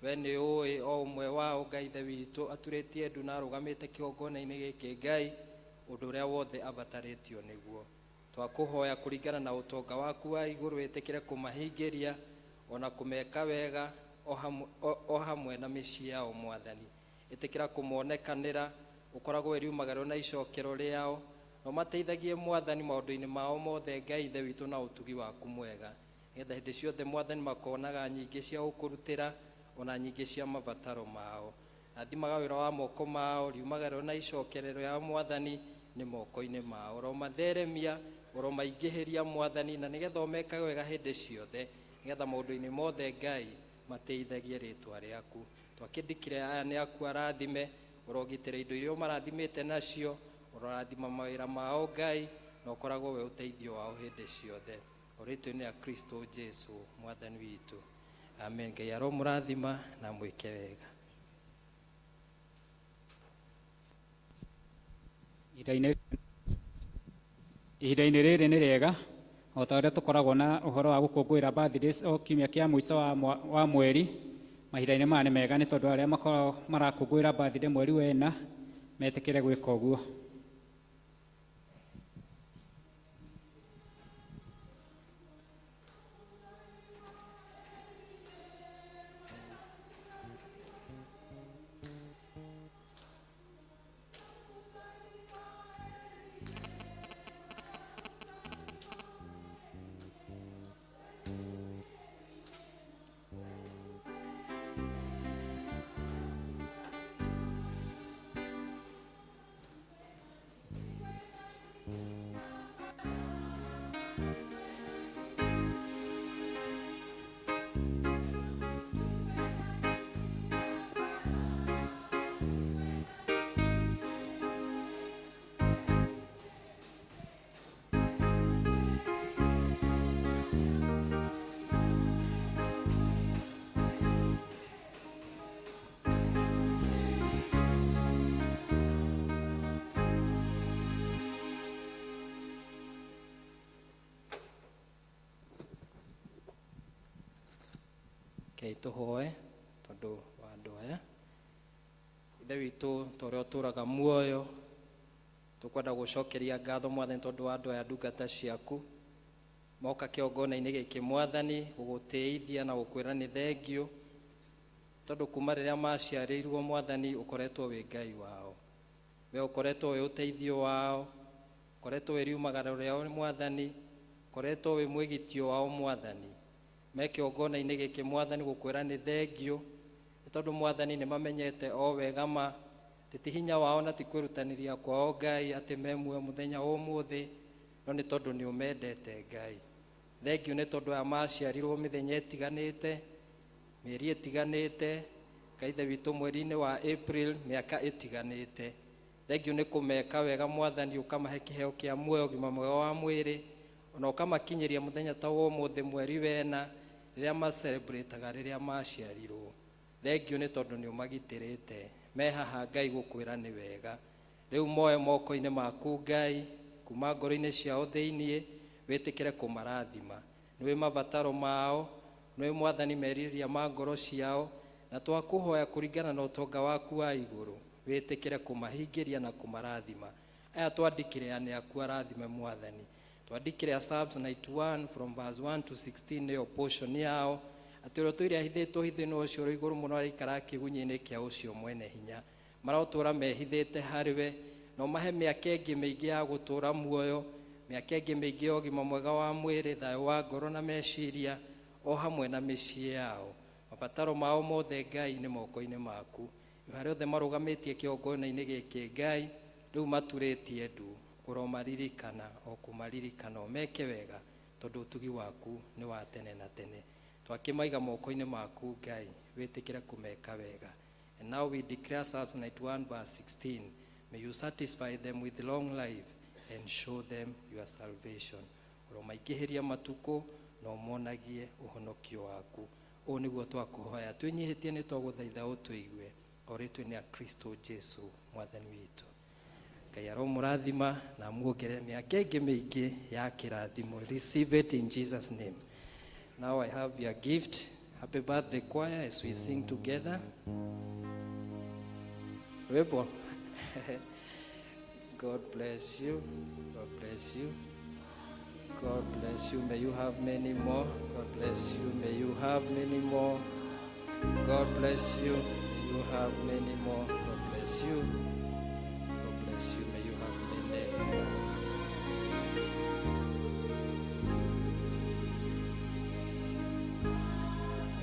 B: We nĩ ũĩ o ũmwe wao Ngai Ithe witũ aturĩtie ndu na arũgamĩte kĩgongona-inĩ gĩkĩ Ngai, ũndũ ũrĩa wothe abatarĩtio nĩguo. Twakũhoya kũringana na ũtonga waku wa igũrũ wĩtĩkĩre kũmahingĩria ona kũmeka wega o hamwe na mĩciĩ yao Mwathani. Ĩtĩkĩra kũmonekanĩra ũkoragwo wĩ riumagaro na icokero rĩao, na ũmateithagie Mwathani maũndũ-inĩ mao mothe Ngai Ithe witũ na ũtugi waku mwega, nĩgetha hĩndĩ ciothe Mwathani makonaga nyingĩ cia gũkũrutĩra ona nyingĩ cia mabataro mao. Rathimaga wĩra wa moko mao, riumagaro na icokerero ya Mwathani nĩ moko-inĩ mao. Ũromatheremia, ũromaingĩhĩria Mwathani, na nĩgetha ũmekage wega hĩndĩ ciothe, nĩgetha maũndũ-inĩ mothe Ngai mateithagie rĩtwa rĩaku. Twakĩndĩkire aya nĩ aku arathime, ũrogitĩra indo iria ũmarathimĩte nacio, ũrorathima mawĩra mao Ngai, na ũkoragwo wĩ ũteithio wao hĩndĩ ciothe. O rĩtwa-inĩ rĩa Kristo Jesu Mwathani witũ. Amen. Ngai aromũrathima na mwĩke wega.
C: Ihinda-inĩ rĩrĩ nĩ rĩega o ta ũrĩa tũkoragwo na ũhoro wa gũkũngũĩra birthdays o kiumia kĩa mũico wa mweri. Mahinda-inĩ maya nĩ mega nĩ tondũ arĩa makoragwo marakũngũĩra birthday mweri wa ĩna metĩkĩre gwĩka ũguo.
B: Rekei tũhoe tondũ wa andũ aya. Ithe witũ ta ũrĩa ũtũũraga muoyo, tũkwenda gũcokeria ngatho Mwathani tondũ wa andũ aya ndungata ciaku moka kĩgongona-inĩ gĩkĩ Mwathani gũgũtĩithia na gũkwĩra nĩ thengiũ, tondũ kuma rĩrĩa maciarĩirwo Mwathani ũkoretwo wĩ Ngai wao, we ũkoretwo wĩ ũteithio wao, ũkoretwo wĩ riumagaro rĩao Mwathani, ũkoretwo wĩ mwĩgitio wao Mwathani. Me kĩgongona-inĩ gĩkĩ Mwathani gũkwĩra nĩ thengiũ, nĩ tondũ Mwathani nĩ mamenyete o wega ma atĩ ti hinya wao na ti kwĩrutanĩria kwao Ngai atĩ me muoyo mũthenya wa ũmũthĩ, no nĩ tondũ nĩ ũmendete Ngai. Thengiũ nĩ tondũ aya maciarirwo mĩthenya ĩtiganĩte, mĩeri ĩtiganĩte, Ngai Ithe witũ mweri-inĩ wa April mĩaka ĩtiganĩte. Thengiũ nĩ kũmeka wega Mwathani, ũkamahe kĩheo kĩa muoyo, ũgima mwega wa mwĩrĩ, ona ũkamakinyĩria mũthenya ta wa ũmũthĩ mweri wena, rĩrĩa macelebrataga rĩrĩa maciarirwo. Thengiũ nĩ tondũ nĩ ũmagitĩrĩte. Me haha Ngai gũkwĩra nĩ wega. Rĩu moe moko-inĩ maku Ngai, kuma ngoro-inĩ ciao thĩiniĩ, wĩtĩkĩre kũmarathima. Nĩũĩ mabataro mao, nĩũĩ Mwathani merirĩria ma ngoro ciao, na twakũhoya kũringana na ũtonga waku wa igũrũ, wĩtĩkĩre kũmahingĩria na kũmarathima. Aya twandĩkĩre nĩ aku arathime Mwathani. Twandĩkĩre Psalms 91 from verse 1 to 16 nĩyo portion yao, atĩ ũrĩa ũtũire ahithĩtwo hitho-inĩ ũcio ũrĩ igũrũ mũno araikara kĩgunyĩ-inĩ kĩa ũcio mwene hinya. Marotũra mehithĩte harĩ we, na ũmahe mĩaka ĩngĩ mĩingĩ ya gũtũũra muoyo, mĩaka ĩngĩ mĩingĩ ya ũgima mwega wa mwĩrĩ, thayũ wa ngoro na meciria, o hamwe na mĩciĩ yao. Mabataro mao mothe, Ngai, nĩ moko-inĩ maku. Harĩa othe marũgamĩtie kĩgongona-inĩ gĩkĩ, Ngai, rĩu maturĩtie ndu, ũromaririkana o kũmaririkana, ũmeke wega, tondũ ũtugi waku nĩ wa tene na tene. Twakĩmaiga moko-inĩ maku, Ngai, wĩtĩkĩre kũmeka wega. And now we declare Psalms 91 verse 16: may you satisfy them with long life and show them your salvation. Ũromaingĩhĩria matukũ na ũmonagie ũhonokio waku. Ũũ nĩguo twakũhoya twĩnyihĩtie, nĩ twagũthaitha ũtũigue, o rĩtwa-inĩ ya Kristo Jesu Mwathani witũ. Ngai aromũrathima na amuongerere mĩaka ĩngĩ mĩingĩ ya kĩrathimo. Receive it in Jesus' name. Now I have your gift. Happy birthday, choir, as we sing together rwĩmbo. God bless you. God bless you. God bless you. May you have many more. God bless you. May you have many more. God bless you. May you have many more. God bless you. God bless you. May you have many more.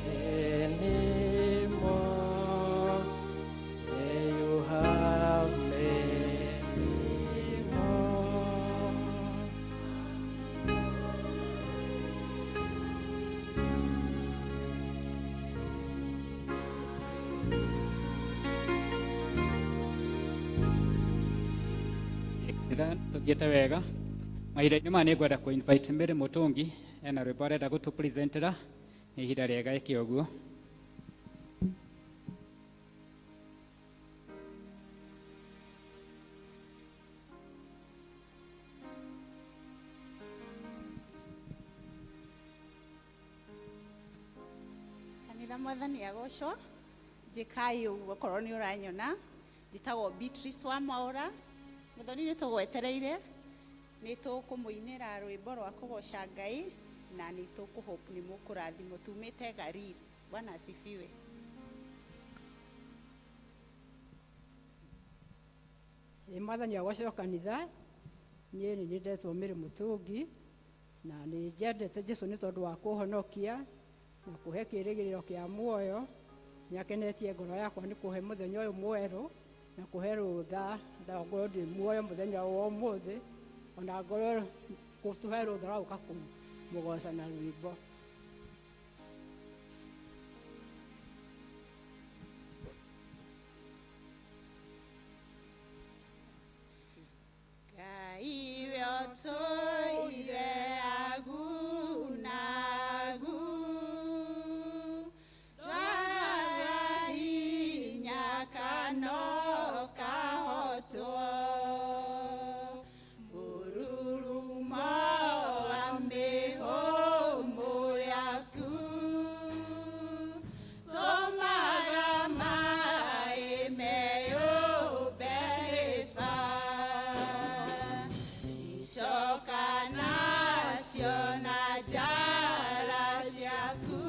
B: Many more. May you have many more.
C: Kanitha, tũthiĩte wega. Mahinda-inĩ maya nĩ ngwenda kũ invite Mary Mũtũngi, ena rwĩmbo arenda gũtũpresentera. Nĩ ihinda rĩega ĩke ũguo.
M: Kanitha, Mwathani agocwo. Njĩkai ũguo okorwo nĩ ũranyona. Njĩtagwo Beatrice wa Mwaũra. Mũthoni nĩ tũgwetereire, nĩ tũkũmũinĩra rwĩmbo rwa kũgoca Ngai na nĩ tũkũhope nĩ mũkũrathimwo. Tumĩte Gariri. Bwana asifiwe.
N: Ĩ, Mwathani agocwo, kanitha. Niĩ nĩ ndetwo Mĩrĩ Mũtũngi na nĩ njendete Jesu nĩ tondũ wa kũhonokia na kũhe kĩĩrĩgĩrĩro kĩa muoyo. Nĩ akenetie ngoro yakwa nĩ kũhe mũthenya ũyũ mwerũ na kũhe rũtha na ngorwo ndĩ muoyo mũthenya wa ũmũthĩ, ona ngorwo gũtũhe rũtha rwa gũka kũmũgoca na rwĩmbo.
M: Ngai we ũtũire agunagu, ndwaraga hinya kana ũkahotwo, mũrurumo wa mĩhũmũ yaku tũmaga maĩ meyũmbe hĩba, icoka nacio na njara ciaku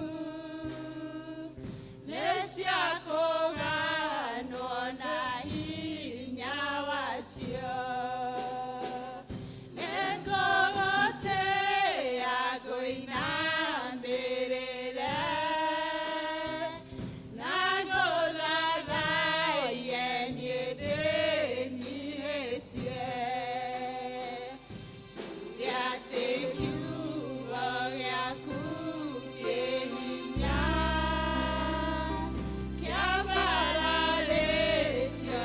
M: nĩ cia kũganwo na hinya wacio. Nĩngũgũtĩĩa, ngũinamĩrĩre na ngũthathaiye, niĩ ndĩnyihĩtie. Njuge atĩ kiugo gĩaku kĩ hinya, kĩambararĩtio.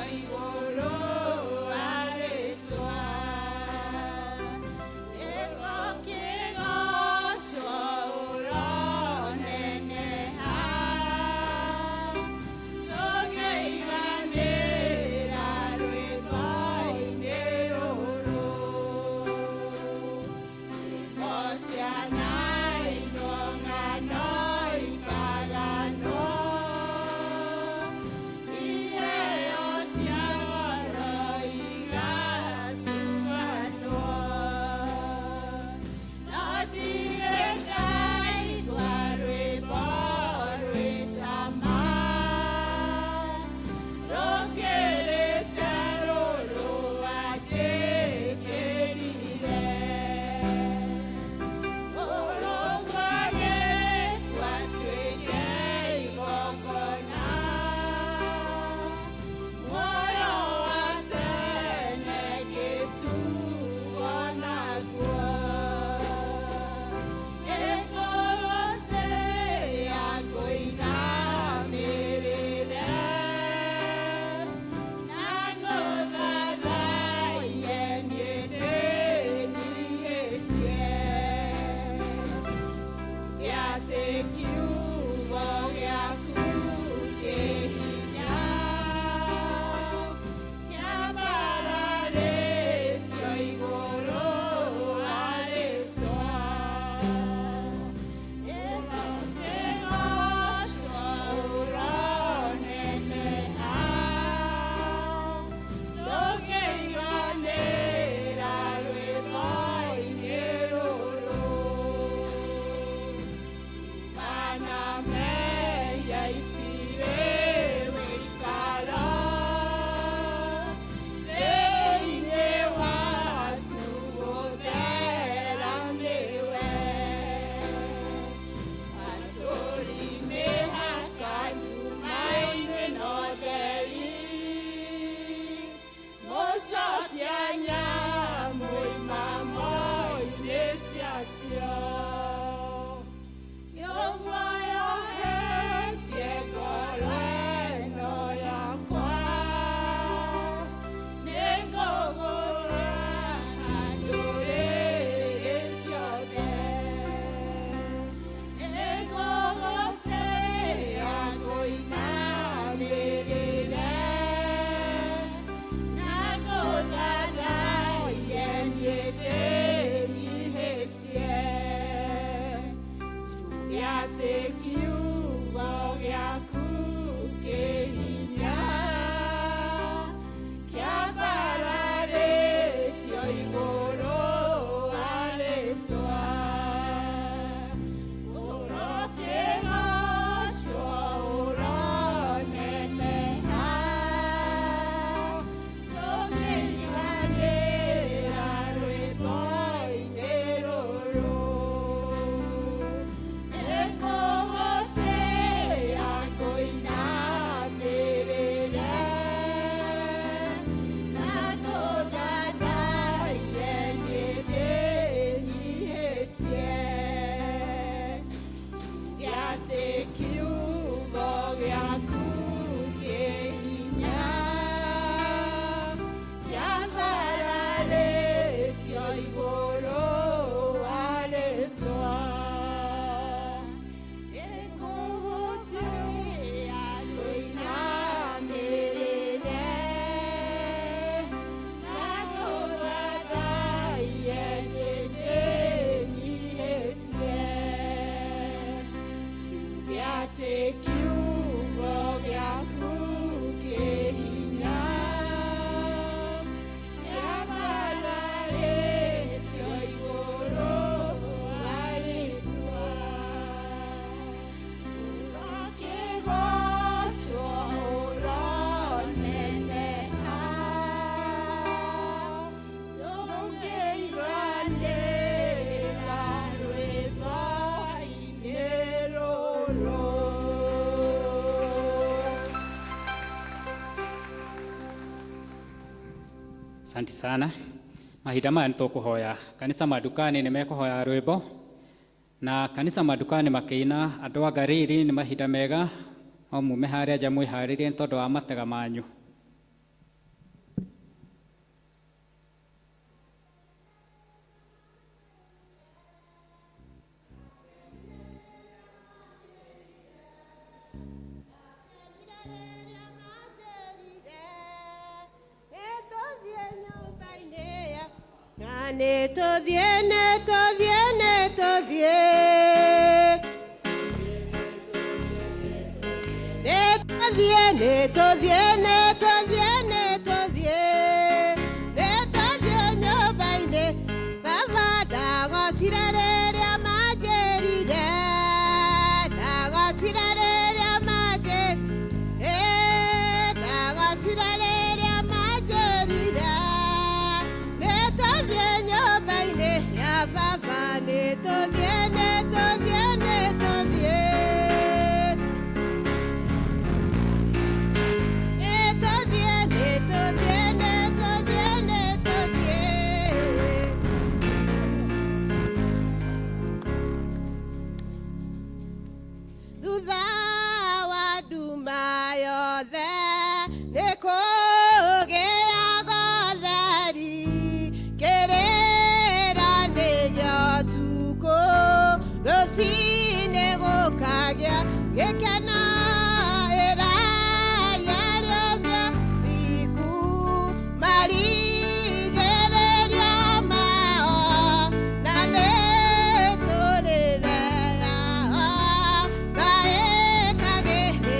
C: Asante sana. Mahinda maya nĩtũkũhoya kanitha madukani nĩ mekũhoya rwĩmbo na kanitha madukani makĩina andũ a Galili nĩ mahinda mega no mume harĩa nja mwĩharĩrie nĩ tondũ wa matega manyu.
I: Nĩtũthiĩ, nĩtũthiĩ, nĩtũthiĩ. Nĩtũthiĩ, nĩtũthiĩ, nĩtũthiĩ, nĩtũthiĩ. Nĩtũthiĩ nyũmba-inĩ. Baba ndagocire rĩrĩa manjĩrire. Ndagocire rĩrĩa manjĩrire. Ndagocire rĩrĩa manjĩrire. Nĩtũthiĩ nyũmba-inĩ ya baba. Nĩtũthiĩ, nĩtũthiĩ, nĩtũthiĩ. Nĩtũthiĩ, nĩtũthiĩ, nĩtũthiĩ, nĩtũthiĩ. Thutha wa nduma yothe nĩkũgĩaga ũtheri, kĩrĩra nĩ gĩa ũtukũ, rũcinĩ gũkagĩa gĩkeno. Ĩraya rĩothe thingu marigĩrĩrio mao na mĩtũrĩre yao na ĩkagĩrĩ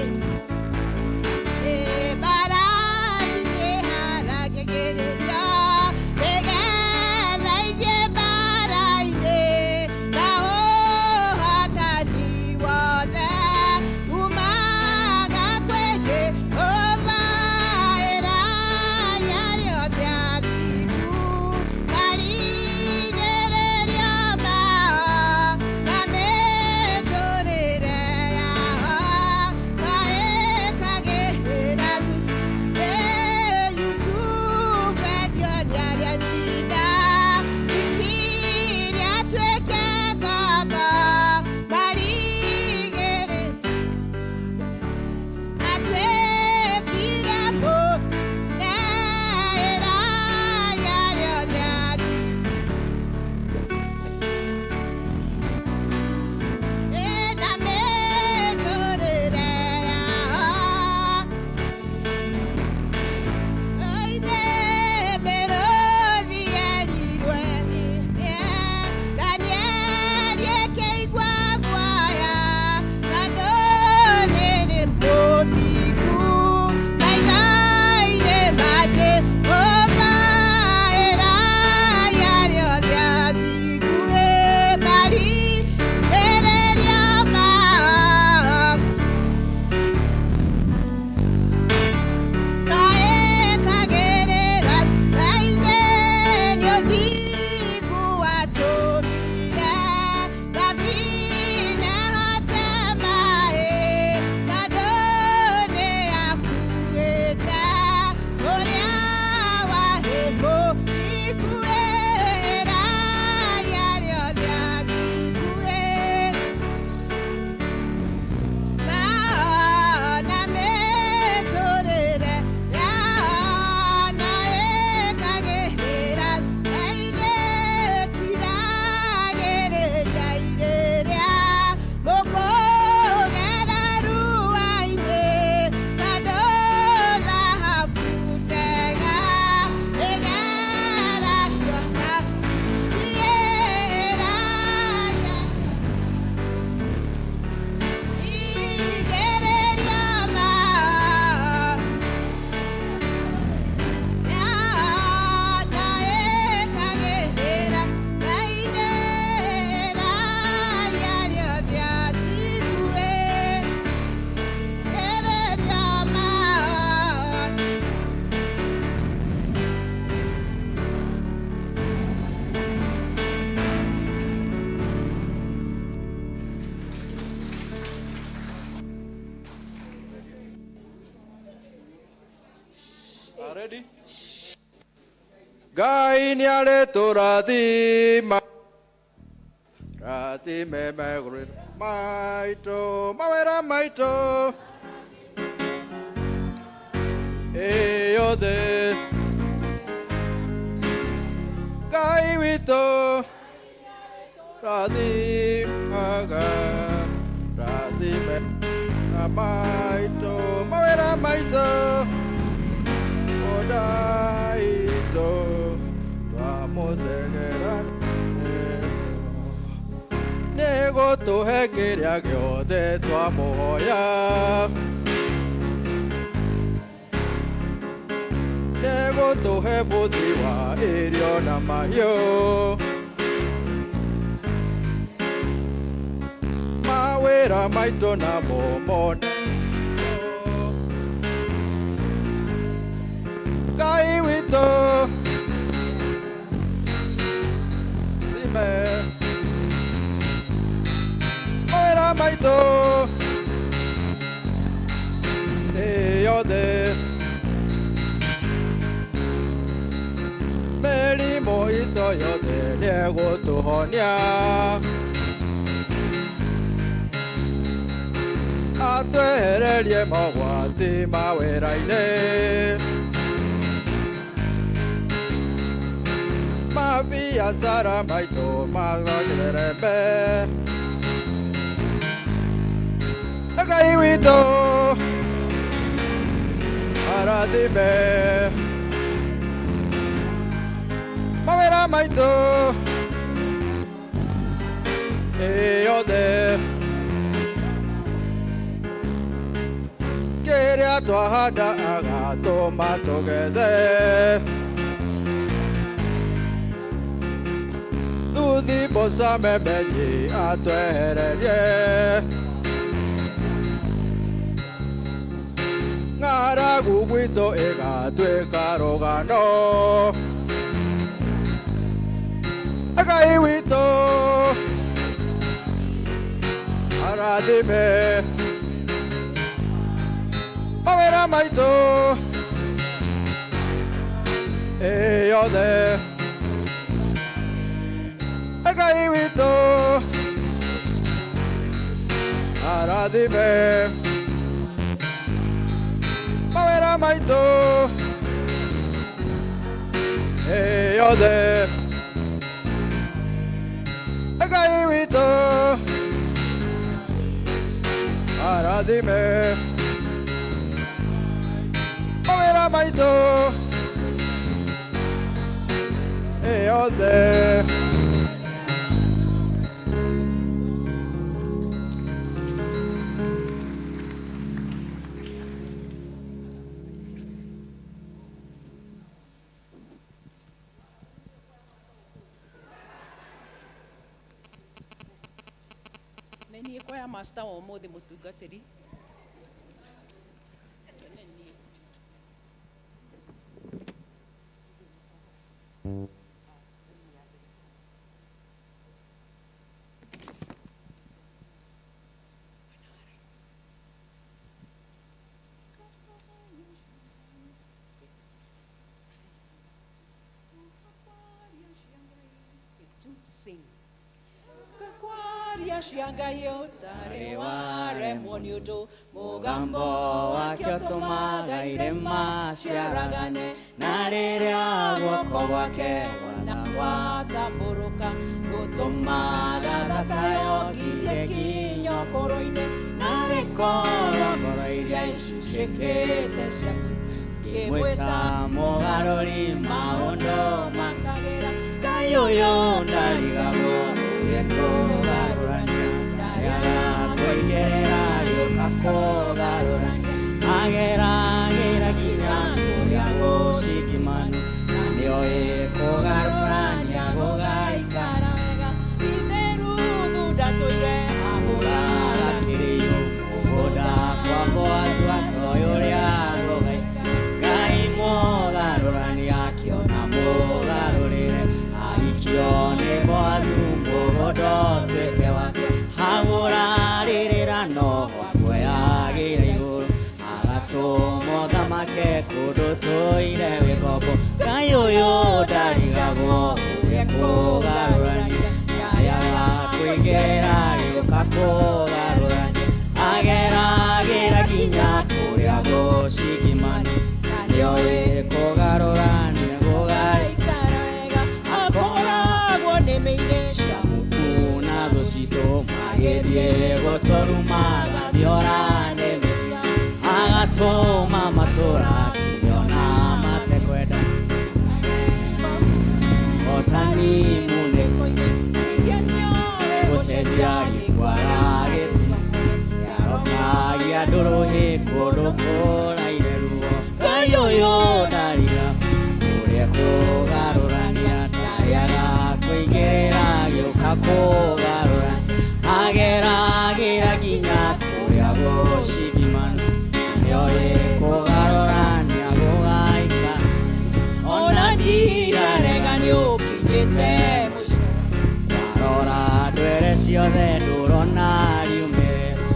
A: Ready? Ngai nĩarĩtũrathima rathime megũrũ maitũ mawĩra maitũ ĩyothe Ngai witũ rathimaga rathime maitũ mawĩra maitũ odaitũ twamũthegera nĩgũtũhe kĩrĩa gĩothe twamũhoya nĩgũtũhe bũthi wa irio na mahiũ mawĩra maitũ namo mone Ngai witũ thime mawĩra maitũ thĩ yothe mĩrimũ itũ yothe nĩegũtũhonia atwehererie mogwati mawĩra-inĩ mabiacara maitũ magagĩthereme Ngai witũ arathime mawĩra maitũ ĩyothe kĩrĩa twahanda agatũma tũgethe thuthi mboca memenyi atwehererie ng'aragu gwitũ ĩgatuĩka rũgano Ngai witũ arathime mawĩra maitũ ĩyothe Ngai witũ arathime mawĩra maitũ ĩyothe Ngai witũ arathime mawĩra maitũ ĩyothe.
D: Nĩ niĩ kwaya master wa ũmũthĩ mũtungatĩri. To sing. Kakwaria cia Ngai ũtarĩ waremwo nĩ ũndũ
G: Mũgambo wake ũtũmaga irĩma ciaragane na rĩrĩa guoko gwake
D: gwatambũrũka gũtũmaga thatayo ngirie kinya ũkũrũ-inĩ na rĩkorwo
G: ngoro iria icucĩkĩte ciaku ngĩmwĩta mũgarũri maũndũ
D: makagĩra
G: Ngai ũyũ ndarigagwo ũrĩa kũgarũrania ndarĩaga kũigĩrĩra rĩũka kũgarũrania ageragĩra nginya kũrĩa gũcingimanu na nĩoĩ kũgarũrania gũgaikara
D: wega ithe Ruthu ndatũire
G: ahũraga kĩrĩo mũgũnda kwa Boazu atoĩ ũrĩa gũgaikara Ngai mũgarũrania akĩona mũgarũrĩre ahikio nĩ Boazu mũgũnda ũtuĩke wake hagũra rĩrĩra no gwakuoyagĩra igũrũ agatũma ũthamake kũndũ tũire wĩ ngombo Ngai ũyũ ndarigagwo kũgarũrania ndarĩaga kũingĩrĩra gĩũka kũgarũrania ageragĩra nginya kũrĩa gũcingimanu na nĩoĩ kũgarũrania gũgaikara wega akoragwo nĩmĩ-inĩ cia muku na thũ citũ magĩthiĩ gũtũruma gathiora nĩmĩ ciao agatũma matũra nginya matekwenda hotani mune gũcenjia gĩkwara gĩtuma yarokagia ndũrũhĩ kũndũ kũraire ruo Ngai ũyũ ndariga ũrĩa kũgarũrania ndarĩaga kũingĩrĩra gĩũka kũgarũrania ageragĩra nginya kũrĩa gũcingimanu nĩoĩ kũgarũrania gũgaikara ona ndirarega nĩũkinyĩte mũico warora ndwere ciothe ndũrona riumĩrĩro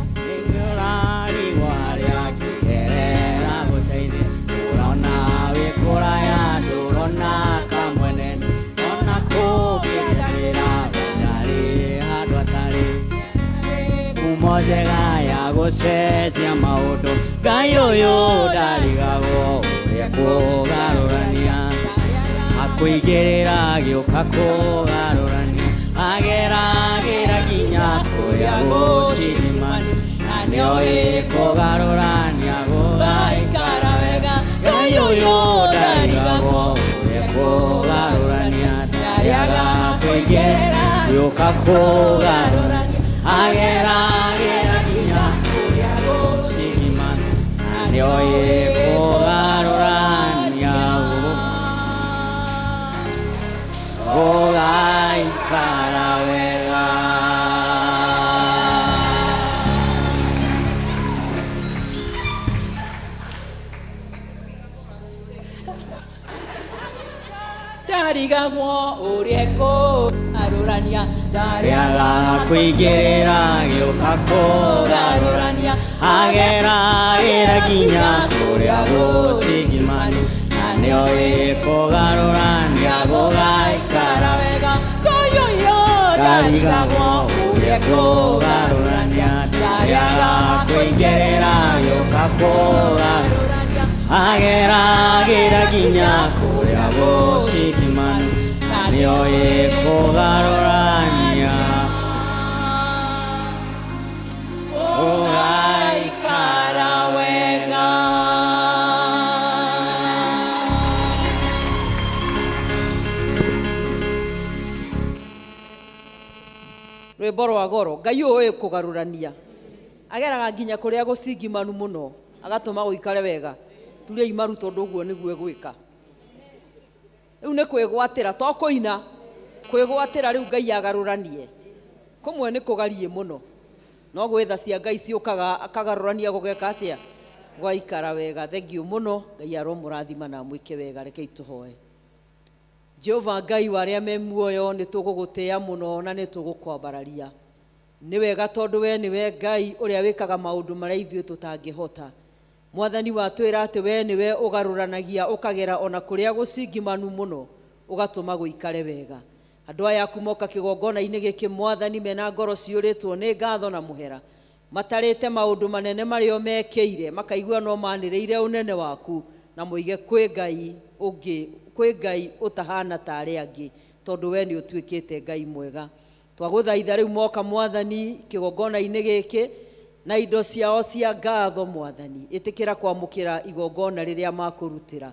G: nĩũrarigwo harĩa ngĩgerera gũteithia ũrona wĩ kũraya ndũrona kamwene ona kũngĩatĩra ndarĩ handũ atarĩ ngumo njega ya gũcenjia maũndũ Ngai ũyũ ndarigagwo ũrĩa kũgarũrania akũigĩrĩra gĩũka kũgarũrania ageragĩra nginya kũrĩa gũcingimanu na nĩoĩ kũgarũrania gũgaikara wega Ngai ũyũ ndarigagwo ũrĩa kũgarũrania ndarĩaga kũingĩrĩra gĩũka kũgarũrania ageragĩra nginya kũrĩa gũcingimanu na nĩoĩ kũgarũrania gũgaikara wega.
O: Ndarigagwo ũrĩa kũgarũrania
G: ndarĩaga kũingĩrĩra gĩũka kũgarũrania ageragĩra nginya kũrĩa gũcingimanu na nĩoĩ kũgarũrania gũgaikara
O: wega Ngai ũyũ
G: ndarigagwo ũrĩa kũgarũrania ndarĩaga kũingĩrĩra gĩũka kũgarũrania ageragĩra nginya kũrĩa gũcingimanu na nĩoĩ kũgarũrania gũgaikara wega.
P: Rwĩmbo rwa goro Ngai ũĩ kũgarũrania ageraga nginya kũrĩa gũcingimanu mũno agatũma gũikare wega turiai maru tondũ ũguo nĩguo egwĩka rĩu nĩ kwĩgwatĩra to kũina kwĩgwatĩra rĩu Ngai agarũranie kũmwe nĩ kũgariĩ mũno no gwĩtha cia Ngai ciũkaga akagarũrania gũgeka atĩa gwaikara wega thengiũ mũno Ngai aromũrathima na amwĩke wega rekei tũhoe Jehova Ngai wa arĩa me muoyo nĩ tũgũgũtĩĩa mũno na nĩ tũgũkwambararia nĩ wega tondũ we nĩwe Ngai ũrĩa wĩkaga maũndũ marĩa ithuĩ tũtangĩhota Mwathani watwĩra atĩ we nĩwe ũgarũranagia ũkagera ona kũrĩa gũcingimanu mũno ũgatũma gũikare wega andũ aya aku moka kĩgongona-inĩ gĩkĩ Mwathani mena ngoro ciũrĩtwo nĩ ngatho na mũhera matarĩte maũndũ manene marĩa mekĩire makaigua no manĩrĩire ũnene waku na moige kwĩ Ngai ũngĩ kwĩ Ngai ũtahana ta arĩa angĩ tondũ we nĩ ũtuĩkĩte Ngai mwega twagũthaitha rĩu moka Mwathani kĩgongona-inĩ gĩkĩ na indo ciao cia ngatho Mwathani ĩtĩkĩra kwamũkĩra igongona rĩrĩa makũrutĩra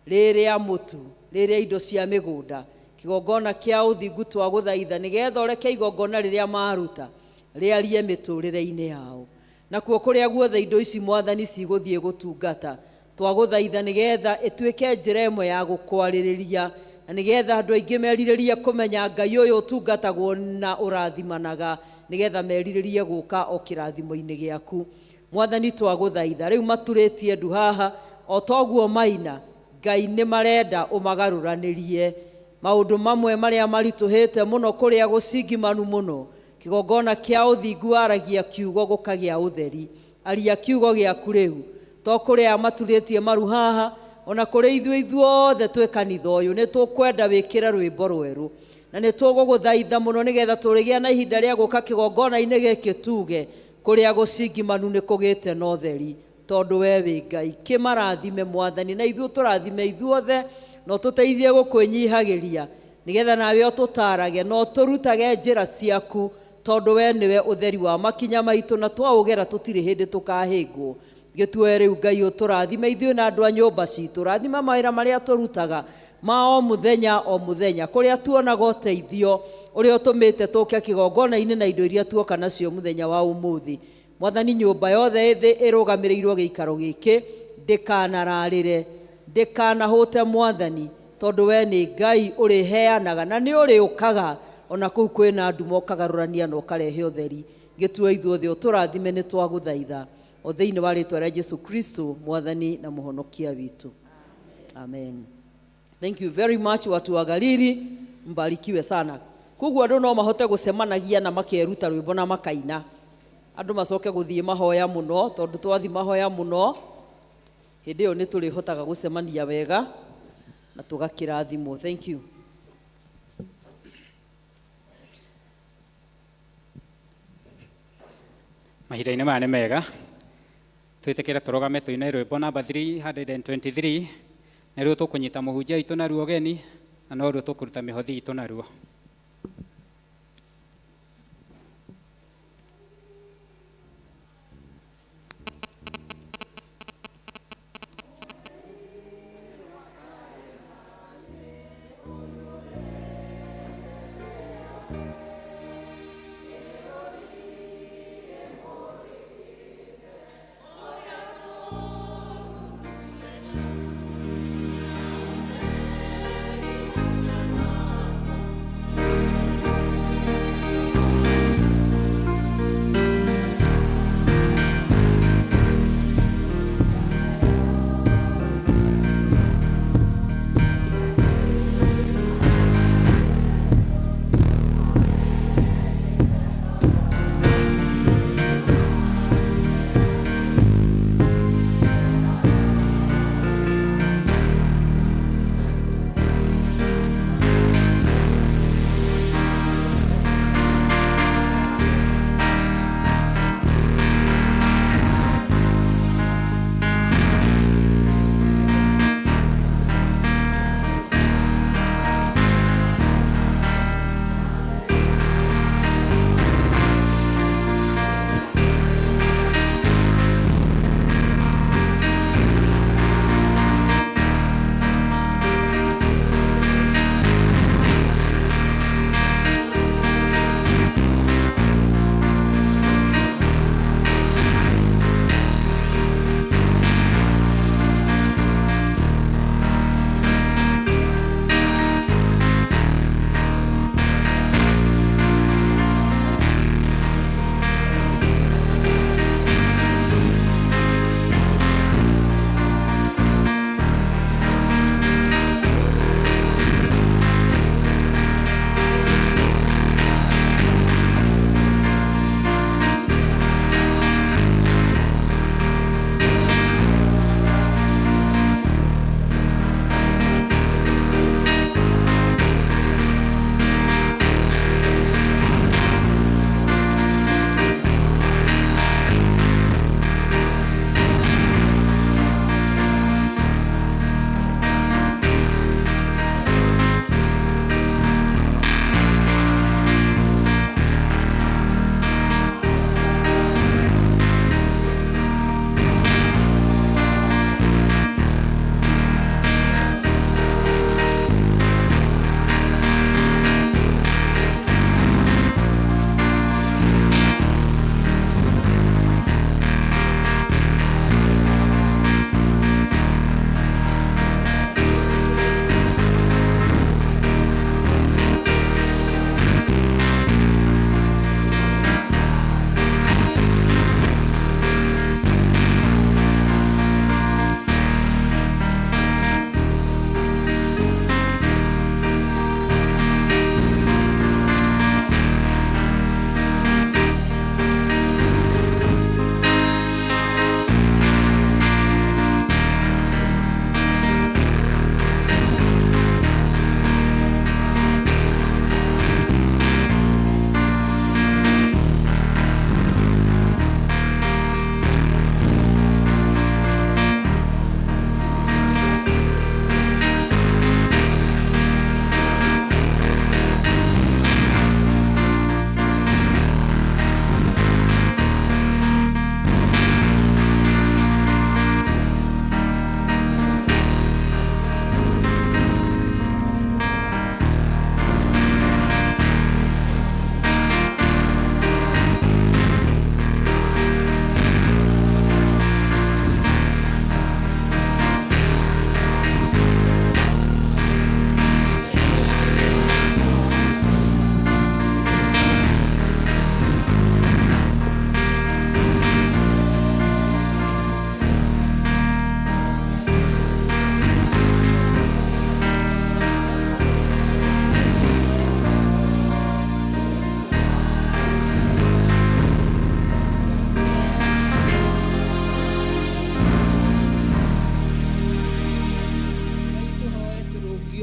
P: rĩrĩa mũtu rĩrĩa indo cia mĩgũnda kĩgongona kĩa ũthingu twagũthaitha nĩgetha ũreke igongona rĩrĩa maruta rĩarie mĩtũrĩre-inĩ yao nakuo kũrĩa guothe indo ici Mwathani cigũthiĩ gũtungata twagũthaitha nĩgetha ĩtuĩke njĩra ĩmwe ya gũkwarĩrĩria na nĩgetha andũ aingĩ merirĩrie kũmenya Ngai ũyũ ũtungatagwo na ũrathimanaga nĩgetha merirĩrie gũka o kĩrathimo-inĩ gĩaku Mwathani twagũthaitha rĩu maturĩtie ndu haha o toguo maina Ngai nĩ marenda ũmagarũranĩrie maũndũ mamwe marĩa maritũhĩte mũno kũrĩa gũcingimanu mũno kĩgongona kĩa ũthingu waragia kiugo gũkagĩa ũtheri aria kiugo gĩaku rĩu to kũrĩa maturĩtie maru haha ona kũrĩ ithuĩ ithuothe twĩ kanitha ũyũ nĩ tũkwenda wĩkĩre rwĩmbo rwerũ Na nĩ tũgũgũthaitha mũno nĩgetha tũrĩgĩa na ihinda rĩa gũka kĩgongona-inĩ gĩkĩ tuge kũrĩa gũcingimanu nĩ kũgĩte na ũtheri, tondũ we wĩ Ngai. Kĩmarathime Mwathani, na ithuĩ tũrathime ithuothe, na ũtũteithie gũkwĩnyihagĩria nĩgetha nawe ũtũtarage na ũtũrutage njĩra ciaku, tondũ we nĩwe ũtheri wa makinya maitũ, na twaũgera tũtirĩ hĩndĩ tũkahĩngwo. Gĩtuoe rĩu Ngai ũtũrathime ithuĩ na andũ a nyũmba citũ, rathima mawĩra marĩa tũrutaga ma o mũthenya o mũthenya, kũrĩa tuonaga ũteithio ũrĩa ũtũmĩte tũke kĩgongona-inĩ na indo iria tuoka nacio mũthenya wa ũmũthĩ. Mwathani, nyũmba yothe ĩthĩ ĩrũgamĩrĩirwo gĩikaro gĩkĩ ndĩkanararĩre, ndĩkanahũte Mwathani, tondũ we nĩ Ngai ũrĩheanaga na nĩ ũrĩũkaga ona kũu kwĩna nduma ũkagarũrania na ũkarehe ũtheri. Gĩtue ithuothe ũtũrathime, nĩ twagũthaitha o thĩinĩ wa rĩtwa rĩa Jesu Kristo Mwathani na Mũhonokia witũ, amen. Thank you very much watu wa Galili, mbarikiwe sana. Koguo andũ no mahote gũcemanagia na makeruta rwĩmbo na makaina, andũ macoke gũthiĩ mahoya mũno, tondũ twathi mahoya mũno hĩndĩ ĩyo nĩ tũrĩhotaga gũcemania wega na tũgakĩrathimwo. Thank you.
C: Mahinda-inĩ maya nĩ mega twĩtĩkĩre tũrũgame tũine rwĩmbo namba 323, nĩruo tũkũnyita mũhunjia witũ naruo ũgeni, na noruo tũkũruta mĩhothi itũ naruo.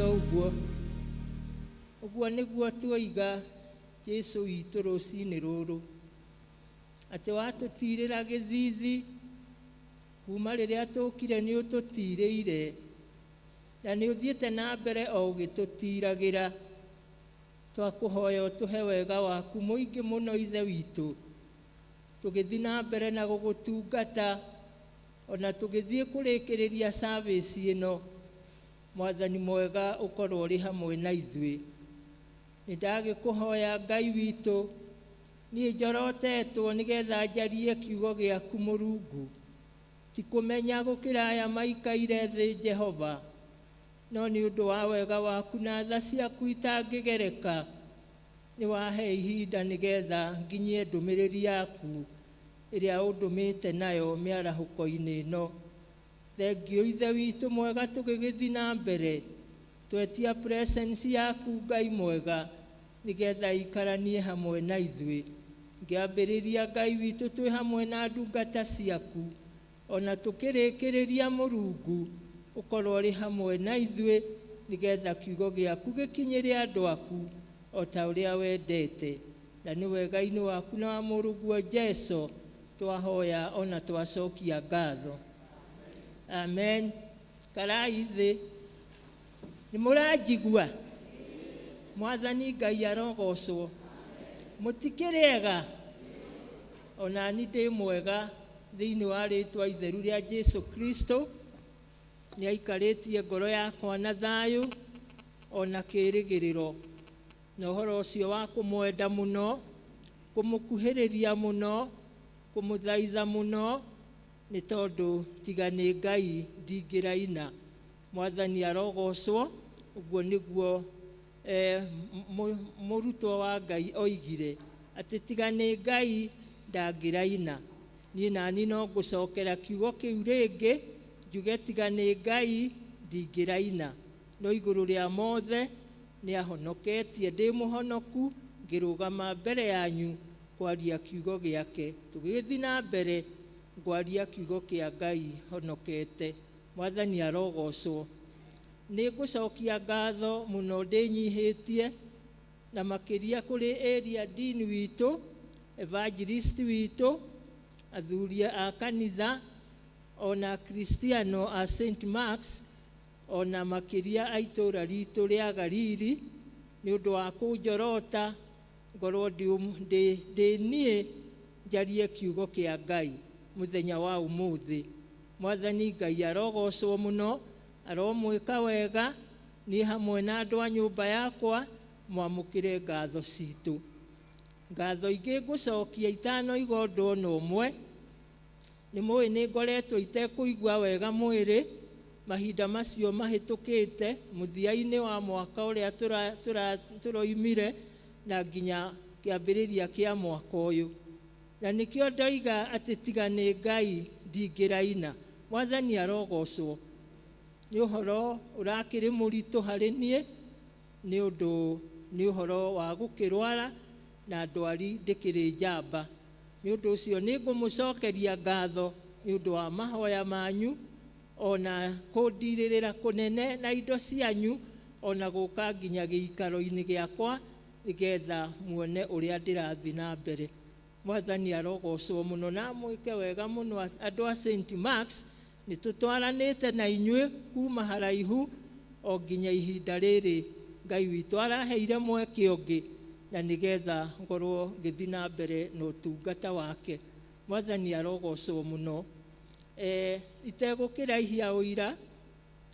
Q: Ũguo ũguo nĩguo tuoiga Jesu witũ rũcinĩ rũrũ, atĩ watũtirĩra gĩthithi kuma rĩrĩa tũkire, nĩ ũtũtirĩire na nĩ ũthiĩte na mbere o ũgĩtũtiragĩra. Twakũhoya ũtũhe wega waku mũingĩ mũno, Ithe witũ, tũgĩthiĩ na mbere na gũgũtungata ona tũgĩthiĩ kũrĩkĩrĩria service ĩno. Mwathani mwega, ũkorwo ũrĩ hamwe na ithuĩ. Nĩ ndagĩkũhoya, Ngai witũ, niĩ njorotetwo nĩgetha njarie kiugo gĩaku, Mũrungu, ti kũmenya gũkĩra aya maikaire thĩ, Jehova, no nĩ ũndũ wa wega waku na tha ciaku itangĩgereka, nĩ wahe ihinda nĩgetha nginyie ndũmĩrĩri yaku ĩrĩa ũndũmĩte nayo mĩarahũko-inĩ ĩno. Thengiũ, Ithe witũ mwega. Tũgĩgĩthiĩ na mbere, twetia presence yaku, Ngai mwega, nĩgetha ikaranie hamwe na ithuĩ. Ngĩambĩrĩria, Ngai witũ, twĩ hamwe na ndungata ciaku, ona tũkĩrĩkĩrĩria, Mũrungu, ũkorwo ũrĩ hamwe na ithuĩ, nĩgetha kiugo gĩaku gĩkinyĩre andũ aku o ta ũrĩa wendete. Na nĩ wega-inĩ waku na wa Mũrũguo Jesu twahoya ona twacokia ngatho, amen. Karai thĩ, nĩ mũranjigua? Mwathani Ngai arogocwo. Mũtikĩrĩega? Ona ni ndĩ mwega thĩinĩ wa rĩtwa itheru rĩa Jesu Kristo. Nĩ aikarĩtie ngoro yakwa na thayũ ona kĩĩrĩgĩrĩro, na ũhoro ũcio wa kũmwenda mũno, kũmũkuhĩrĩria mũno, kũmũthaitha mũno, nĩ tondũ tiga nĩ Ngai ndingĩraina. Mwathani arogocwo. Ũguo nĩguo mũrutwo wa Ngai oigire atĩ tiga nĩ Ngai ndangĩraina. Niĩ nani no ngũcokera kiugo kĩu rĩngĩ, njuge tiga nĩ Ngai ndingĩraina. No igũrũ rĩa mothe nĩ ahonoketie, ndĩ mũhonoku ngĩrũgama mbere yanyu kwaria kiugo gĩake. Tũgĩgĩthiĩ na mbere ngwaria kiugo kĩa Ngai honokete. Mwathani arogocwo. Nĩ ngũcokia ngatho mũno ndĩnyihĩtie, na makĩria kũrĩ area dean witũ, evangelist witũ, athuri a kanitha, ona Kristiano a St Marks, ona makĩria a itũũra ritũ rĩa Galili, nĩ ũndũ wa kũnjorota ngorwo ndĩ niĩ njarie kiugo kĩa Ngai mũthenya wa ũmũthĩ. Mwathani Ngai arogocwo mũno, aromwĩka wega. Niĩ hamwe na andũ a nyũmba yakwa, mwamũkĩre ngatho citũ. Ngatho ingĩ ngũcokia itanoiga ũndũ ona ũmwe, nĩ mũĩ nĩ ngoretwo itekũigua wega mwĩrĩ mahinda macio mahĩtũkĩte, mũthia-inĩ wa mwaka ũrĩa tũroimire na nginya kĩambĩrĩria kĩa mwaka ũyũ, na nĩkĩo ndoiga atĩ tiga nĩ Ngai ndingĩraina. Mwathani arogocwo. Nĩ ũhoro ũrakĩrĩ mũritũ harĩ niĩ, nĩ ũndũ nĩ ũhoro wa gũkĩrwara na ndwari ndĩkĩrĩ njamba. Nĩ ũndũ ũcio nĩ ngũmũcokeria ngatho nĩ ũndũ wa mahoya manyu, ona kũndirĩrĩra kũnene na indo cianyu, ona gũka nginya gĩikaro-inĩ gĩakwa nĩgetha muone ũrĩa ndĩrathiĩ na mbere. Mwathani arogocwo mũno na mwĩke wega mũno. Andũ a St Marks, nĩ tũtwaranĩte na inyuĩ kuma haraihu o nginya ihinda rĩrĩ Ngai witũ araheire mweke ũngĩ na nĩgetha ngorwo ngĩthiĩ na mbere na ũtungata wake. Mwathani arogocwo mũno. Itegũkĩraihia ũira,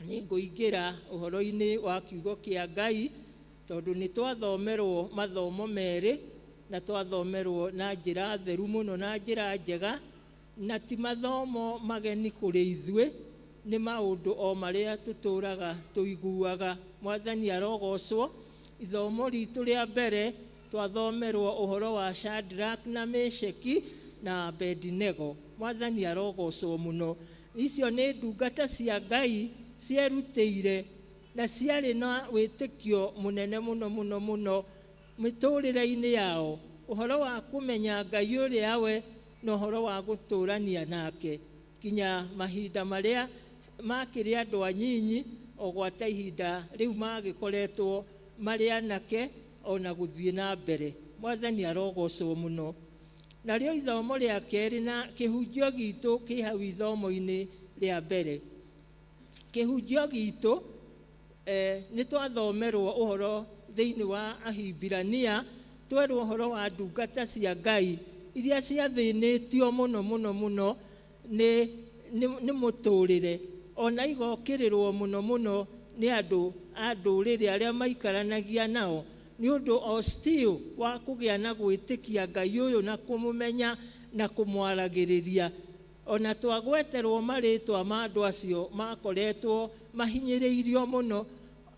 Q: nĩ ngũingĩra ũhoro-inĩ wa kiugo kĩa Ngai, tondũ nĩ twathomerwo mathomo merĩ, na twathomerwo na njĩra theru mũno na njĩra njega, na ti mathomo mageni kũrĩ ithuĩ, nĩ maũndũ o marĩa tũtũraga tũiguaga. Mwathani arogocwo. Ithomo ritũ rĩa mbere twathomerwo ũhoro wa Shadrach na Mesheki na Abednego. Mwathani arogocwo mũno. Icio nĩ ndungata cia Ngai cierutĩire na ciarĩ na wĩtĩkio mũnene mũno mũno mũno mĩtũrĩre-inĩ yao, ũhoro wa kũmenya Ngai ũrĩa we na ũhoro wa gũtũrania nake nginya mahinda marĩa makĩrĩ andũ anyinyi. O gwata ihinda rĩu magĩkoretwo marĩ anake ona gũthiĩ na mbere. Mwathani arogocwo mũno. Narĩo ithomo rĩa kerĩ na kĩhunjio gitũ kĩ hau ithomo-inĩ rĩa mbere. Kĩhunjio gitũ nĩ twathomerwo ũhoro thĩinĩ wa Ahibirania, twerwo ũhoro wa ndungata cia Ngai iria ciathĩnĩtio mũno mũno mũno nĩ mũtũrĩre, ona igokĩrĩrwo mũno mũno nĩ andũ a ndũrĩrĩ arĩa maikaranagia nao, nĩ ũndũ o still wa kũgĩa na gwĩtĩkia Ngai ũyũ na kũmũmenya na kũmwaragĩrĩria. Ona twagweterwo marĩtwa ma andũ acio makoretwo mahinyĩrĩirio mũno,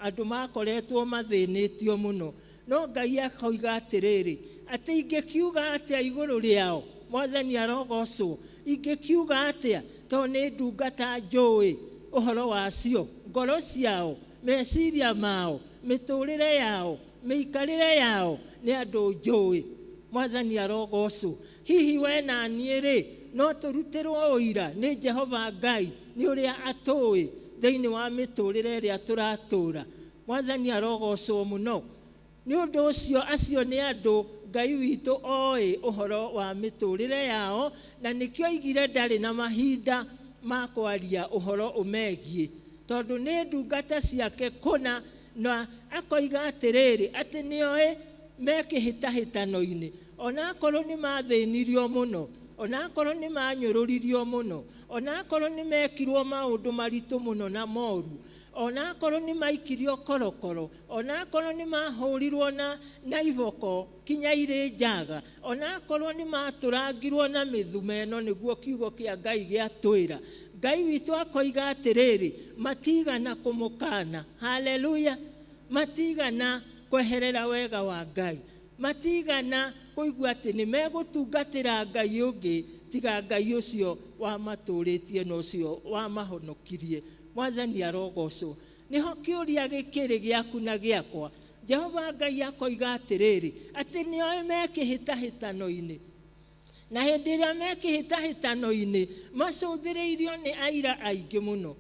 Q: andũ makoretwo mathĩnĩtio mũno. No Ngai akoiga atĩrĩrĩ, atĩ ingĩkiuga atĩa igũrũ rĩao? Mwathani arogocwo. Ingĩkiuga atĩa? Tondũ nĩ ndungata njũĩ ũhoro wacio, ngoro ciao, meciria mao, mĩtũrĩre yao, mĩikarĩre yao, nĩ andũ njũĩ. Mwathani arogocwo. Hihi we na niĩ rĩ, no tũrutĩrwo ũira nĩ Jehova Ngai nĩ ũrĩa atũĩ thĩinĩ wa mĩtũrĩre ĩrĩa tũratũra. Mwathani arogocwo mũno. Nĩ ũndũ ũcio acio nĩ andũ Ngai witũ oĩ ũhoro wa mĩtũrĩre yao, na nĩkĩo oigire ndarĩ na mahinda ma kwaria ũhoro ũmegiĩ, tondũ nĩ ndungata ciake kũna, na akoiga atĩrĩrĩ, atĩ nĩoĩ me kĩhĩtahĩtano-inĩ, ona akorwo nĩ mathĩnirio mũno, ona akorwo nĩ manyũrũririo mũno, ona akorwo nĩ mekirwo maũndũ maritũ mũno na moru, ona akorwo nĩ maikirio korokoro, ona akorwo nĩ mahũrirwo na iboko kinya irĩ njaga, ona akorwo nĩ matũrangirwo na mĩthumeno, nĩguo kiugo kĩa Ngai gĩatwĩra. Ngai witũ akoiga atĩrĩrĩ, matigana kũmũkana. Haleluya. Matigana kweherera wega wa Ngai, matigana kũigua atĩ nĩ megũtungatĩra Ngai ũngĩ tiga Ngai ũcio wamatũrĩtie na ũcio wamahonokirie. Mwathani arogocwo. Nĩho kĩũria gĩkĩrĩ gĩaku na gĩakwa. Jehova Ngai akoiga atĩrĩrĩ, atĩ nĩoĩ me kĩhĩtahĩtano-inĩ, na hĩndĩ ĩrĩa me kĩhĩtahĩtano-inĩ macũthĩrĩirio nĩ aira aingĩ mũno.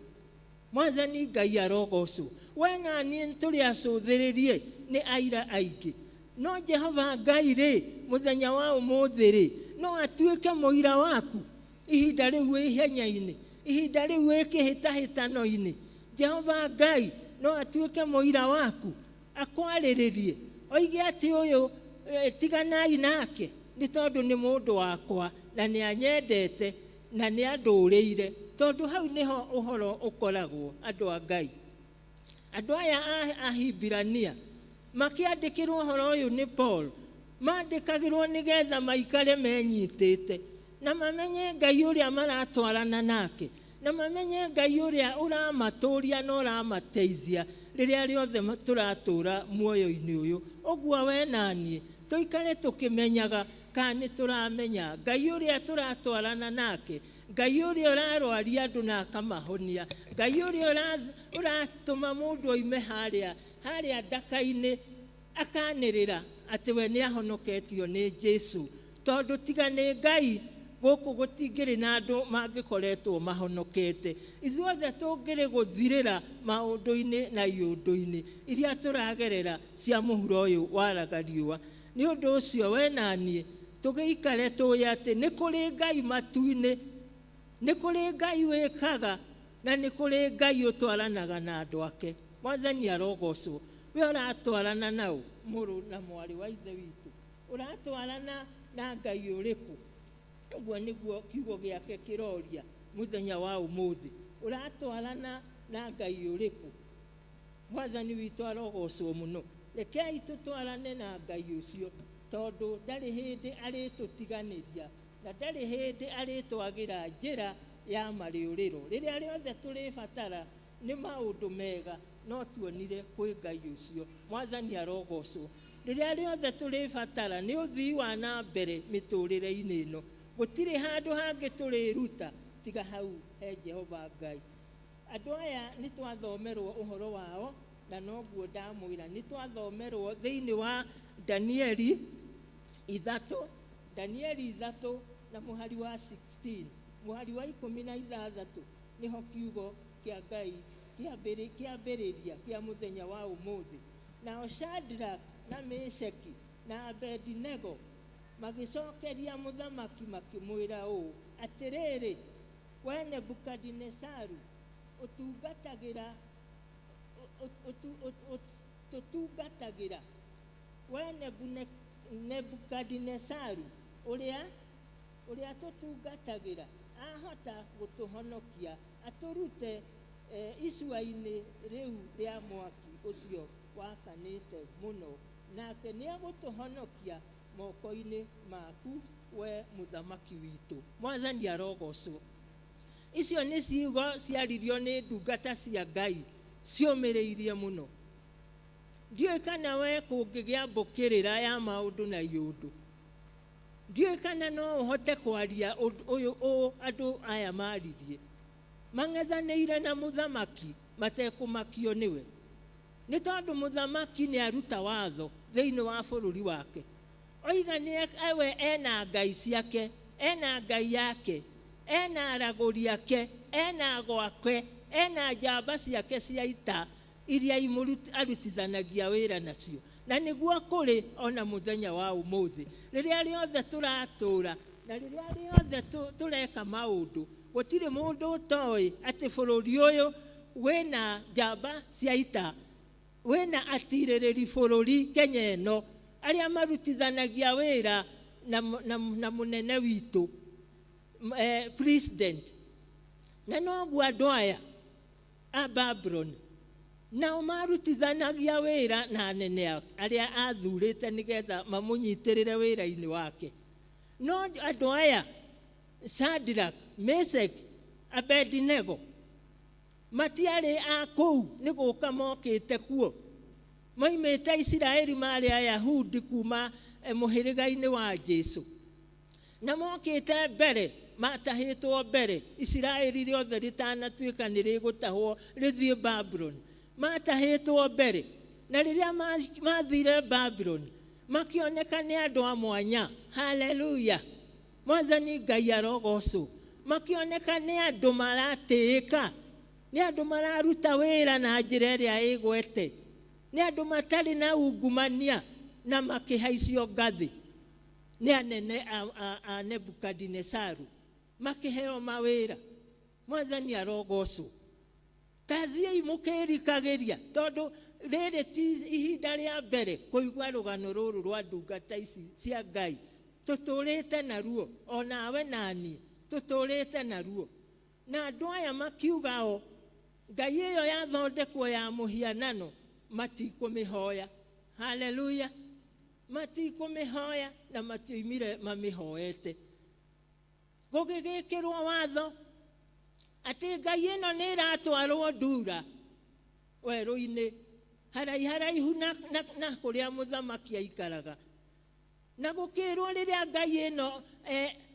Q: Mwathani Ngai arogocwo. We na niĩ tũrĩ acũthĩrĩrie nĩ aira aingĩ, no Jehova Ngai rĩ, mũthenya wa ũmũthĩ rĩ, no atuĩke mũira waku ihinda rĩu wĩ ihenya-inĩ, ihinda rĩu wĩ kĩhĩtahĩtano-inĩ. Jehova Ngai no atuĩke mũira waku, akwarĩrĩrie, oige atĩ ũyũ tiganai nake nĩ tondũ nĩ mũndũ wakwa na nĩ anyendete na nĩ andũrĩire. Tondũ hau nĩho ũhoro ũkoragwo, andũ a Ngai. Andũ aya a Ahibirania makĩandĩkĩrwo ũhoro ũyũ nĩ Paul, mandĩkagĩrwo nĩgetha maikare menyitĩte na mamenye Ngai ũrĩa maratwarana nake, na mamenye Ngai ũrĩa ũramatũria na ũramateithia rĩrĩa rĩothe tũratũra muoyo-inĩ ũyũ. Ũguo we na niĩ tũikare tũkĩmenyaga kana nĩ tũramenya Ngai ũrĩa tũratwarana nake, Ngai ũrĩa ũrarwaria andũ na akamahonia, Ngai ũrĩa ũratũma mũndũ oime harĩa ndaka-inĩ akanĩrĩra atĩ we nĩ ahonoketio nĩ Jesu. Tondũ tiga nĩ Ngai gũkũ gũtingĩrĩ na andũ mangĩkoretwo mahonokete. Ithuothe tũngĩrĩ gũthirĩra maũndũ-inĩ na iũndũ-inĩ iria tũragerera cia mũhuro ũyũ waraga riũa. Nĩ ũndũ ũcio we na niĩ tũgĩikare tũĩ atĩ nĩ kũrĩ Ngai matu-inĩ, nĩ kũrĩ Ngai wĩkaga, na nĩ kũrĩ Ngai ũtwaranaga na andũ ake. Mwathani arogocwo. We ũratwarana nao, mũrũ na mwarĩ wa Ithe witũ, ũratwarana na Ngai ũrĩkũ? Ũguo nĩguo kiugo gĩake kĩroria mũthenya wa ũmũthĩ. Ũratwarana na Ngai ũrĩkũ? Mwathani witũ arogocwo mũno. Rekei tũtwarane na Ngai ũcio, tondũ ndarĩ hĩndĩ arĩtũtiganĩria na ndarĩ hĩndĩ arĩtwagĩra njĩra ya marĩũrĩro. Rĩrĩa rĩothe tũrĩbatara nĩ maũndũ mega no tuonire kwĩ Ngai ũcio. Mwathani arogocwo. Rĩrĩa rĩothe tũrĩbatara nĩ ũthii wa na mbere mĩtũrĩre-inĩ ĩno, gũtirĩ handũ hangĩ tũrĩruta tiga hau he Jehova Ngai. Andũ aya nĩ twathomerwo ũhoro wao, na noguo ndamwĩra nĩ twathomerwo thĩinĩ wa Danieli 3, Danieli 3 na mũhari wa 16, mũhari wa 16 nĩho kiugo kĩa Ngai Kĩambĩrĩria kĩa mũthenya wa ũmũthĩ. Nao Shadrach na Meshaki na Abednego magĩcokeria mũthamaki makĩmwĩra ũũ, atĩrĩrĩ, we Nebukadinesaru, ũtungatagĩra tũtungatagĩra we Nebukadinesaru ũrĩa tũtungatagĩra ahota gũtũhonokia atũrute icua-inĩ rĩu rĩa mwaki ũcio wakanĩte mũno, nake nĩegũtũhonokia moko-inĩ maku we mũthamaki witũ. Mwathani arogocwo. Icio nĩ ciugo ciaririo nĩ ndungata cia Ngai ciũmĩrĩirie mũno. Ndiũĩ kana we kũngĩgĩa mbũkĩrĩra ya maũndũ na iũndũ, ndiũĩ kana no ũhote kwaria ũyũ ũũ andũ aya maririe mang'ethanĩire na mũthamaki matekũmakio nĩwe, nĩ tondũ mũthamaki nĩ aruta watho thĩinĩ wa bũrũri wake. Oiga nĩ ewe ena ngai ciake, ena ngai yake, ena aragũri ake, ena gwake, ena njamba ciake cia ita iria arutithanagia wĩra nacio. Na nĩguo kũrĩ ona mũthenya wa ũmũthĩ, rĩrĩa rĩothe tũratũra na rĩrĩa rĩothe tũreka maũndũ, gũtirĩ mũndũ ũtoĩ atĩ bũrũri ũyũ wĩna njamba cia ita, wĩna atirĩrĩri bũrũri Kenya ĩno, arĩa marutithanagia wĩra na mũnene witũ president. Na noguo andũ aya a Babuloni nao marutithanagia wĩra na anene arĩa athurĩte nĩgetha mamũnyitĩrĩre wĩra-inĩ wake. No andũ aya Shadrach, Meshach, Abednego matiarĩ a kũu, nĩ gũka mokĩte kuo. Moimĩte Isiraeli, marĩ Ayahudi kuma mũhĩrĩga-inĩ wa Jesu, na mokĩte mbere, matahĩtwo mbere Isiraeli rĩothe rĩtanatuĩka nĩ rĩgũtahwo rĩthiĩ Babuloni. Matahĩtwo mbere, na rĩrĩa mathire Babuloni makĩoneka nĩ andũ a mwanya. Haleluya, Mwathani Ngai arogocwo. Makĩoneka nĩ andũ maratĩĩka, nĩ andũ mararuta wĩra na njĩra ĩrĩa ĩgwete, nĩ andũ matarĩ na ungumania, na makĩhaicio ngathĩ nĩ anene a Nebukadinesaru, makĩheo mawĩra. Mwathani arogocwo. Ta thiĩi mũkĩrikagĩria, tondũ rĩrĩ ti ihinda rĩa mbere kũigua rũgano rũrũ rwa ndungata ici cia Ngai. Tũtũrĩte naruo, onawe naniĩ tũtũrĩte naruo. Na andũ aya makiuga o ngai ĩyo yathondekwo ya mũhianano matikũmĩhoya. Haleluya, matikũmĩhoya, na matioimire mamĩhoete. Gũgĩgĩkĩrwo watho atĩ ngai ĩno nĩ ĩratwarwo Ndura werũ-inĩ haraiharaihu na kũrĩa mũthamaki aikaraga. Na gũkĩrwo rĩrĩa ngai ĩno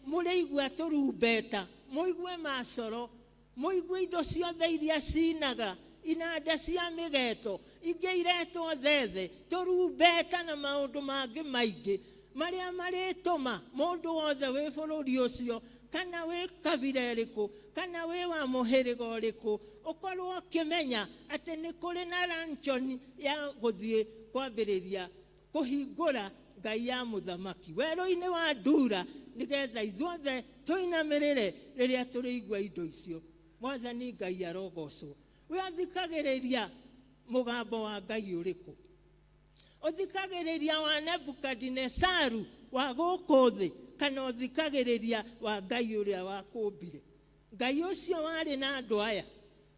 Q: mũrĩigua tũrumbeta, mũigue macoro, mũigue indo ciothe iria cinaga, inanda cia mĩgeto, ingĩ iretwo thethe, tũrumbeta na maũndũ mangĩ maingĩ marĩa marĩtũma mũndũ wothe wĩ bũrũri ũcio, kana wĩ kabira ĩrĩkũ, kana wĩ wa mũhĩrĩga ũrĩkũ, ũkorwo ũkĩmenya atĩ nĩ kũrĩ na luncheon ya gũthiĩ kwambĩrĩria kũhingũra ngai ya mũthamaki werũ-inĩ wa Ndura, nĩgetha ithuothe tũinamĩrĩre rĩrĩa tũrĩigua indo icio. Mwathani Ngai arogocwo. We ũthikagĩrĩria mũgambo wa Ngai ũrĩkũ? Ũthikagĩrĩria wa Nebukadinesaru wa gũkũ thĩ, kana ũthikagĩrĩria wa Ngai ũrĩa wakũmbire? Ngai ũcio warĩ na andũ aya,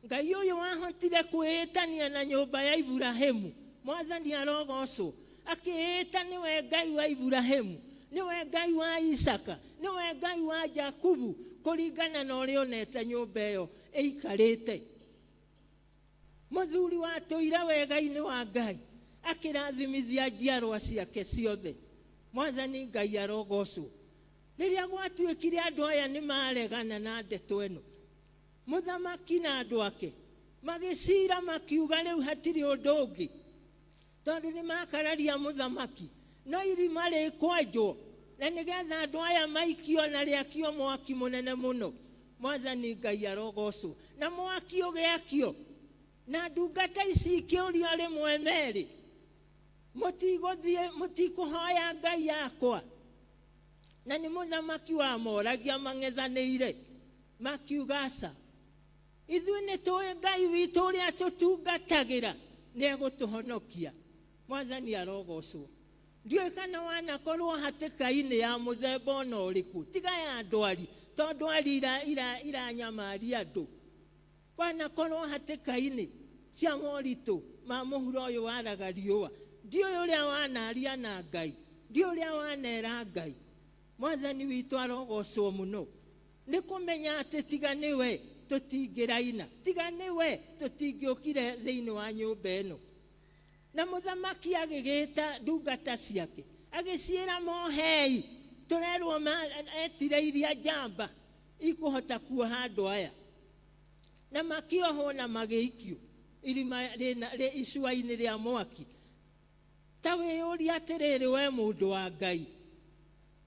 Q: Ngai ũyũ wahotire kwĩĩtania na nyũmba ya Iburahĩmu. Mwathani arogocwo. Akĩĩta nĩwe Ngai wa Iburahĩmu, nĩwe Ngai wa Isaka, nĩwe Ngai wa Jakubu, kũringana na ũrĩa onete nyũmba ĩyo ĩikarĩte. Mũthuri watũire wega-inĩ wa Ngai akĩrathimithia njiarwa ciake ciothe. Mwathani Ngai arogocwo. Rĩrĩa gwatuĩkire andũ aya nĩ maregana na ndeto ĩno, mũthamaki na andũ ake magĩcira makiuga rĩu hatirĩ ũndũ ũngĩ, tondũ nĩ makararia mũthamaki, no irima rĩkwenjwo na nĩgetha andũ aya maikio na rĩakio mwaki mũnene mũno. Mwathani Ngai arogocwo. Na mwaki ũgĩakio, Na ndungata ici ikĩũrio rĩmwe merĩ, mũtigũthiĩ, mũtikũhoya Ngai yakwa? Na nĩ mũthamaki wamoragia mang'ethanĩire, makiuga aca, ithuĩ nĩ tũĩ Ngai witũ ũrĩa tũtungatagĩra nĩ egũtũhonokia. Mwathani arogocwo. Ndiũĩ kana wanakorwo hatĩka-inĩ ya mũthemba ona ũrĩkũ, tiga ya ndwari, tondũ ndwari iranyamaria andũ. Wanakorwo hatĩka-inĩ cia moritũ ma mũhuro ũyũ waraga riũa, ndiũĩ ũrĩa wanaria na Ngai, ndiũĩ ũrĩa wanera Ngai. Mwathani witũ arogocwo mũno. Nĩ kũmenya atĩ tiga nĩwe tũtingĩraina, tiga nĩwe tũtingĩũkire thĩinĩ wa nyũmba ĩno. Na mũthamaki agĩgĩta ndungata ciake, agĩciĩra mohei, tũrerwo etire iria njamba ikũhota kuoha andũ aya. Na makĩohwo na magĩikio irima rĩ icua-inĩ rĩa mwaki. Ta wĩyũrie atĩrĩrĩ, we mũndũ wa Ngai,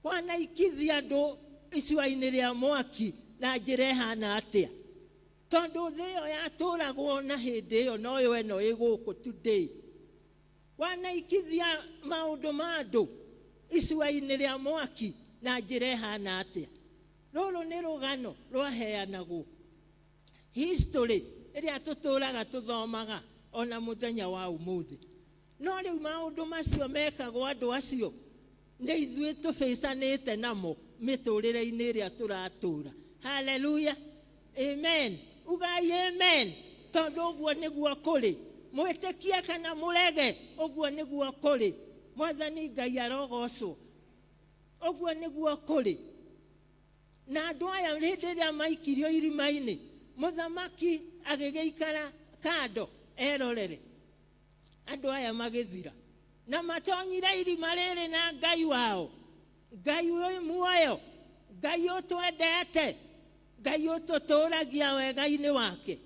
Q: wanaikithia andũ icua-inĩ rĩa mwaki na njĩra ĩhana atĩa? Tondũ thĩ ĩyo yatũragwo na hĩndĩ ĩyo noyo ĩno ĩ gũkũ today. Wanaikithia maũndũ ma andũ icua-inĩ rĩa mwaki na njĩra ĩhana atĩa? Rũrũ nĩ rũgano rwaheanagwo, history ĩrĩa tũtũraga tũthomaga ona mũthenya wa ũmũthĩ. No rĩu maũndũ macio mekagwo andũ acio nĩ ithuĩ tũbĩcanĩte namo mĩtũrĩre-inĩ ĩrĩa tũratũra. Haleluya, amen. Ugai amen, tondũ ũguo nĩguo kũrĩ. Mwĩtĩkie kana mũrege, ũguo nĩguo kũrĩ. Mwathani Ngai arogocwo. Ũguo nĩguo kũrĩ. Na andũ aya hĩndĩ ĩrĩa maikirio irima-inĩ, mũthamaki agĩgĩikara kando erorere andũ aya magĩthira. Na matonyire irima rĩrĩ na Ngai wao, Ngai wĩ muoyo, Ngai ũtwendete, Ngai ũtũtũragia wega-inĩ wake.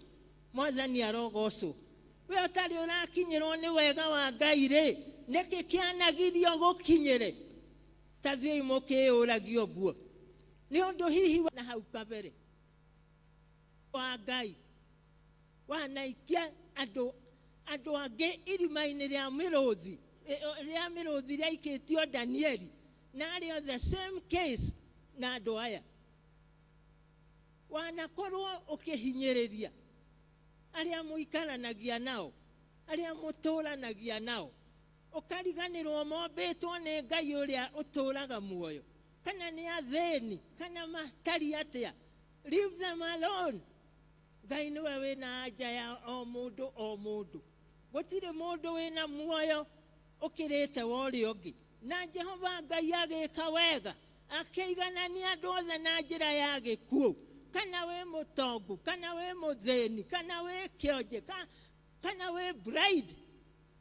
Q: Mwathani arogocwo. We ũtarĩ ũrakinyĩrwo nĩ wega wa Ngai rĩ, nĩkĩ kĩanagirio gũkinyĩre? Ta thiĩi mũkĩyũragia ũguo. Nĩ ũndũ hihi na hau kabere wa Ngai wanaikia andũ angĩ irima-inĩ rĩa mĩrũthi, rĩa mĩrũthi rĩaikĩtio Danieli, na arĩ the same case na andũ aya. Wanakorwo ũkĩhinyĩrĩria arĩa mũikaranagia nao, arĩa mũtũranagia nao, ũkariganĩrwo mombĩtwo nĩ Ngai ũrĩa ũtũraga muoyo, kana nĩ athĩni, kana matari atĩa. Leave them alone. Ngai nĩwe wĩna anja ya o mũndũ o mũndũ. Gũtirĩ mũndũ wĩna muoyo ũkĩrĩte wa ũrĩa ũngĩ. Na Jehova Ngai agĩka wega, akĩiganania andũ othe na njĩra ya gĩkuũ. Kana wĩ mũtongu, kana wĩ mũthĩni, kana wĩ kĩonje, kana wĩ bride,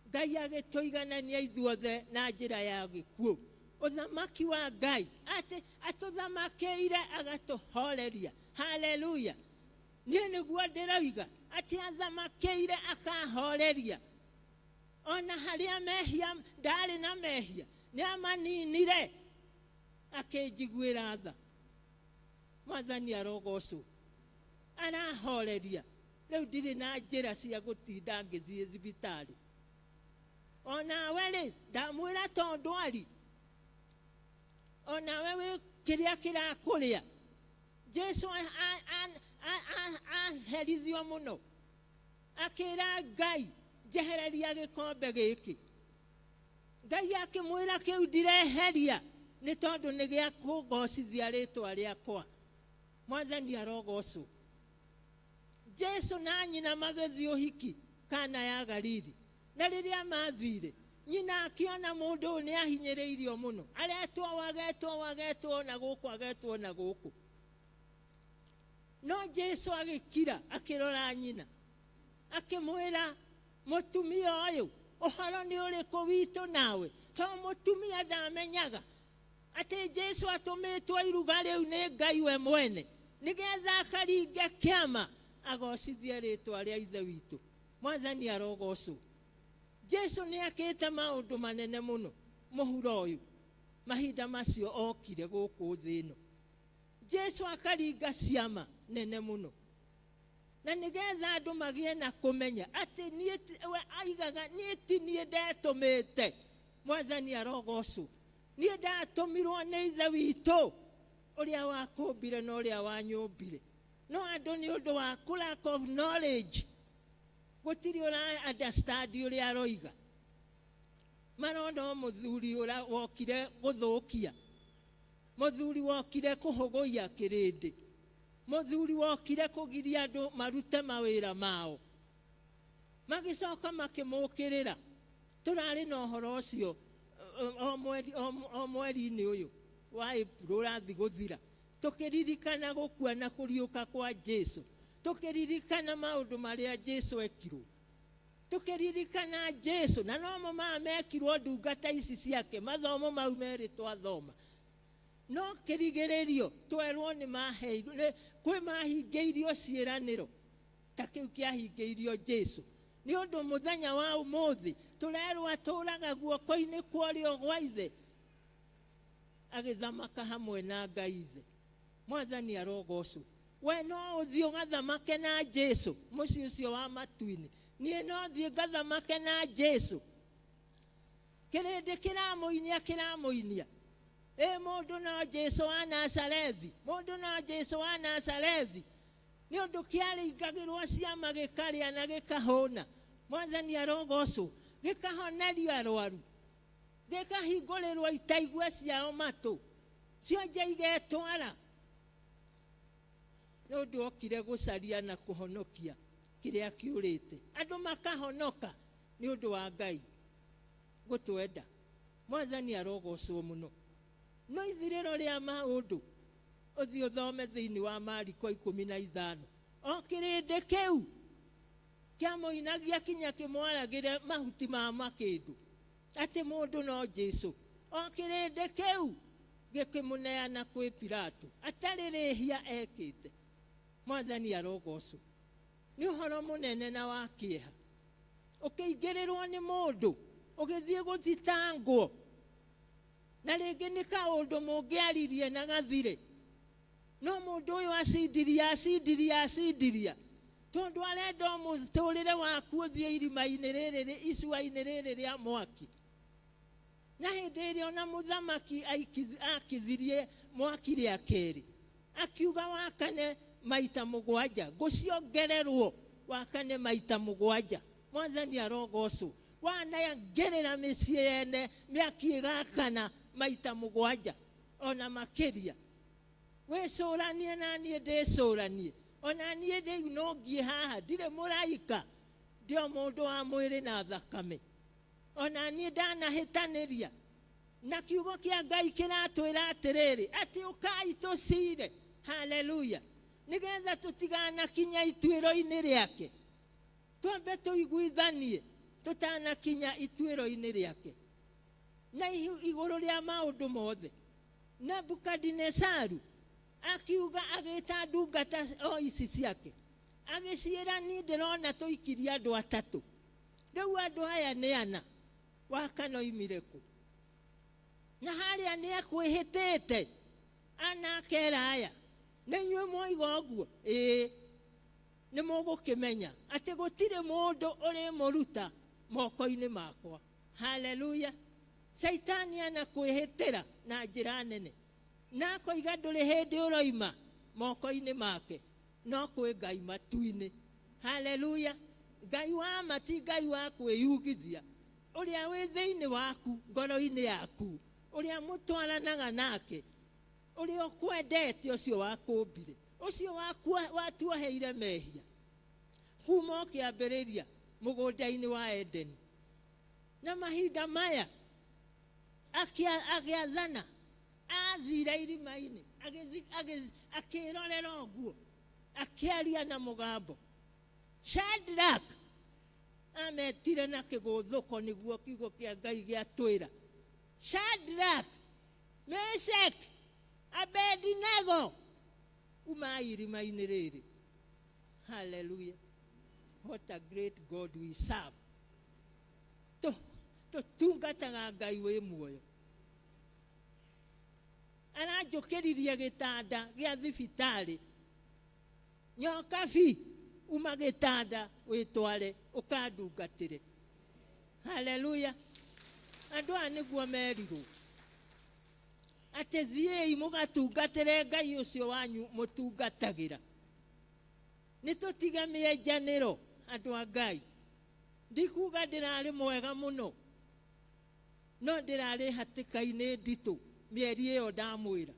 Q: Ngai agĩtũiganania ithuothe na njĩra ya gĩkuũ. Ũthamaki wa Ngai atĩ atũthamakĩire agatũhoreria. Haleluya. Niĩ nĩguo ndĩroiga atĩ athamakĩire akahoreria. Ona harĩa mehia ndarĩ na mehia, nĩ amaninire akĩnjiguĩra tha. Mwathani arogocwo. Arahoreria. Rĩu ndirĩ na njĩra cia gũtinda ngĩthiĩ thibitarĩ. Onawe rĩ, ndamwĩra to ndwari, onawe wĩ kĩrĩa kĩrakũrĩa. Jesu aherithio mũno, akĩra Ngai, njehereria gĩkombe gĩkĩ. Ngai akĩmwĩra kĩu ndireheria nĩ tondũ nĩ gĩa kũgocithia rĩtwa rĩakwa. Mwathani arogocwo. Jesu na nyina magĩthiĩ ũhiki Kana ya Galili. Na rĩrĩa mathire, nyina akĩona mũndũ ũyũ nĩ ahinyĩrĩirio mũno, aretwo agetwo agetwo na gũkũ agetwo na gũkũ. No Jesu agĩkira akĩrora nyina, akĩmwĩra, mũtumia ũyũ, ũhoro nĩ ũrĩkũ witũ nawe? To mũtumia ndamenyaga atĩ Jesu atũmĩtwo iruga rĩu nĩ Ngai we mwene, nĩgetha akaringe kĩama agocithie rĩtwa rĩa Ithe witũ. Mwathani arogocwo. Jesu nĩ akĩte maũndũ manene mũno mũhuro ũyũ mahinda macio okire gũkũ thĩ ĩno. Jesu akaringa ciama nene mũno. Na nĩgetha andũ magĩe na kũmenya atĩ niĩ we aigaga niĩ ti niĩ ndetũmĩte. Mwathani arogocwo. Niĩ ndatũmirwo nĩ Ithe witũ ũrĩa wakũmbire na ũrĩa wanyũmbire. No andũ nĩ ũndũ wa lack of knowledge, gũtirĩ ũra understand ũrĩa aroiga. Marona o mũthuri ũrĩa wokire gũthũkia, mũthuri wokire kũhũgũia kĩrĩndĩ, mũthuri wokire kũgiria andũ marute mawĩra mao. Magĩcoka makĩmũkĩrĩra. Tũrarĩ na ũhoro ũcio o mweri-inĩ ũyũ wa April ũrathiĩ gũthira, tũkĩririkana gũkua na kũriũka kwa Jesu, tũkĩririkana maũndũ marĩa Jesu ekirwo, tũkĩririkana Jesu na nomo maya mekirwo ndungata ici ciake, mathomo mau merĩ twathoma. No kĩrigĩrĩrio twerwo nĩ maheirwo, kwĩ mahingĩirio ciĩranĩro ta kĩu kĩahingĩirio Jesu. Nĩ ũndũ mũthenya wa ũmũthĩ tũrerwo atũraga guoko-inĩ kwa ũrĩo gwa Ithe, agĩthamaka hamwe na Ngai Ithe. Mwathani arogocwo. We no ũthiĩ ũgathamake na Jesu mũciĩ ũcio wa matu-inĩ. Niĩ no thiĩ ngathamake na Jesu. Kĩrĩndĩ kĩramũinia, kĩramũinia. Ĩ mũndũ no Jesu wa Nazarethi, mũndũ no Jesu wa Nazarethi. Nĩ ũndũ kĩaringagĩrwo ciama gĩkarĩa na gĩkahũna. Mwathani arogocwo. Gĩkahonerio arwaru, gĩkahingũrĩrwo itaigua ciao matũ, cionje igetwara. Nĩ ũndũ okire gũcaria na kũhonokia kĩrĩa kĩũrĩte. Andũ makahonoka nĩ ũndũ wa Ngai gũtwenda. Mwathani arogocwo mũno. No ithirĩro rĩa maũndũ ũthiĩ ũthome thĩinĩ wa Mariko 15. O kĩrĩndĩ kĩu kĩamũinagia kinya kĩmwaragĩre mahuti ma makĩndũ atĩ mũndũ no Jesu. O kĩrĩndĩ kĩu gĩkĩmũneana kwĩ Pilato atarĩ rĩhia ekĩte. Mwathani arogocwo. Nĩ ũhoro mũnene na wa kĩeha. Ũkĩingĩrĩrwo nĩ mũndũ ũgĩthiĩ gũthitangwo, na rĩngĩ nĩ kaũndũ mũngĩaririe na gathire, no mũndũ ũyũ acindiria, acindiria, acindiria, tondũ arenda mũtũrĩre waku ũthiĩ irima-inĩ rĩrĩ, icua-inĩ rĩrĩ rĩa mwaki. Na hĩndĩ ĩrĩa ona mũthamaki akithirie mwaki rĩa kerĩ, akiuga wakane maita mũgwanja, ngũciongererwo wakane maita mũgwanja. Mwathani arogocwo. Wanayangĩrĩra mĩciĩ yene mĩaki ĩgakana maita mũgwanja ona makĩria. Wĩcũranie na niĩ ndĩcũranie. Ona niĩ rĩu no ngiĩ haha, ndirĩ mũraika, ndĩ o mũndũ wa mwĩrĩ na thakame. Ona niĩ ndanahĩtanĩria. Na kiugo kĩa Ngai kĩratwĩra atĩrĩrĩ, atĩ ũkai tũcire. Haleluya. Nĩgetha tũtiganakinya ituĩro-inĩ rĩake. Twambe tũiguithanie tũtanakinya ituĩro-inĩ rĩake. Na igũrũ rĩa maũndũ mothe, Nebukadinesaru akiuga agĩta ndungata o ici ciake, agĩciĩra niĩ ndĩrona tũikirie andũ atatũ, rĩu andũ aya nĩ ana, wa kana oimire kũ? Na harĩa nĩ ekwĩhĩtĩte ana akera aya, nĩ inyuĩ mwoiga ũguo? Ĩĩ. Nĩ mũgũkĩmenya atĩ gũtirĩ mũndũ ũrĩmũruta moko-inĩ makwa. Haleluya. Caitani anakwĩhĩtĩra na njĩra nene, na akoiga ndũrĩ hĩndĩ ũroima moko-inĩ make, no kwĩ Ngai matu-inĩ. Haleluya. Ngai wa ma ti Ngai wa kwĩyugithia, ũrĩa wĩ thĩinĩ waku, ngoro-inĩ yaku, ũrĩa mũtwaranaga nake, ũrĩa ũkwendete, ũcio wakũmbire, ũcio watuoheire mehia kuma ũkĩambĩrĩria mũgũnda-inĩ wa Edeni. Na mahinda maya agĩathana, athire irima-inĩ, akĩrorera ũguo, akĩaria na mũgambo. Shadrach ametire na kĩgũthũko, nĩguo kiugo kĩa Ngai gĩatwĩra. Shadrach, Meshach, Abednego, umai irima-inĩ rĩrĩ. Hallelujah. What a great God we serve. Tũtungataga Ngai wĩ muoyo. Aranjũkĩririe gĩtanda gĩa thibitarĩ nyoka bi. Uma gĩtanda wĩtware ũkandungatĩre. Haleluya. Andũ aya nĩguo merirwo atĩ thiĩi mũgatungatĩre Ngai ũcio wanyu mũtungatagĩra. Nĩ tũtige mĩenjanĩro andũ a Ngai. Ndikuga ndĩrarĩ mwega mũno, no ndĩrarĩ hatĩka-inĩ nditũ mĩeri ĩyo ndamwĩra.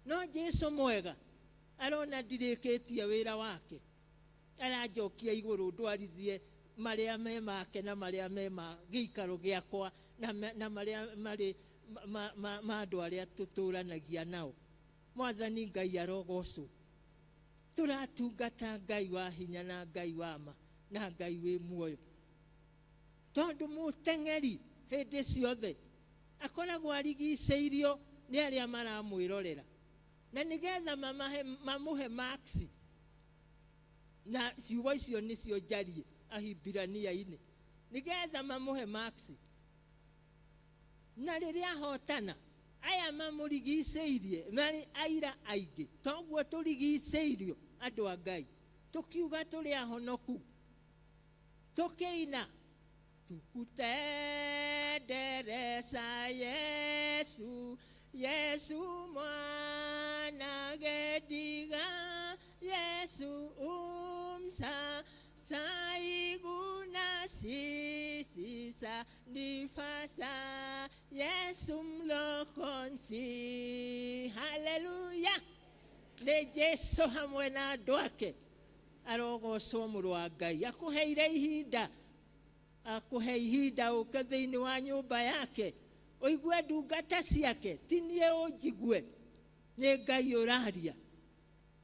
Q: No Jesu mwega arona ndirĩkĩtie wĩra wake, aranjokia igũrũ ndwarithie marĩa me make na marĩa me ma gĩikaro gĩakwa na marĩa marĩ ma andũ arĩa tũtũranagia nao. Mwathani Ngai arogocwo. Tũratungata Ngai wa hinya na Ngai wa ma na Ngai wĩ muoyo. Tondũ mũteng'eri hĩndĩ ciothe akoragwo arigicĩirio nĩ arĩa maramwĩrorera, na nĩgetha mamũhe marks. Na ciugo icio nĩcio njarie Ahibirania-inĩ, nĩgetha mamũhe marks. Na rĩrĩa ahotana, aya mamũrigicĩirie marĩ aira aingĩ. Toguo tũrigicĩirio andũ a Ngai, tũkiuga tũrĩ ahonoku, tũkĩina tukutendereza Yesu, Yesu mwana gediga, Yesu umsa saiguna sisisa nifasa, Yesu mlokonsi. Haleluya. Nĩ Jesu hamwe na andũ ake. Arogocwo mũrũ wa Ngai. Akũheire ihinda, akũhe ihinda ũke thĩinĩ wa nyũmba yake, ũigue ndungata ciake. Ti niĩ ũnjigue, nĩ Ngai ũraria.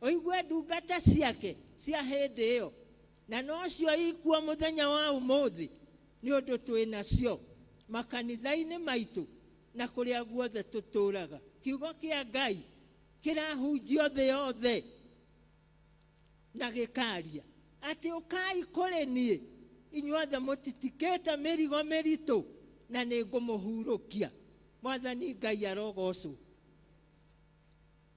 Q: Ũigue ndungata ciake cia hĩndĩ ĩyo, na nocio ikuo mũthenya wa ũmũthĩ, nĩ ũndũ twĩ nacio makanitha-inĩ maitũ na kũrĩa guothe tũtũraga. Kiugo kĩa Ngai kĩrahunjio thĩ yothe na gĩkaria atĩ ũkai kũrĩ niĩ inyuothe mũtitikĩte mĩrigo mĩritũ, na nĩ ngũmũhurũkia. Mwathani Ngai arogocwo.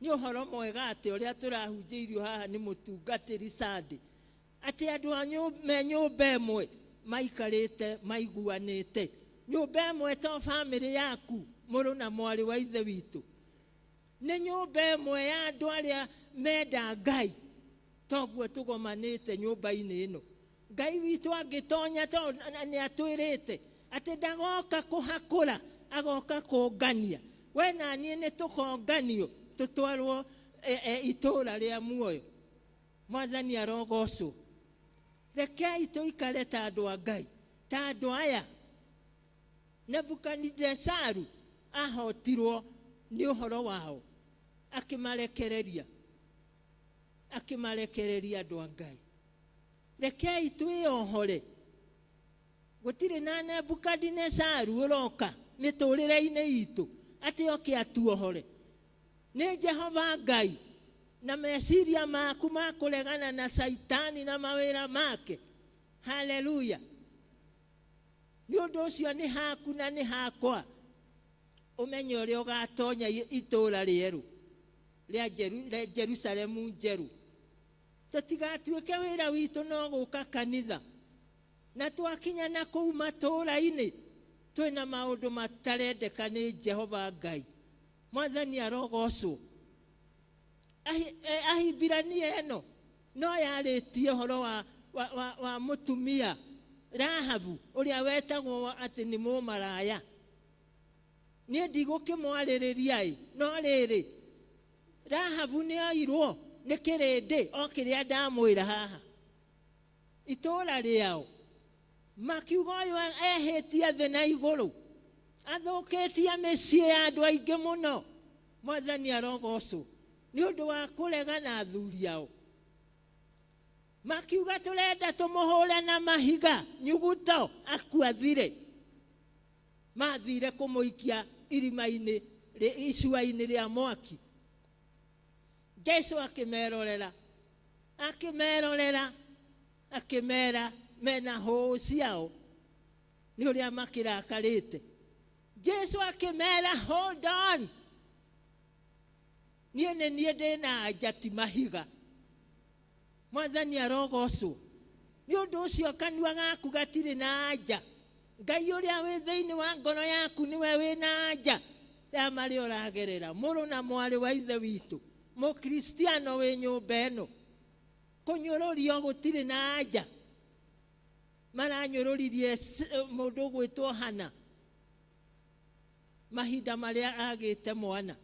Q: Nĩ ũhoro mwega atĩ ũrĩa tũrahunjĩirio haha nĩ mũtungatĩri Sunday, atĩ andũ a me nyũmba ĩmwe maikarĩte maiguanĩte. Nyũmba ĩmwe to bamĩrĩ yaku, mũrũ na mwarĩ wa ithe witũ, nĩ nyũmba ĩmwe ya andũ arĩa menda Ngai. Toguo tũgomanĩte nyũmba-inĩ ĩno. Ngai witũ angĩtonya, tondũ nĩ atwĩrĩte atĩ ndagoka kũhakũra, agoka kũngania. We na niĩ nĩ tũkonganio tũtwarwo itũũra rĩa muoyo. Mwathani arogocwo. Rekei tũikare ta andũ a Ngai, ta andũ aya. Nebukadinesaru ahotirwo nĩ ũhoro wao, akĩmarekereria, akĩmarekereria andũ a Ngai. Rekei twĩohore. Gũtirĩ na Nebukadinesaru ũroka mĩtũrĩre-inĩ itũ atĩ oke atuohore. Nĩ Jehova Ngai na meciria maku ma kũregana na Caitani na mawĩra make. Haleluya. Nĩ ũndũ ũcio nĩ haku na nĩ hakwa, ũmenye ũrĩa ũgatonya itũũra rĩerũ rĩa Jerusalemu njerũ. Tũtigatuĩke wĩra witũ no gũka kanitha, na twakinya na kũu matũũra-inĩ twĩna maũndũ matarendeka nĩ Jehova Ngai. Mwathani arogocwo. Ahibirania ĩno no yarĩtie ũhoro wa mũtumia Rahabu ũrĩa wetagwo atĩ nĩ mũmaraya. Niĩ ndigũkĩmwarĩrĩria ĩ, no rĩrĩ, Rahabu nĩ oirwo nĩ kĩrĩndĩ o kĩrĩa ndamwĩra haha. Itũũra rĩao makiuga ũyũ ehĩtie thĩ na igũrũ, athũkĩtie mĩciĩ ya andũ aingĩ mũno. Mwathani arogocwo nĩ ũndũ wa kũrega na athuri ao. Makiuga tũrenda tũmũhũre na mahiga nyuguto akuathire. Mathire kũmũikia irima-inĩ icua-inĩ rĩa mwaki. Jesu akĩmerorera, akĩmerorera, akĩmera mena hũũ ciao nĩ ũrĩa makĩrakarĩte. Jesu akĩmera hold on, niĩ nĩ niĩ ndĩna anja ti mahiga. Mwathani arogocwo. Nĩ ũndũ ũcio kanua gaku gatirĩ na anja. Ngai ũrĩa wĩ thĩinĩ wa ngoro yaku nĩwe wĩ na anja ya marĩa ũragerera. Mũrũ na mwarĩ wa ithe witũ, mũkristiano wĩ nyũmba ĩno, kũnyũrũrio gũtirĩ na anja. Maranyũrũririe mũndũ ũgwĩtwo Hana mahinda marĩa agĩte mwana.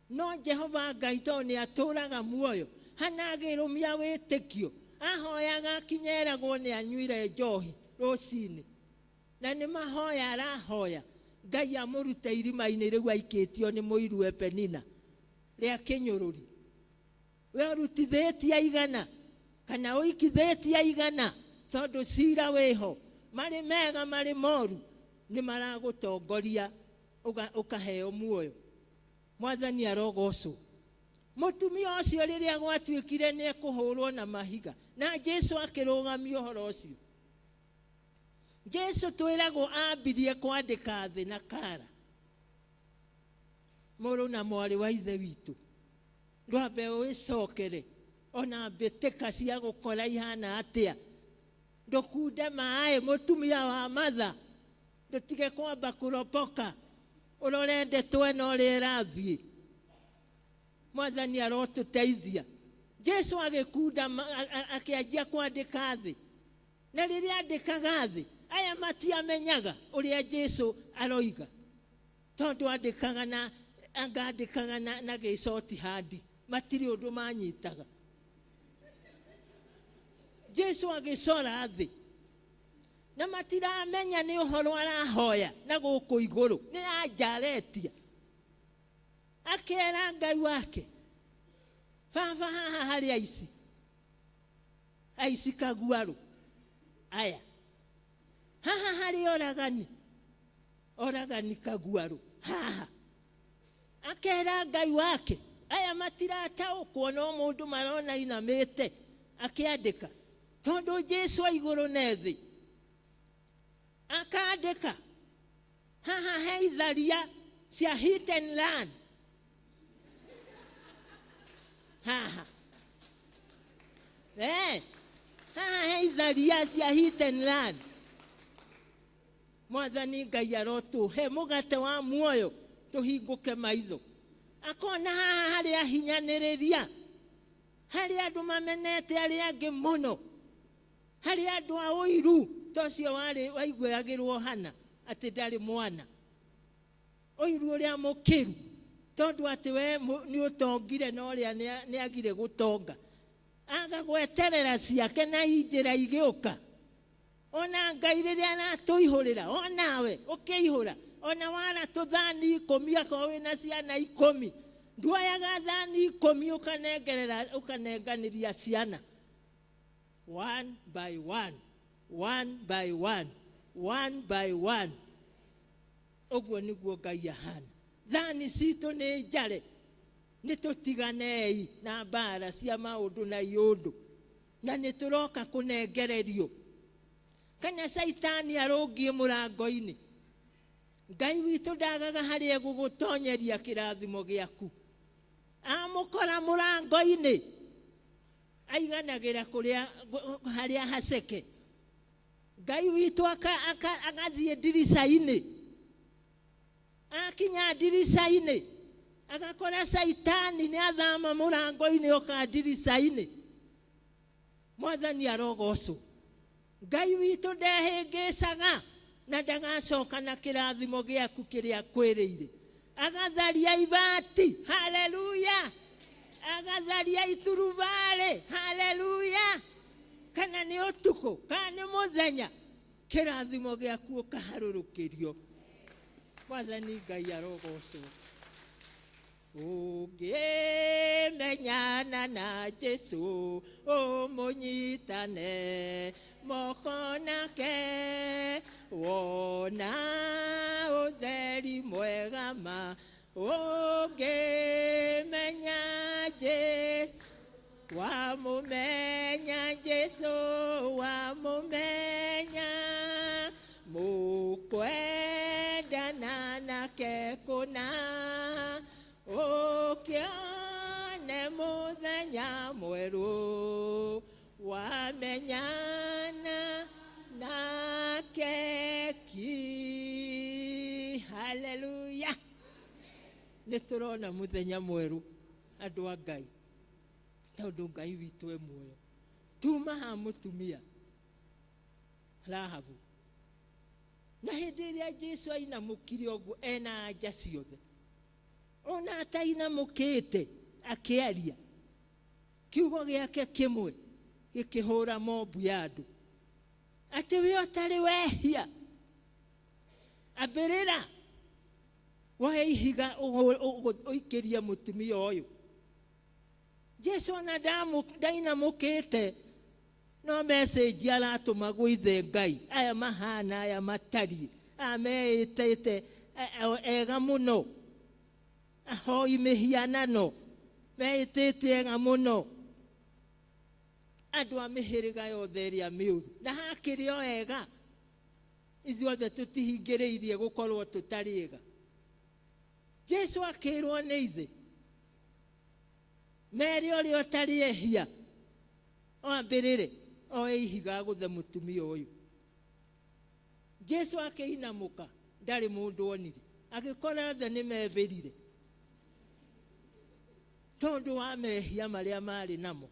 Q: No Jehova Ngai tondũ nĩ atũraga muoyo, Hana agĩrũmia wĩtĩkio, ahoyaga akinya eragwo nĩ anyuire njohi rũcinĩ, na nĩ mahoya arahoya Ngai amũrute irima-inĩ rĩu aikĩtio nĩ mũiruwe Penina rĩa kĩnyũrũri. We ũrutithĩtie aigana kana ũikithĩtie aigana, tondũ cira wĩho, marĩ mega marĩ moru nĩ maragũtongoria ũkaheo muoyo. Mwathani arogocwo. Mũtumia ũcio rĩrĩa gwatuĩkire nĩ ekũhũrwo na mahiga, na Jesu akĩrũgamia ũhoro ũcio. Jesu twĩragwo ambirie kwandĩka thĩ na kara. Mũrũ na mwarĩ wa ithe witũ, ndwambe wĩcokere ona mbĩtĩka cia gũkora ihana atĩa. Ndũkunde maĩ mũtumia wa Matha, ndũtige kwamba kũropoka, ũrore ndeto ĩno ũrĩa ĩrathiĩ. Mwathani arotũteithia. Jesu agĩkunda akĩanjia kwandĩka thĩ, na rĩrĩa andĩkaga thĩ aya matiamenyaga ũrĩa Jesu aroiga, tondũ andĩkaga na angandĩkaga na gĩcoti handi, matirĩ ũndũ manyitaga. Jesu agĩcora thĩ na matiramenya nĩ ũhoro arahoya na gũkũ igũrũ, nĩ anjaretia. Akĩera Ngai wake, baba haha harĩ aici, aici kaguarũ aya, haha harĩ oragani, oragani kaguarũ haha. Akera Ngai wake, aya matirataũkwo no mũndũ marona inamĩte akĩandĩka, tondũ Jesu a igũrũ na thĩ. Akandĩka haha he itharia cia hit and run haha, haha he itharia cia hit and run. Mwathani Ngai arotũhe mũgate wa muoyo tũhingũke maitho. Akona haha harĩ ahinyanĩrĩria, harĩ andũ mamenete arĩa angĩ mũno, harĩ andũ a ũiru ta ũcio warĩ waiguagĩrwo Hana atĩ ndarĩ mwana, ũiru ũrĩa mũkĩru, tondũ atĩ we nĩ ũtongire na ũrĩa nĩ agire gũtonga, aga gweterera ciake na injĩra igĩũka. Ona Ngai rĩrĩa aratũihũrĩra, onawe ũkĩihũra, ona wara tũthani 10 akorwo wĩna ciana 10, nduoyaga thani 10 ũkanengerera, ũkanenganĩria ciana one by one, one by one, one by one. Ũguo nĩguo Ngai ahana. Thani citũ nĩ njare, nĩ tũtiganei na mbara cia maũndũ na iũndũ, na nĩ tũroka kũnengererio. Kana caitani arũngiĩ mũrango-inĩ, Ngai witũ ndagaga harĩa egũgũtonyeria kĩrathimo gĩaku. Amũkora mũrango-inĩ, aiganagĩra kũrĩa harĩa haceke. Ngai witũ agathiĩ ndirica-inĩ, akinya ndirica-inĩ agakora caitani nĩ athama mũrango-inĩ oka ndirica-inĩ. Mwathani arogocwo. Ngai witũ ndehĩngĩcaga na ndagacoka na kĩrathimo gĩaku kĩrĩa akwĩrĩire. Agatharia ibati, haleluya! Agatharia iturubarĩ, haleluya! Kana nĩ ũtukũ, kana nĩ mũthenya, kĩrathimo gĩaku ũkaharũrũkĩrio. Mwathani Ngai arogocwo. Ũngĩmenyana na Jesu ũmũnyitane moko nake, wona ũtheri mwega ma. Ũngĩmenya Jesu, wamũmenya Jesu, wamũmenya, mũkwendana nake kũna, ũkĩone mũthenya mwerũ. Kũmenyana nake ki. Haleluya. Nĩ tũrona mũthenya mwerũ andũ a Ngai, tondũ Ngai witũ e muoyo. Tuma ha mũtumia Rahabu, na hĩndĩ ĩrĩa Jesu ainamũkire ũguo ena anja ciothe, ona atainamũkĩte akĩaria, kiugo gĩake kĩmwe gĩkĩhũra mobu ya andũ atĩ we ũtarĩ wehia, ambĩrĩra woe ihiga ũikĩrie mũtumia ũyũ. Jesu ona ndainamũkĩte, no message aratũma gwĩ ithe Ngai, aya mahana, aya matariĩ, aya meĩtĩte ega mũno, ahoi mĩhianano meĩtĩte ega mũno, andũ a mĩhĩrĩga yothe ĩrĩa mĩũru, na hakĩrĩ o ega, ithuothe tũtihingĩrĩirie gũkorwo tũtarĩ ega. Jesu akĩrwo nĩ ithe, mere ũrĩa ũtarĩ ehia oambĩrĩre oe ihiga agũthe mũtumia ũyũ. Jesu akĩinamũka, ndarĩ mũndũ onire, agĩkora othe nĩ mebĩrire tondũ wa mehia marĩa marĩ namo.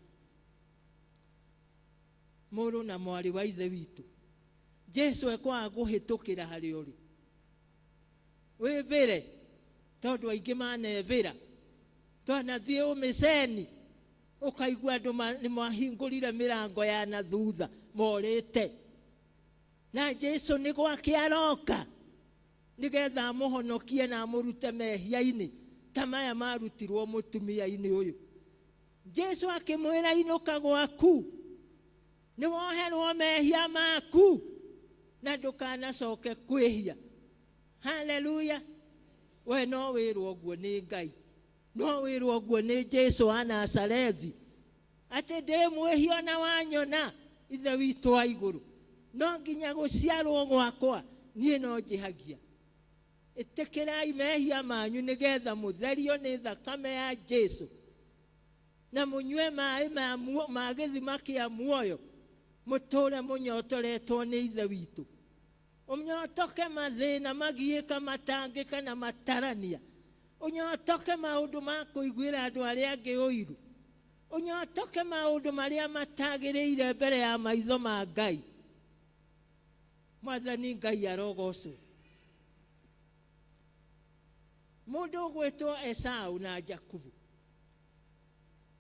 Q: Mũrũ na mwarĩ wa ithe witũ, Jesu ekwaga kũhĩtũkĩra harĩa ũrĩ, wĩbĩre tondũ aingĩ manebĩra. Twanathiĩ ũmĩceni ũkaigua andũ nĩ mahingũrire mĩrango ya na thutha morĩte, na Jesu nĩ gwake aroka nĩgetha amũhonokie na amũrute mehia-inĩ ta maya marutirwo mũtumia-inĩ ũyũ. Jesu akĩmwĩra, inũka gwaku, nĩ woherwo mehia maku na ndũkanacoke kwĩhia. Haleluya. We no wĩrwo ũguo nĩ Ngai, no wĩrwo ũguo nĩ Jesu wa Nazarethi, atĩ ndĩ mwĩhia ona wanyona, ithe witũ wa igũrũ, no nginya gũciarwo gwakwa niĩ no njĩhagia. Ĩtĩkĩrai mehia manyu nĩgetha mũtherio nĩ thakame ya Jesu, na mũnyue maĩ ma gĩthima kĩa muoyo, mũtũre mũnyotoretwo nĩ ithe witũ. Ũnyotoke mathĩna magiĩka matangĩka na matarania, ũnyotoke maũndũ ma kũiguĩra andũ arĩa angĩ ũiru, ũnyotoke maũndũ marĩa matagĩrĩire mbere ya maitho ma Ngai. Mwathani Ngai arogocwo. Mũndũ ũgwĩtwo Esau na Jakubu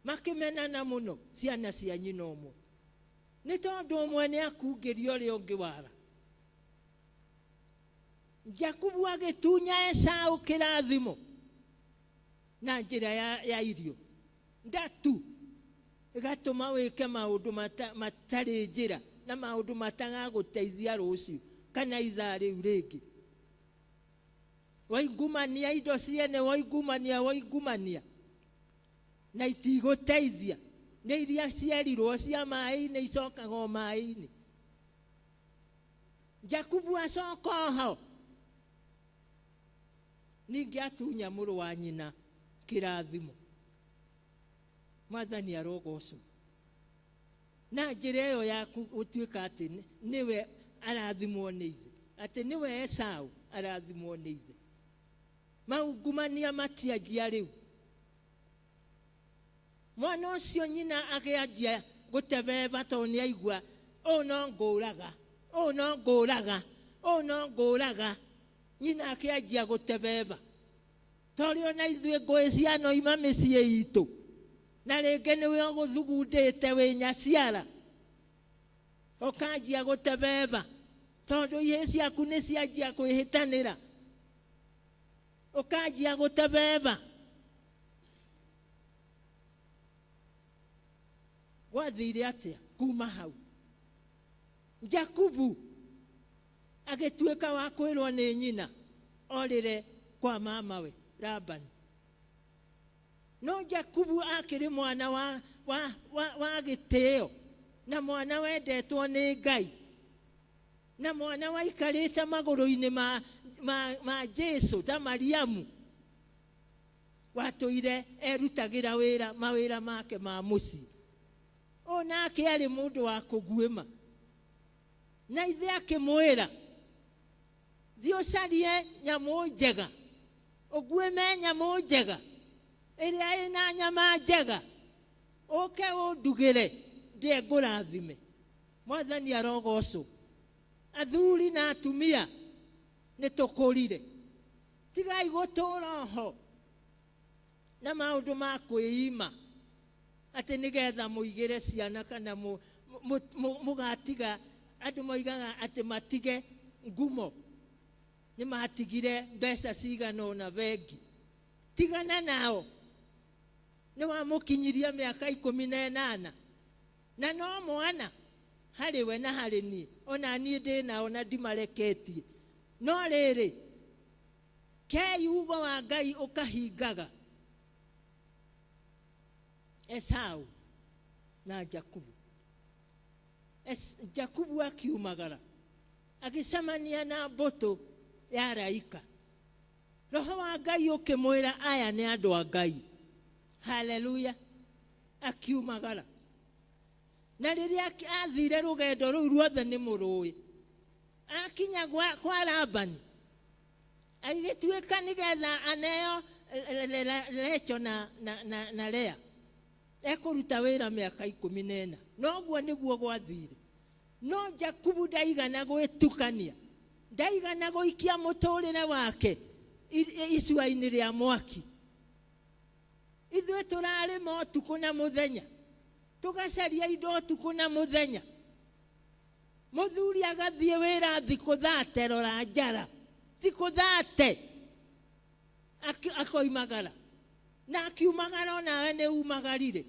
Q: makĩmenana mũno, ciana cia nyina ũmwe, nĩ tondũ ũmwe nĩ akungĩria ũrĩa ũngĩ wara. Jakubu agĩtunya Esau kĩrathimo na njĩra ya irio ndatu, ĩgatũma wĩke maũndũ matarĩ njĩra na maũndũ matagagũteithia rũciũ kana ithaa rĩu rĩngĩ. Waingumania indo ciene, waingumania, waingumania na itigũteithia. Nĩ iria cierirwo cia maĩ-inĩ icokaga o maĩ-inĩ. Jakubu acoka oho ningĩ atunya mũrũ wa nyina kĩrathimo. Mwathani arogocwo. Na njĩra ĩyo ya gũtuĩka atĩ nĩwe arathimwo nĩ ithe, atĩ nĩwe Esau arathimwo nĩ ithe. Maungumania matianjia rĩu. Mwana ũcio nyina akĩanjia gũtebeba tondũ nĩ aigua, ũũ no ngũraga, ũũ no ngũraga, ũũ no ngũraga. Nyina akĩanjia gũtebeba. Tondũ ona ithuĩ ngũĩ cianoima mĩciĩ itũ, na rĩngĩ nĩwe ũgũthugundĩte wĩ nyaciara, ũkanjia gũtebeba tondũ ihĩĩ ciaku nĩ cianjia kwĩhĩtanĩra, ũkanjia gũtebeba. Gwathire atĩa kuma hau? Jakubu agĩtuĩka wa kwĩrwo nĩ nyina orĩre kwa mamawe Labani. No Jakubu akĩrĩ mwana wa gĩtĩo na mwana wendetwo nĩ Ngai na mwana waikarĩte magũrũ-inĩ ma Jesu ta Mariamu, watũire erutagĩra wĩra mawĩra make ma mũciĩ. Ũyũ nake arĩ mũndũ wa kũguĩma. Na ithe akĩmwĩra, thiĩ ũcarie nyamũ njega, ũguĩme nyamũ njega ĩrĩa ĩna nyama njega, ũke ũndugĩre ndĩe ngũrathime. Mwathani arogocwo. Athuri na atumia nĩ tũkũrire, tigai gũtũra oho na maũndũ ma kwĩima atĩ nĩgetha mũigĩre ciana kana mũgatiga. Andũ moigaga atĩ matige ngumo, nĩ matigire mbeca cigana ũna bengi. Tigana nao, nĩ wamũkinyiria mĩaka 18 na no mwana harĩ we na harĩ niĩ, ona niĩ ndĩ nao na ndimareketie. No rĩrĩ, kei ugo wa Ngai ũkahingaga. Esau na Jakubu. Jakubu akiumagara agĩcemania na mbũtũ ya araika. Roho wa Ngai ũkĩmwĩra aya nĩ andũ a Ngai. Haleluya. Akiumagara. Na rĩrĩa athire rũgendo rũu ruothe nĩ mũrũĩ, akinya kwa Labani agĩgĩtuĩka nĩgetha aneo Recho na Lea, ekũruta wĩra mĩaka 14. Noguo nĩguo gwathire. No Jakubu ndaigana gwĩtukania, ndaigana gũikia mũtũrĩre wake icua-inĩ rĩa mwaki. Ithuĩ tũrarĩma ũtukũ na mũthenya, tũgacaria indo ũtukũ na mũthenya. Mũthuri agathiĩ wĩra thikũ 30, rora njara thikũ 30, akoimagara. Na akiumagara onawe nĩ umagarire,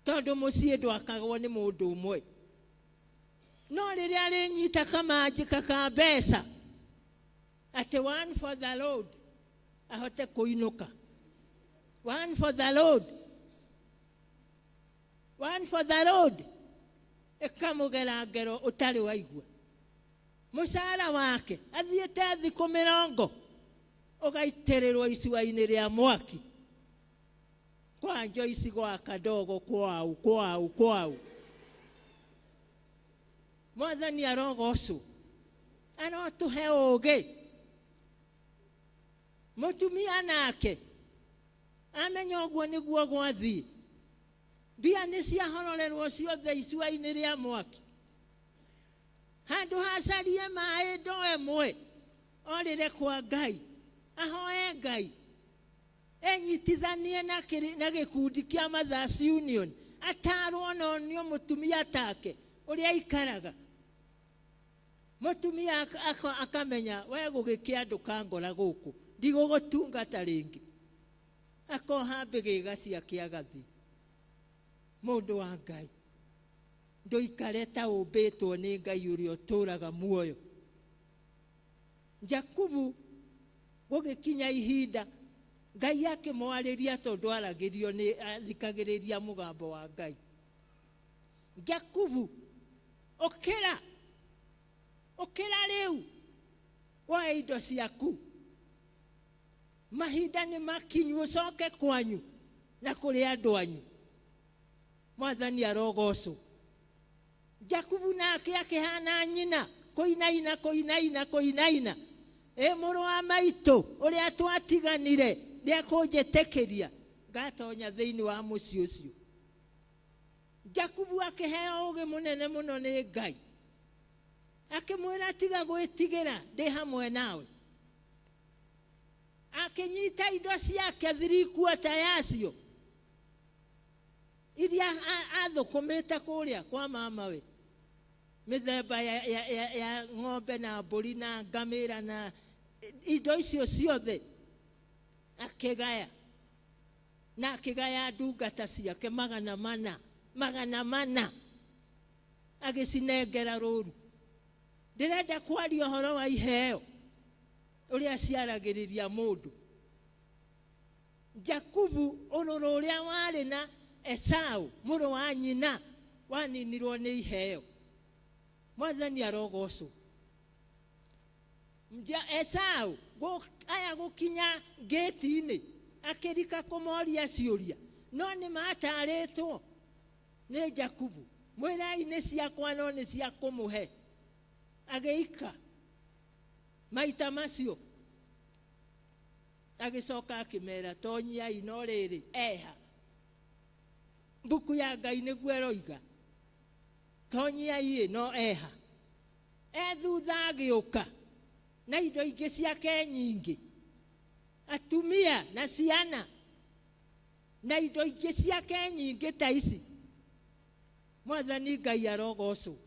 Q: tondũ mũciĩ ndwakagwo nĩ mũndũ ũmwe. No rĩrĩa arĩnyita kamanjĩka ka mbeca atĩ one for the Lord, ahote kũinũka. One for the Lord, one for the Lord, ĩkamũgera ngero ũtarĩ waigua. Mũcara wake athiĩte thikũ 20 ũgaitĩrĩrwo icua-inĩ rĩa mwaki. Kwa Joyce gwa kadogo kwau kwau kwau. Mwathani arogocwo, arotũhe ũũgĩ. Mũtumia nake amenya ũguo nĩguo gwathiĩ, mbia nĩ ciahororerwo ciothe icua-inĩ rĩa mwaki. Handũ hacarie maĩ ndoo ĩmwe, orĩre kwa Ngai, ahoe Ngai, enyitithanie na gĩkundi kĩa Mothers Union, atarwo no nĩ mũtumia take ũrĩa aikaraga. Mũtumia akamenya we gũgĩkĩa ndũkangora gũkũ, ndigũgũtungata rĩngĩ. Akoha mbĩgĩga ciake agathiĩ. Mũndũ wa Ngai, ndũikare ta ũmbĩtwo nĩ Ngai ũrĩa ũtũraga muoyo. Jakubu gũgĩkinya ihinda Ngai akĩmwarĩria, tondũ aragĩrio nĩ athikagĩrĩria mũgambo wa Ngai. Jakubu, ũkĩra, ũkĩra rĩu, woe indo ciaku. Mahinda nĩ makinyu ũcoke kwanyu na kũrĩ andũ anyu. Mwathani arogocwo. Jakubu nake akĩhana nyina, kũinaina kũinaina kũinaina. Ĩ mũrũ wa maitũ ũrĩa twatiganire nĩekũnjĩtĩkĩria ngatonya thĩinĩ wa mũciĩ ũcio. Jakubu akĩheo ũũgĩ mũnene mũno nĩ Ngai, akĩmwĩra tiga gwĩtigĩra, ndĩ hamwe nawe. Akĩnyita indo ciake 3/4 yacio iria athũkũmĩte kũrĩa kwa mamawe, mĩthemba ya ng'ombe na mbũri na ngamĩra na indo icio ciothe akĩgaya. Na akĩgaya ndungata ciake 400, 400, agĩcinengera rũru. Ndĩrenda kwaria ũhoro wa iheo ũrĩa ciaragĩrĩria mũndũ. Jakubu ũrũrũ ũrĩa warĩ na Esau mũrũ wa nyina waninirwo nĩ iheo. Mwathani arogocwo. Esau aya gũkinya ngĩti-inĩ akĩrika kũmoria ciũria, no nĩ matarĩtwo. Nĩ Jakubu. Mwĩrai nĩ ciakwa no nĩ cia kũmũhe. Agĩika maita macio. Agĩcoka akĩmera tonyiai no rĩrĩ eha. Mbuku ya Ngai nĩguo ĩroiga. Tonyiai ĩ no eha. E thutha agĩũka na indo ingĩ ciake nyingĩ. Atumia na ciana na indo ingĩ ciake nyingĩ ta ici. Mwathani Ngai arogocwo.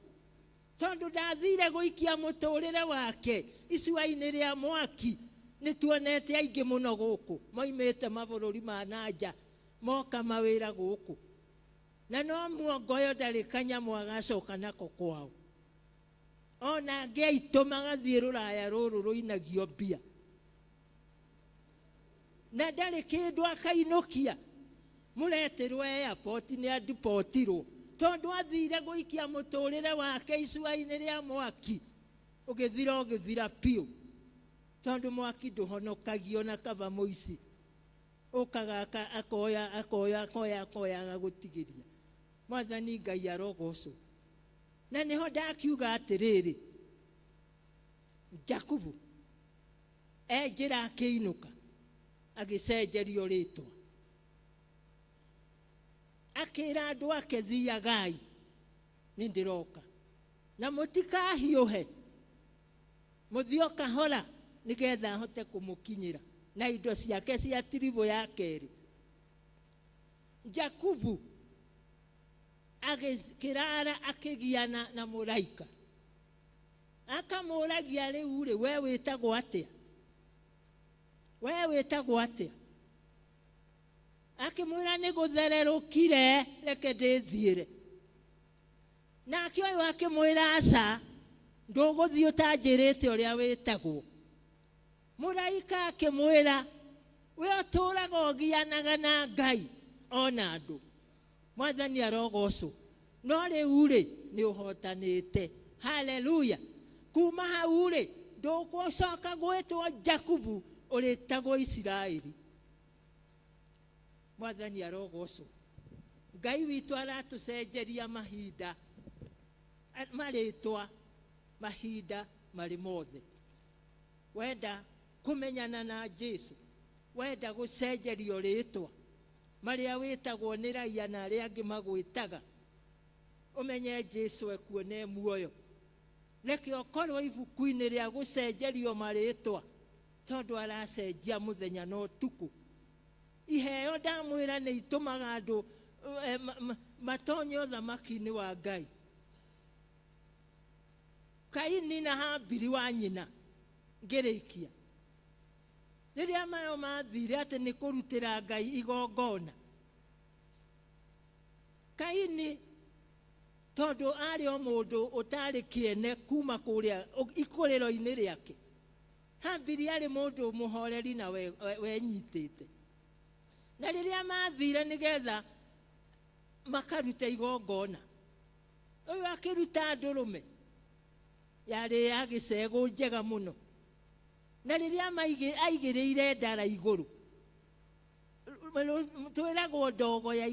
Q: Tondũ ndathire gũikia mũtũrĩre wake icua-inĩ rĩa mwaki. Nĩ tuonete aingĩ mũno gũkũ moimĩte mabũrũri ma nanja moka mawĩra gũkũ. Na no muongoyo ndarĩ kanyamũ agacoka nako kwao. Ona angĩ aitũ magathiĩ rũraya rũrũ rũinagio mbia. Na ndarĩ kĩndũ akainũkia. Mũretirwo airport nĩ andipotirwo. Tondũ athire gũikia mũtũrĩre wake icua-inĩ rĩa mwaki. Ũgĩthira ũgĩthira piũ. Tondũ mwaki ndũhonokagio na kaba mũici. Ũkaga akoya akoya akoya akoya agagũtigĩria. Mwathani Ngai arogocwo. Na nĩho ndakiuga atĩrĩrĩ, Jakubu e njĩra akĩinũka agĩcenjerio rĩtwa. Akĩra andũ ake thiagai nĩ ndĩroka. Na mũtikahiũhe. Mũthiĩ o kahora nĩgetha ahote kũmũkinyĩra na indo ciake cia tiribũ ya kerĩ. Jakubu agĩkĩrara akĩgiana na mũraika. Akamũragia rĩu rĩ, we wĩtagwo atĩa? We wĩtagwo atĩa? Akĩmwĩra nĩ gũthererũkire, reke ndĩthiĩre. Nake ũyũ akĩmwĩra aca, ndũgũthiĩ ũtanjĩrĩte ũrĩa wĩtagwo. Mũraika akĩmwĩra, we ũtũũraga ũgianaga na Ngai ona andũ. Mwathani arogocwo. No rĩu rĩ, nĩ ũhotanĩte. Haleluya. Kuma hau rĩ, ndũgũcoka gwĩtwo Jakubu, ũrĩtagwo Isiraeli. Mwathani arogocwo. Ngai witũ aratũcenjeria mahinda, marĩtwa, mahinda marĩ mothe. Wenda kũmenyana na Jesu, wenda gũcenjerio rĩtwa, marĩa wĩtagwo nĩ raia na arĩa angĩ magwĩtaga, ũmenye Jesu ekuo na e muoyo. Reke ũkorwo ibuku-inĩ rĩa gũcenjerio marĩtwa, tondũ aracenjia mũthenya na ũtukũ. Iheo ndamwĩra nĩ itũmaga andũ matonye ũthamaki-inĩ wa Ngai. Kaini na Habili wa nyina ngĩrĩkia. Rĩrĩa mayo mathire atĩ nĩ kũrutĩra Ngai igongona. Kaini tondũ arĩ o mũndũ ũtarĩ kĩene kuma kũrĩa ikũrĩro-inĩ rĩake. Habili arĩ mũndũ mũhoreri na wenyitĩte. Na rĩrĩa mathire nĩgetha makarute igongona, ũyũ akĩruta ndũrũme yarĩ ya gĩcegũ njega mũno. Na rĩrĩa aigĩrĩire ndara igũrũ, twĩragwo ndogo ya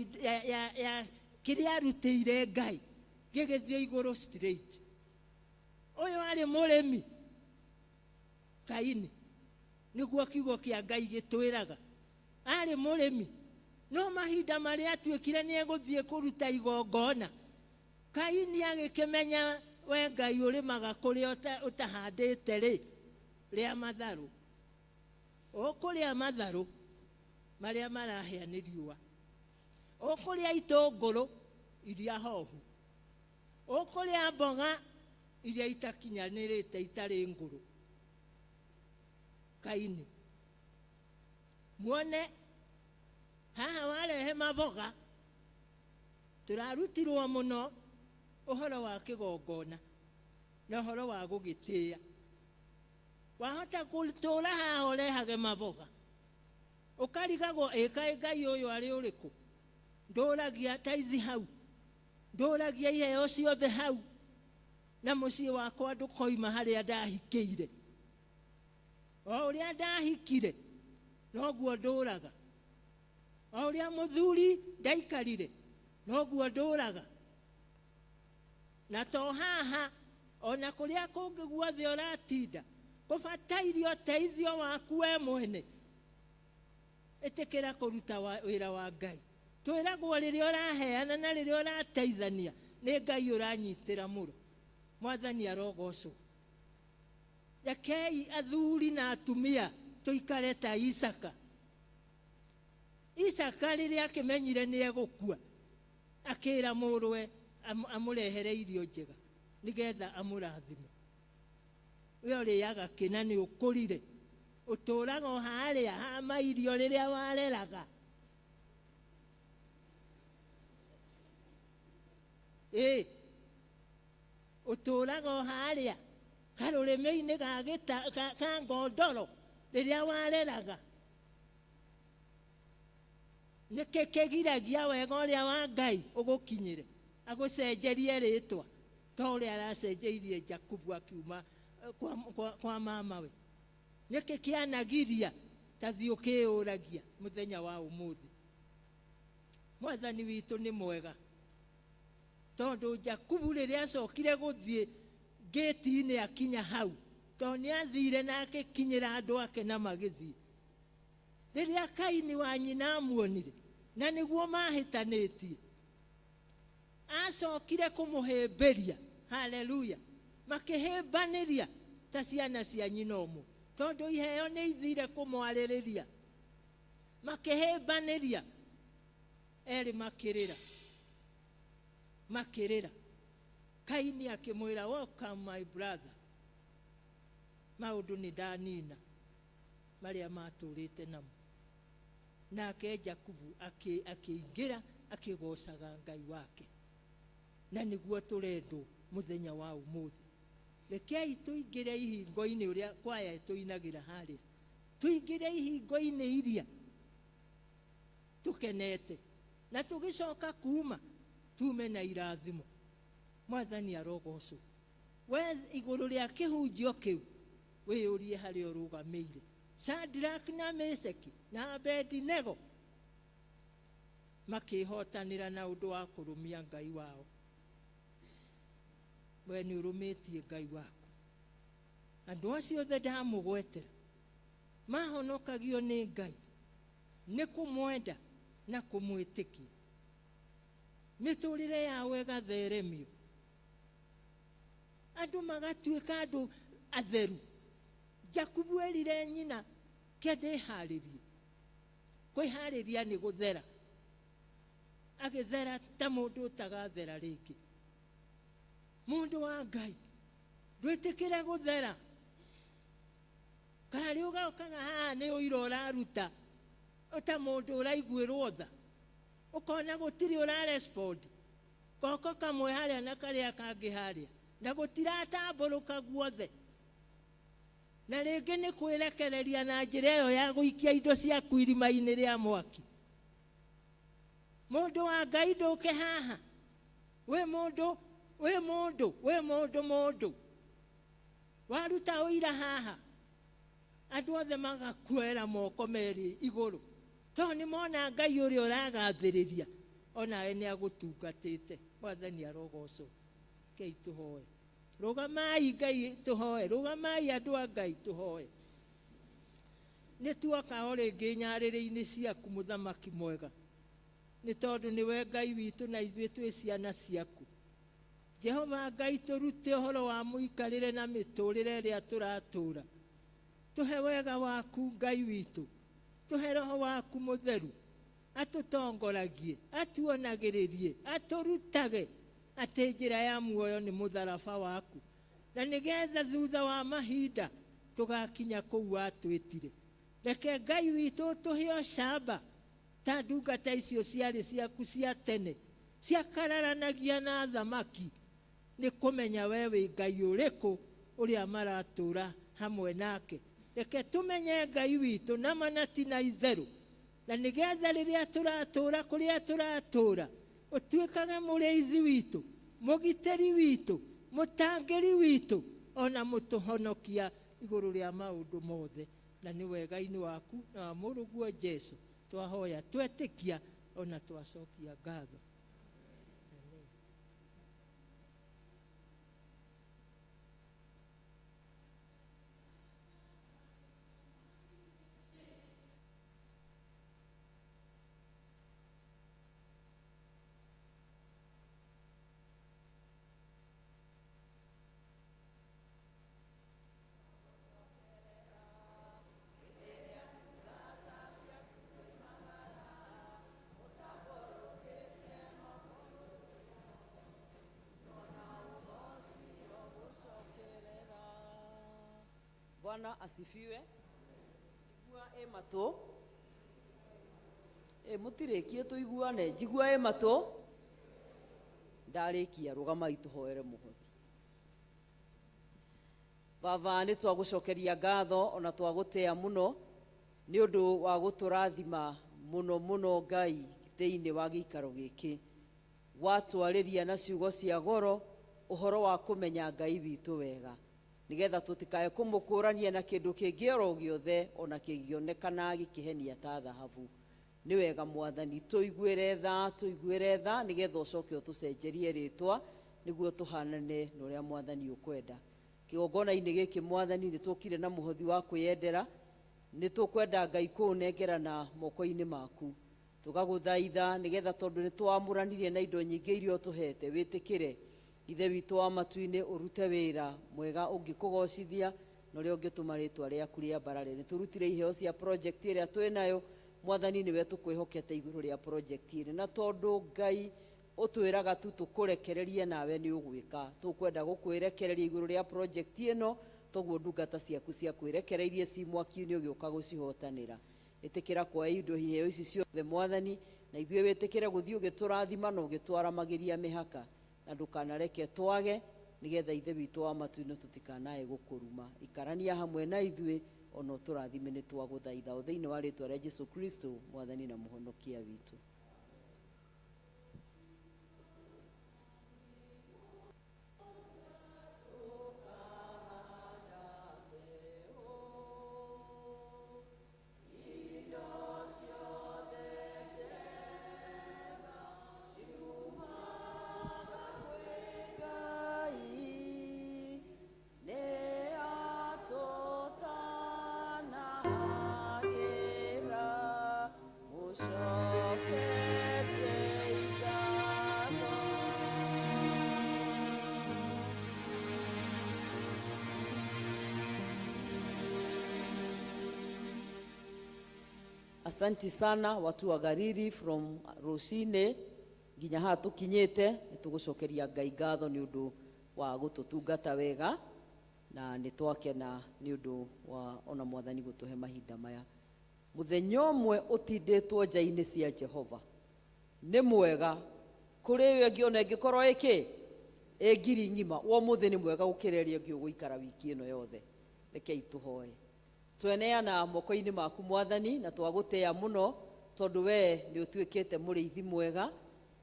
Q: kĩrĩa arutĩire Ngai gĩgĩthiĩ igũrũ straight. Ũyũ arĩ mũrĩmi Kaini, nĩguo kiugo kĩa Ngai gĩtwĩraga. Arĩ mũrĩmi, no mahinda marĩa atuĩkire nĩ egũthiĩ kũruta igongona, Kaini agĩkĩmenya we Ngai ũrĩmaga kũrĩa ũtahandĩte rĩ, rĩa matharũ. Ũkũrĩa matharũ marĩa marahĩa nĩ riũa. Ũkũrĩa itũngũrũ iria hohu. Ũkũrĩa mboga iria itakinyanĩrĩte itarĩ ngũrũ. Kaini. Muone haha warehe maboga, tũrarutirwo mũno ũhoro wa kĩgongona na ũhoro wa gũgĩtĩĩa. Wahota gũtũũra haha ũrehage maboga, ũkarigagwo ĩ kaĩ Ngai ũyũ arĩ ũrĩkũ? Ndũragia taithi hau, ndũragia iheo ciothe hau, na mũciĩ wakwa ndũkoima harĩa ndahikĩire. O ũrĩa ndahikire noguo ndũraga. O ũrĩa mũthuri ndaikarire Noguo ndũraga. Na to haha ona kũrĩa kũngĩ guothe ũratinda kũbataire ũteithio waku we mwene. Ĩtĩkĩra kũruta wĩra wa Ngai. Twĩragwo rĩrĩa ũraheana na rĩrĩa ũrateithania nĩ Ngai ũranyitĩra mũro. Mwathani arogocwo. Rekei athuri na atumia tũikare ta Isaka. Isaka rĩrĩa akĩmenyire nĩ egũkua akĩra mũrũwe amũrehere irio njega nĩgetha amũrathime. We ũrĩaga kĩna nĩ ũkũrire, ũtũraga o harĩa ha mairio rĩrĩa wareraga. Ĩ ũtũraga o harĩa karũrĩmĩ-inĩ ka ngondoro rĩrĩa wareraga. Nĩkĩ kĩgiragia wega ũrĩa wa Ngai ũgũkinyĩre agũcenjerie rĩtwa ta ũrĩa aracenjeirie Jakubu akiuma kwa mamawe? Nĩkĩ kĩanagiria ta thiĩ ũkĩyũragia mũthenya wa ũmũthĩ? Mwathani witũ nĩ mwega tondũ Jakubu rĩrĩa acokire gũthiĩ ngĩti-inĩ akinya hau, tondũ nĩ athire na akĩkinyĩra andũ ake na magĩthiĩ. Rĩrĩa Kaini wa nyina amuonire na nĩguo mahĩtanĩtie, acokire kũmũhĩmbĩria. Haleluya. Makĩhĩmbanĩria ta ciana cia nyina ũmwe, tondũ iheo nĩ ithire kũmwarĩrĩria. Makĩhĩmbanĩria erĩ makĩrĩra, makĩrĩra. Kaini akĩmwĩra, welcome my brother, maũndũ nĩ ndanina marĩa matũrĩte namo. Nake Jakubu akĩingĩra akĩgocaga Ngai wake. Na nĩguo tũrendwo mũthenya wa ũmũthĩ. Rekei tũingĩre ihingo-inĩ ũrĩa kwaya ĩtũinagĩra harĩa, tũingĩre ihingo-inĩ iria tũkenete, na tũgĩcoka kuma tume na irathimo. Mwathani arogocwo. We igũrũ rĩa kĩhunjio kĩu wĩyũrie harĩa ũrũgamĩire. Shadrach na Meshaki na Abednego makĩhotanĩra na ũndũ wa kũrũmia Ngai wao. We nĩ ũrũmĩtie Ngai waku. Andũ acio othe ndamũgwetera mahonokagio nĩ Ngai nĩ kũmwenda na kũmwĩtĩkia. Mĩtũrĩre yao ĩgatheremio, andũ magatuĩka andũ atheru. Jakubu erire nyina, ke ndĩharĩrie. Kwĩharĩria nĩ gũthera. Agĩthera ta mũndũ ũtagathera rĩngĩ. Mũndũ wa Ngai ndwĩtĩkĩre gũthera. Karĩ ũgokaga haha nĩ ũira ũraruta ta mũndũ ũraiguĩrwo tha, ũkona gũtirĩ ũrarespond, goko kamwe harĩa na karĩa kangĩ harĩa, na gũtiratambũrũka guothe. Na rĩngĩ nĩ kwĩrekereria na njĩra ĩyo ya gũikia indo ciaku irima-inĩ rĩa mwaki. Mũndũ wa Ngai ndũke haha. Wĩ mũndũ, wĩ mũndũ, wĩ mũndũ, mũndũ. Waruta ũira haha, andũ othe magakuoera moko merĩ igũrũ, tondũ nĩ mona Ngai ũrĩa ũragathĩrĩria onawe nĩ agũtungatĩte. Mwathani arogocwo. Rekei tũhoe. Rũgamai Ngai tũhoe, rũgamai andũ a Ngai tũhoe. Nĩ tuoka o rĩngĩ nyarĩrĩ-inĩ ciaku mũthamaki mwega, nĩ tondũ nĩwe Ngai witũ na ithuĩ twĩ ciana ciaku. Jehova Ngai, tũrute ũhoro wa mũikarĩre na mĩtũrĩre ĩrĩa tũratũra. Tũhe wega waku Ngai witũ, tũhe roho waku mũtheru atũtongoragie, atuonagĩrĩrie, atũrutage atĩ njĩra ya muoyo nĩ mũtharaba waku, na nĩgetha thutha wa mahinda tũgakinya kũu watwĩtire. Reke Ngai witũ ũtũhe ũcamba ta ndungata icio ciarĩ ciaku cia tene ciakararanagia na thamaki, nĩ kũmenya we wĩ Ngai ũrĩkũ ũrĩa maratũra hamwe nake. Reke tũmenye Ngai witũ na manati na itherũ, na nĩgetha rĩrĩa tũratũra kũrĩa tũratũra ũtuĩkage mũrĩithi witũ, mũgitĩri witũ, mũtangĩri witũ, ona mũtũhonokia igũrũ rĩa maũndũ mothe. Na nĩ wega-inĩ waku na wa mũrũguo Jesũ twahoya, twetĩkia ona twacokia ngatho.
P: Bwana asifiwe. Njigua ĩ matũ. Ĩ mũtirĩkie tũiguane. Njigua ĩ matũ. Ndarĩkia rũgamai tũhoere mũhothi. Baba nĩ twagũcokeria ngatho ona twagũtĩa mũno nĩ ũndũ wa gũtũrathima mũno mũno Ngai thĩinĩ wa gĩikaro gĩkĩ. Watwarĩria na ciugo cia goro ũhoro wa kũmenya Ngai witũ wega nĩgetha tũtikae kũmũkũrania na kĩndũ kĩngĩ oro gĩothe ona kĩngĩonekana gĩkĩhenia ta thahabu. Nĩ wega Mwathani tũiguĩre tha, tũiguĩre tha nĩgetha ũcoke ũtũcenjerie rĩtwa nĩguo tũhanane na ũrĩa Mwathani ũkwenda. Kĩgongona-inĩ gĩkĩ Mwathani nĩ tũkire na mũhothi wa kwĩyendera, nĩ tũkwenda Ngai kũũnengerana moko-inĩ maku. Tũgagũthaitha nĩgetha tondũ nĩ twamũranirie na indo nyingĩ iria ũtũhete wĩtĩkĩre Ithe witũ wa matu-inĩ ũrute wĩra mwega ũngĩkũgocithia na ũrĩa ũngĩtũma rĩtwa rĩaku rĩambarare. Nĩ tũrutire iheo cia project ĩrĩa twĩnayo Mwathani nĩwe tũkwĩhokete igũrũ rĩa project ĩno, na tondũ Ngai ũtwĩraga tu tũkũrekererie nawe nĩ ũgwĩka, tũkwenda gũkwĩrekereria igũrũ rĩa project ĩno toguo ndungata ciaku cia kwĩrekereirie ci mwaki-inĩ ũgĩũka gũcihotanĩra. Ĩtĩkĩra kuoya indo iheo ici ciothe Mwathani, na ithuĩ wĩtĩkĩre gũthiĩ ũgĩtũrathima na ũgĩtwaramagĩria mĩhaka, na ndũkanareke twage nĩgetha Ithe witũ wa matu-inĩ tũtikanae gũkũruma. Ikarania hamwe na ithuĩ ona ũtũrathime nĩ twagũthaitha o thĩinĩ wa rĩtwa rĩa Jesu Kristo Mwathani na Mũhonokia witũ. Asanti sana watu wa Gariri from Rocine nginya haha tukinyite nĩ tũgũcokeria Ngai ngatho nĩ ũndũ wa gũtũtungata wega na nĩ twakena nĩ ũndũ wa ona Mwathani gũtũhe mahinda maya. Mũthenya ũmwe ũtindĩtwo nja-inĩ cia Jehova nĩ mwega kũrĩ ĩyo ĩngĩ ona ĩngĩkorwo ĩkĩ ĩ ngiri ng'ima, wa ũmũthĩ nĩ mwega gũkĩra ĩrĩa ĩngĩ ũgũikara wiki ĩno yothe. Rekei tũhoe. Tweneana moko-inĩ maku Mwathani na twagũtĩa mũno tondũ we nĩ ũtuĩkĩte mũrĩithi mwega,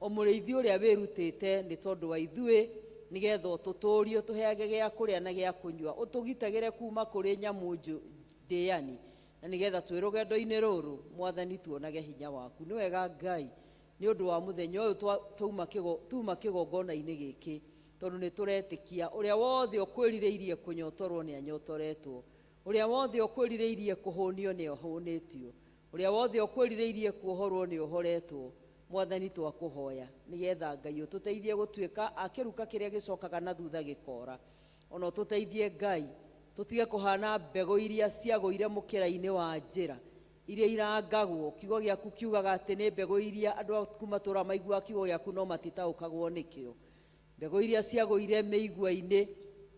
P: o mũrĩithi ũrĩa wĩrutĩte nĩ tondũ wa ithuĩ nĩgetha ũtũtũrie ũtũheage gĩa kũrĩa na gĩa kũnyua, ũtũgitagĩre kuma kũrĩ nyamũ ndĩani, na nĩgetha twĩ rũgendo-inĩ rũrũ Mwathani tuonage hinya waku. Nĩ wega Ngai nĩ ũndũ wa mũthenya ũyũ tuma kĩgongona-inĩ gĩkĩ, tondũ nĩ tũretĩkia ũrĩa wothe ũkwĩrirĩirie kũnyotorwo nĩ anyotoretwo, ũrĩa wothe ũkwĩrirĩirie kũhũnio nĩ ahũnĩtio, ũrĩa wothe ũkwĩrirĩirie kuohorwo nĩ ohoretwo. Mwathani twakũhoya nĩgetha Ngai ũtũteithie gũtuĩka akĩruka kĩrĩa gĩcokaga na thutha gĩkora, ona ũtũteithie Ngai tũtige kũhana mbegũ iria ciagũire mũkĩra-inĩ wa njĩra iria irangagwo. Kiugo gĩaku kiugaga atĩ nĩ mbegũ iria andũ aku matũũra maiguaga kiugo gĩaku no matitaũkagwo nĩkĩo. Mbegũ iria ciagũire mĩigua-inĩ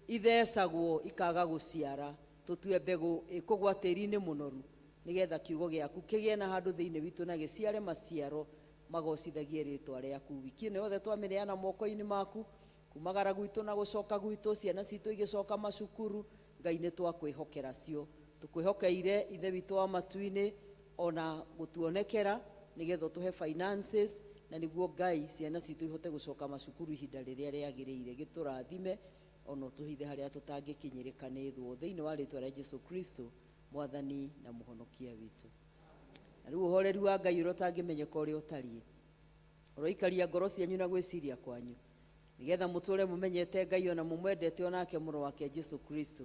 P: ithecagwo ikaga gũciara. Tũtue mbegũ ĩkũgwa tĩri-inĩ mũnoru nĩgetha kiugo gĩaku kĩgĩe na handũ thĩinĩ witũ na gĩciare maciaro magocithagie rĩtwa rĩaku. Wiki ĩno yothe twamĩneana moko-inĩ maku, kumagara gwitũ na gũcoka gwitũ, ciana citũ igĩcoka macukuru, Ngai nĩ twakwĩhokera cio. Tũkwĩhokeire Ithe witũ wa matu-inĩ ona gũtuonekera nĩgetha ũtũhe finances na nĩguo Ngai ciana citũ ihote gũcoka macukuru ihinda rĩrĩa rĩagĩrĩire. Gĩtũrathime ona ũtũhithe harĩa tũtangĩkinyĩrĩka nĩ thũ, thĩinĩ wa rĩtwa rĩa Jesu Kristo Mwathani na Mũhonokia witũ. Na rĩu ũhoreri wa Ngai ũrĩa ũtangĩmenyeka ũrĩa ũtariĩ ũroikaria ngoro cianyu na gwĩciria kwanyu nĩgetha mũtũre mũmenyete Ngai ona mũmwendete onake mũrũ wake Jesu Kristo.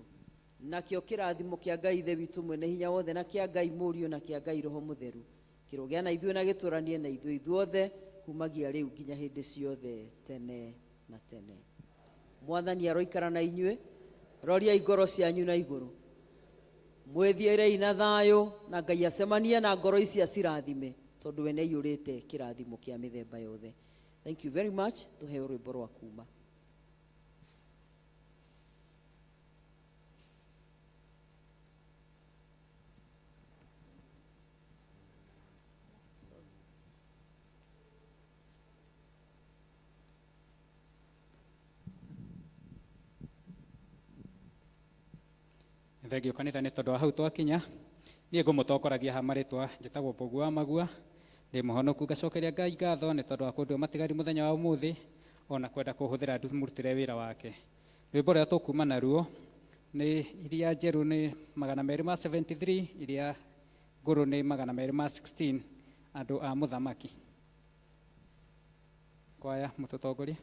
P: Nakĩo kĩrathimo kĩa Ngai Ithe witũ mwene hinya wothe na kĩa Ngai Mũriũ na kĩa Ngai Roho Mũtheru kĩrogĩa na ithuĩ na gĩtũranie na ithuĩ ithuothe kumagia rĩu nginya hĩndĩ ciothe tene na tene. Mwathani aroikara na inyuĩ, roriai ngoro cianyu na igũrũ, mwĩthiĩrei na thayũ na Ngai acemanie na ngoro ici acirathime tondũ we nĩaiyũrĩte kĩrathimo kĩa mĩthemba yothe. Thank you very much. Tũheo rwĩmbo rwa kuma.
C: Thengio kanitha nĩ tondũ wa hau twakinya. Niĩ ngũmũtongoragia ha marĩtwa, njĩtagwo Mbogu wa Magua, ndĩ mũhonoku, ngacokeria Ngai ngatho nĩ tondũ wa kũndua matigari mũthenya wa ũmũthĩ, ona kwenda kũhũthĩra ndĩmũrutĩre wĩra wake. Rwĩmbo rũrĩa tũkuma naruo nĩ iria njerũ nĩ 273, iria ngũrũ nĩ 216, andũ a mũthamaki. Kwaya mũtũtongorie.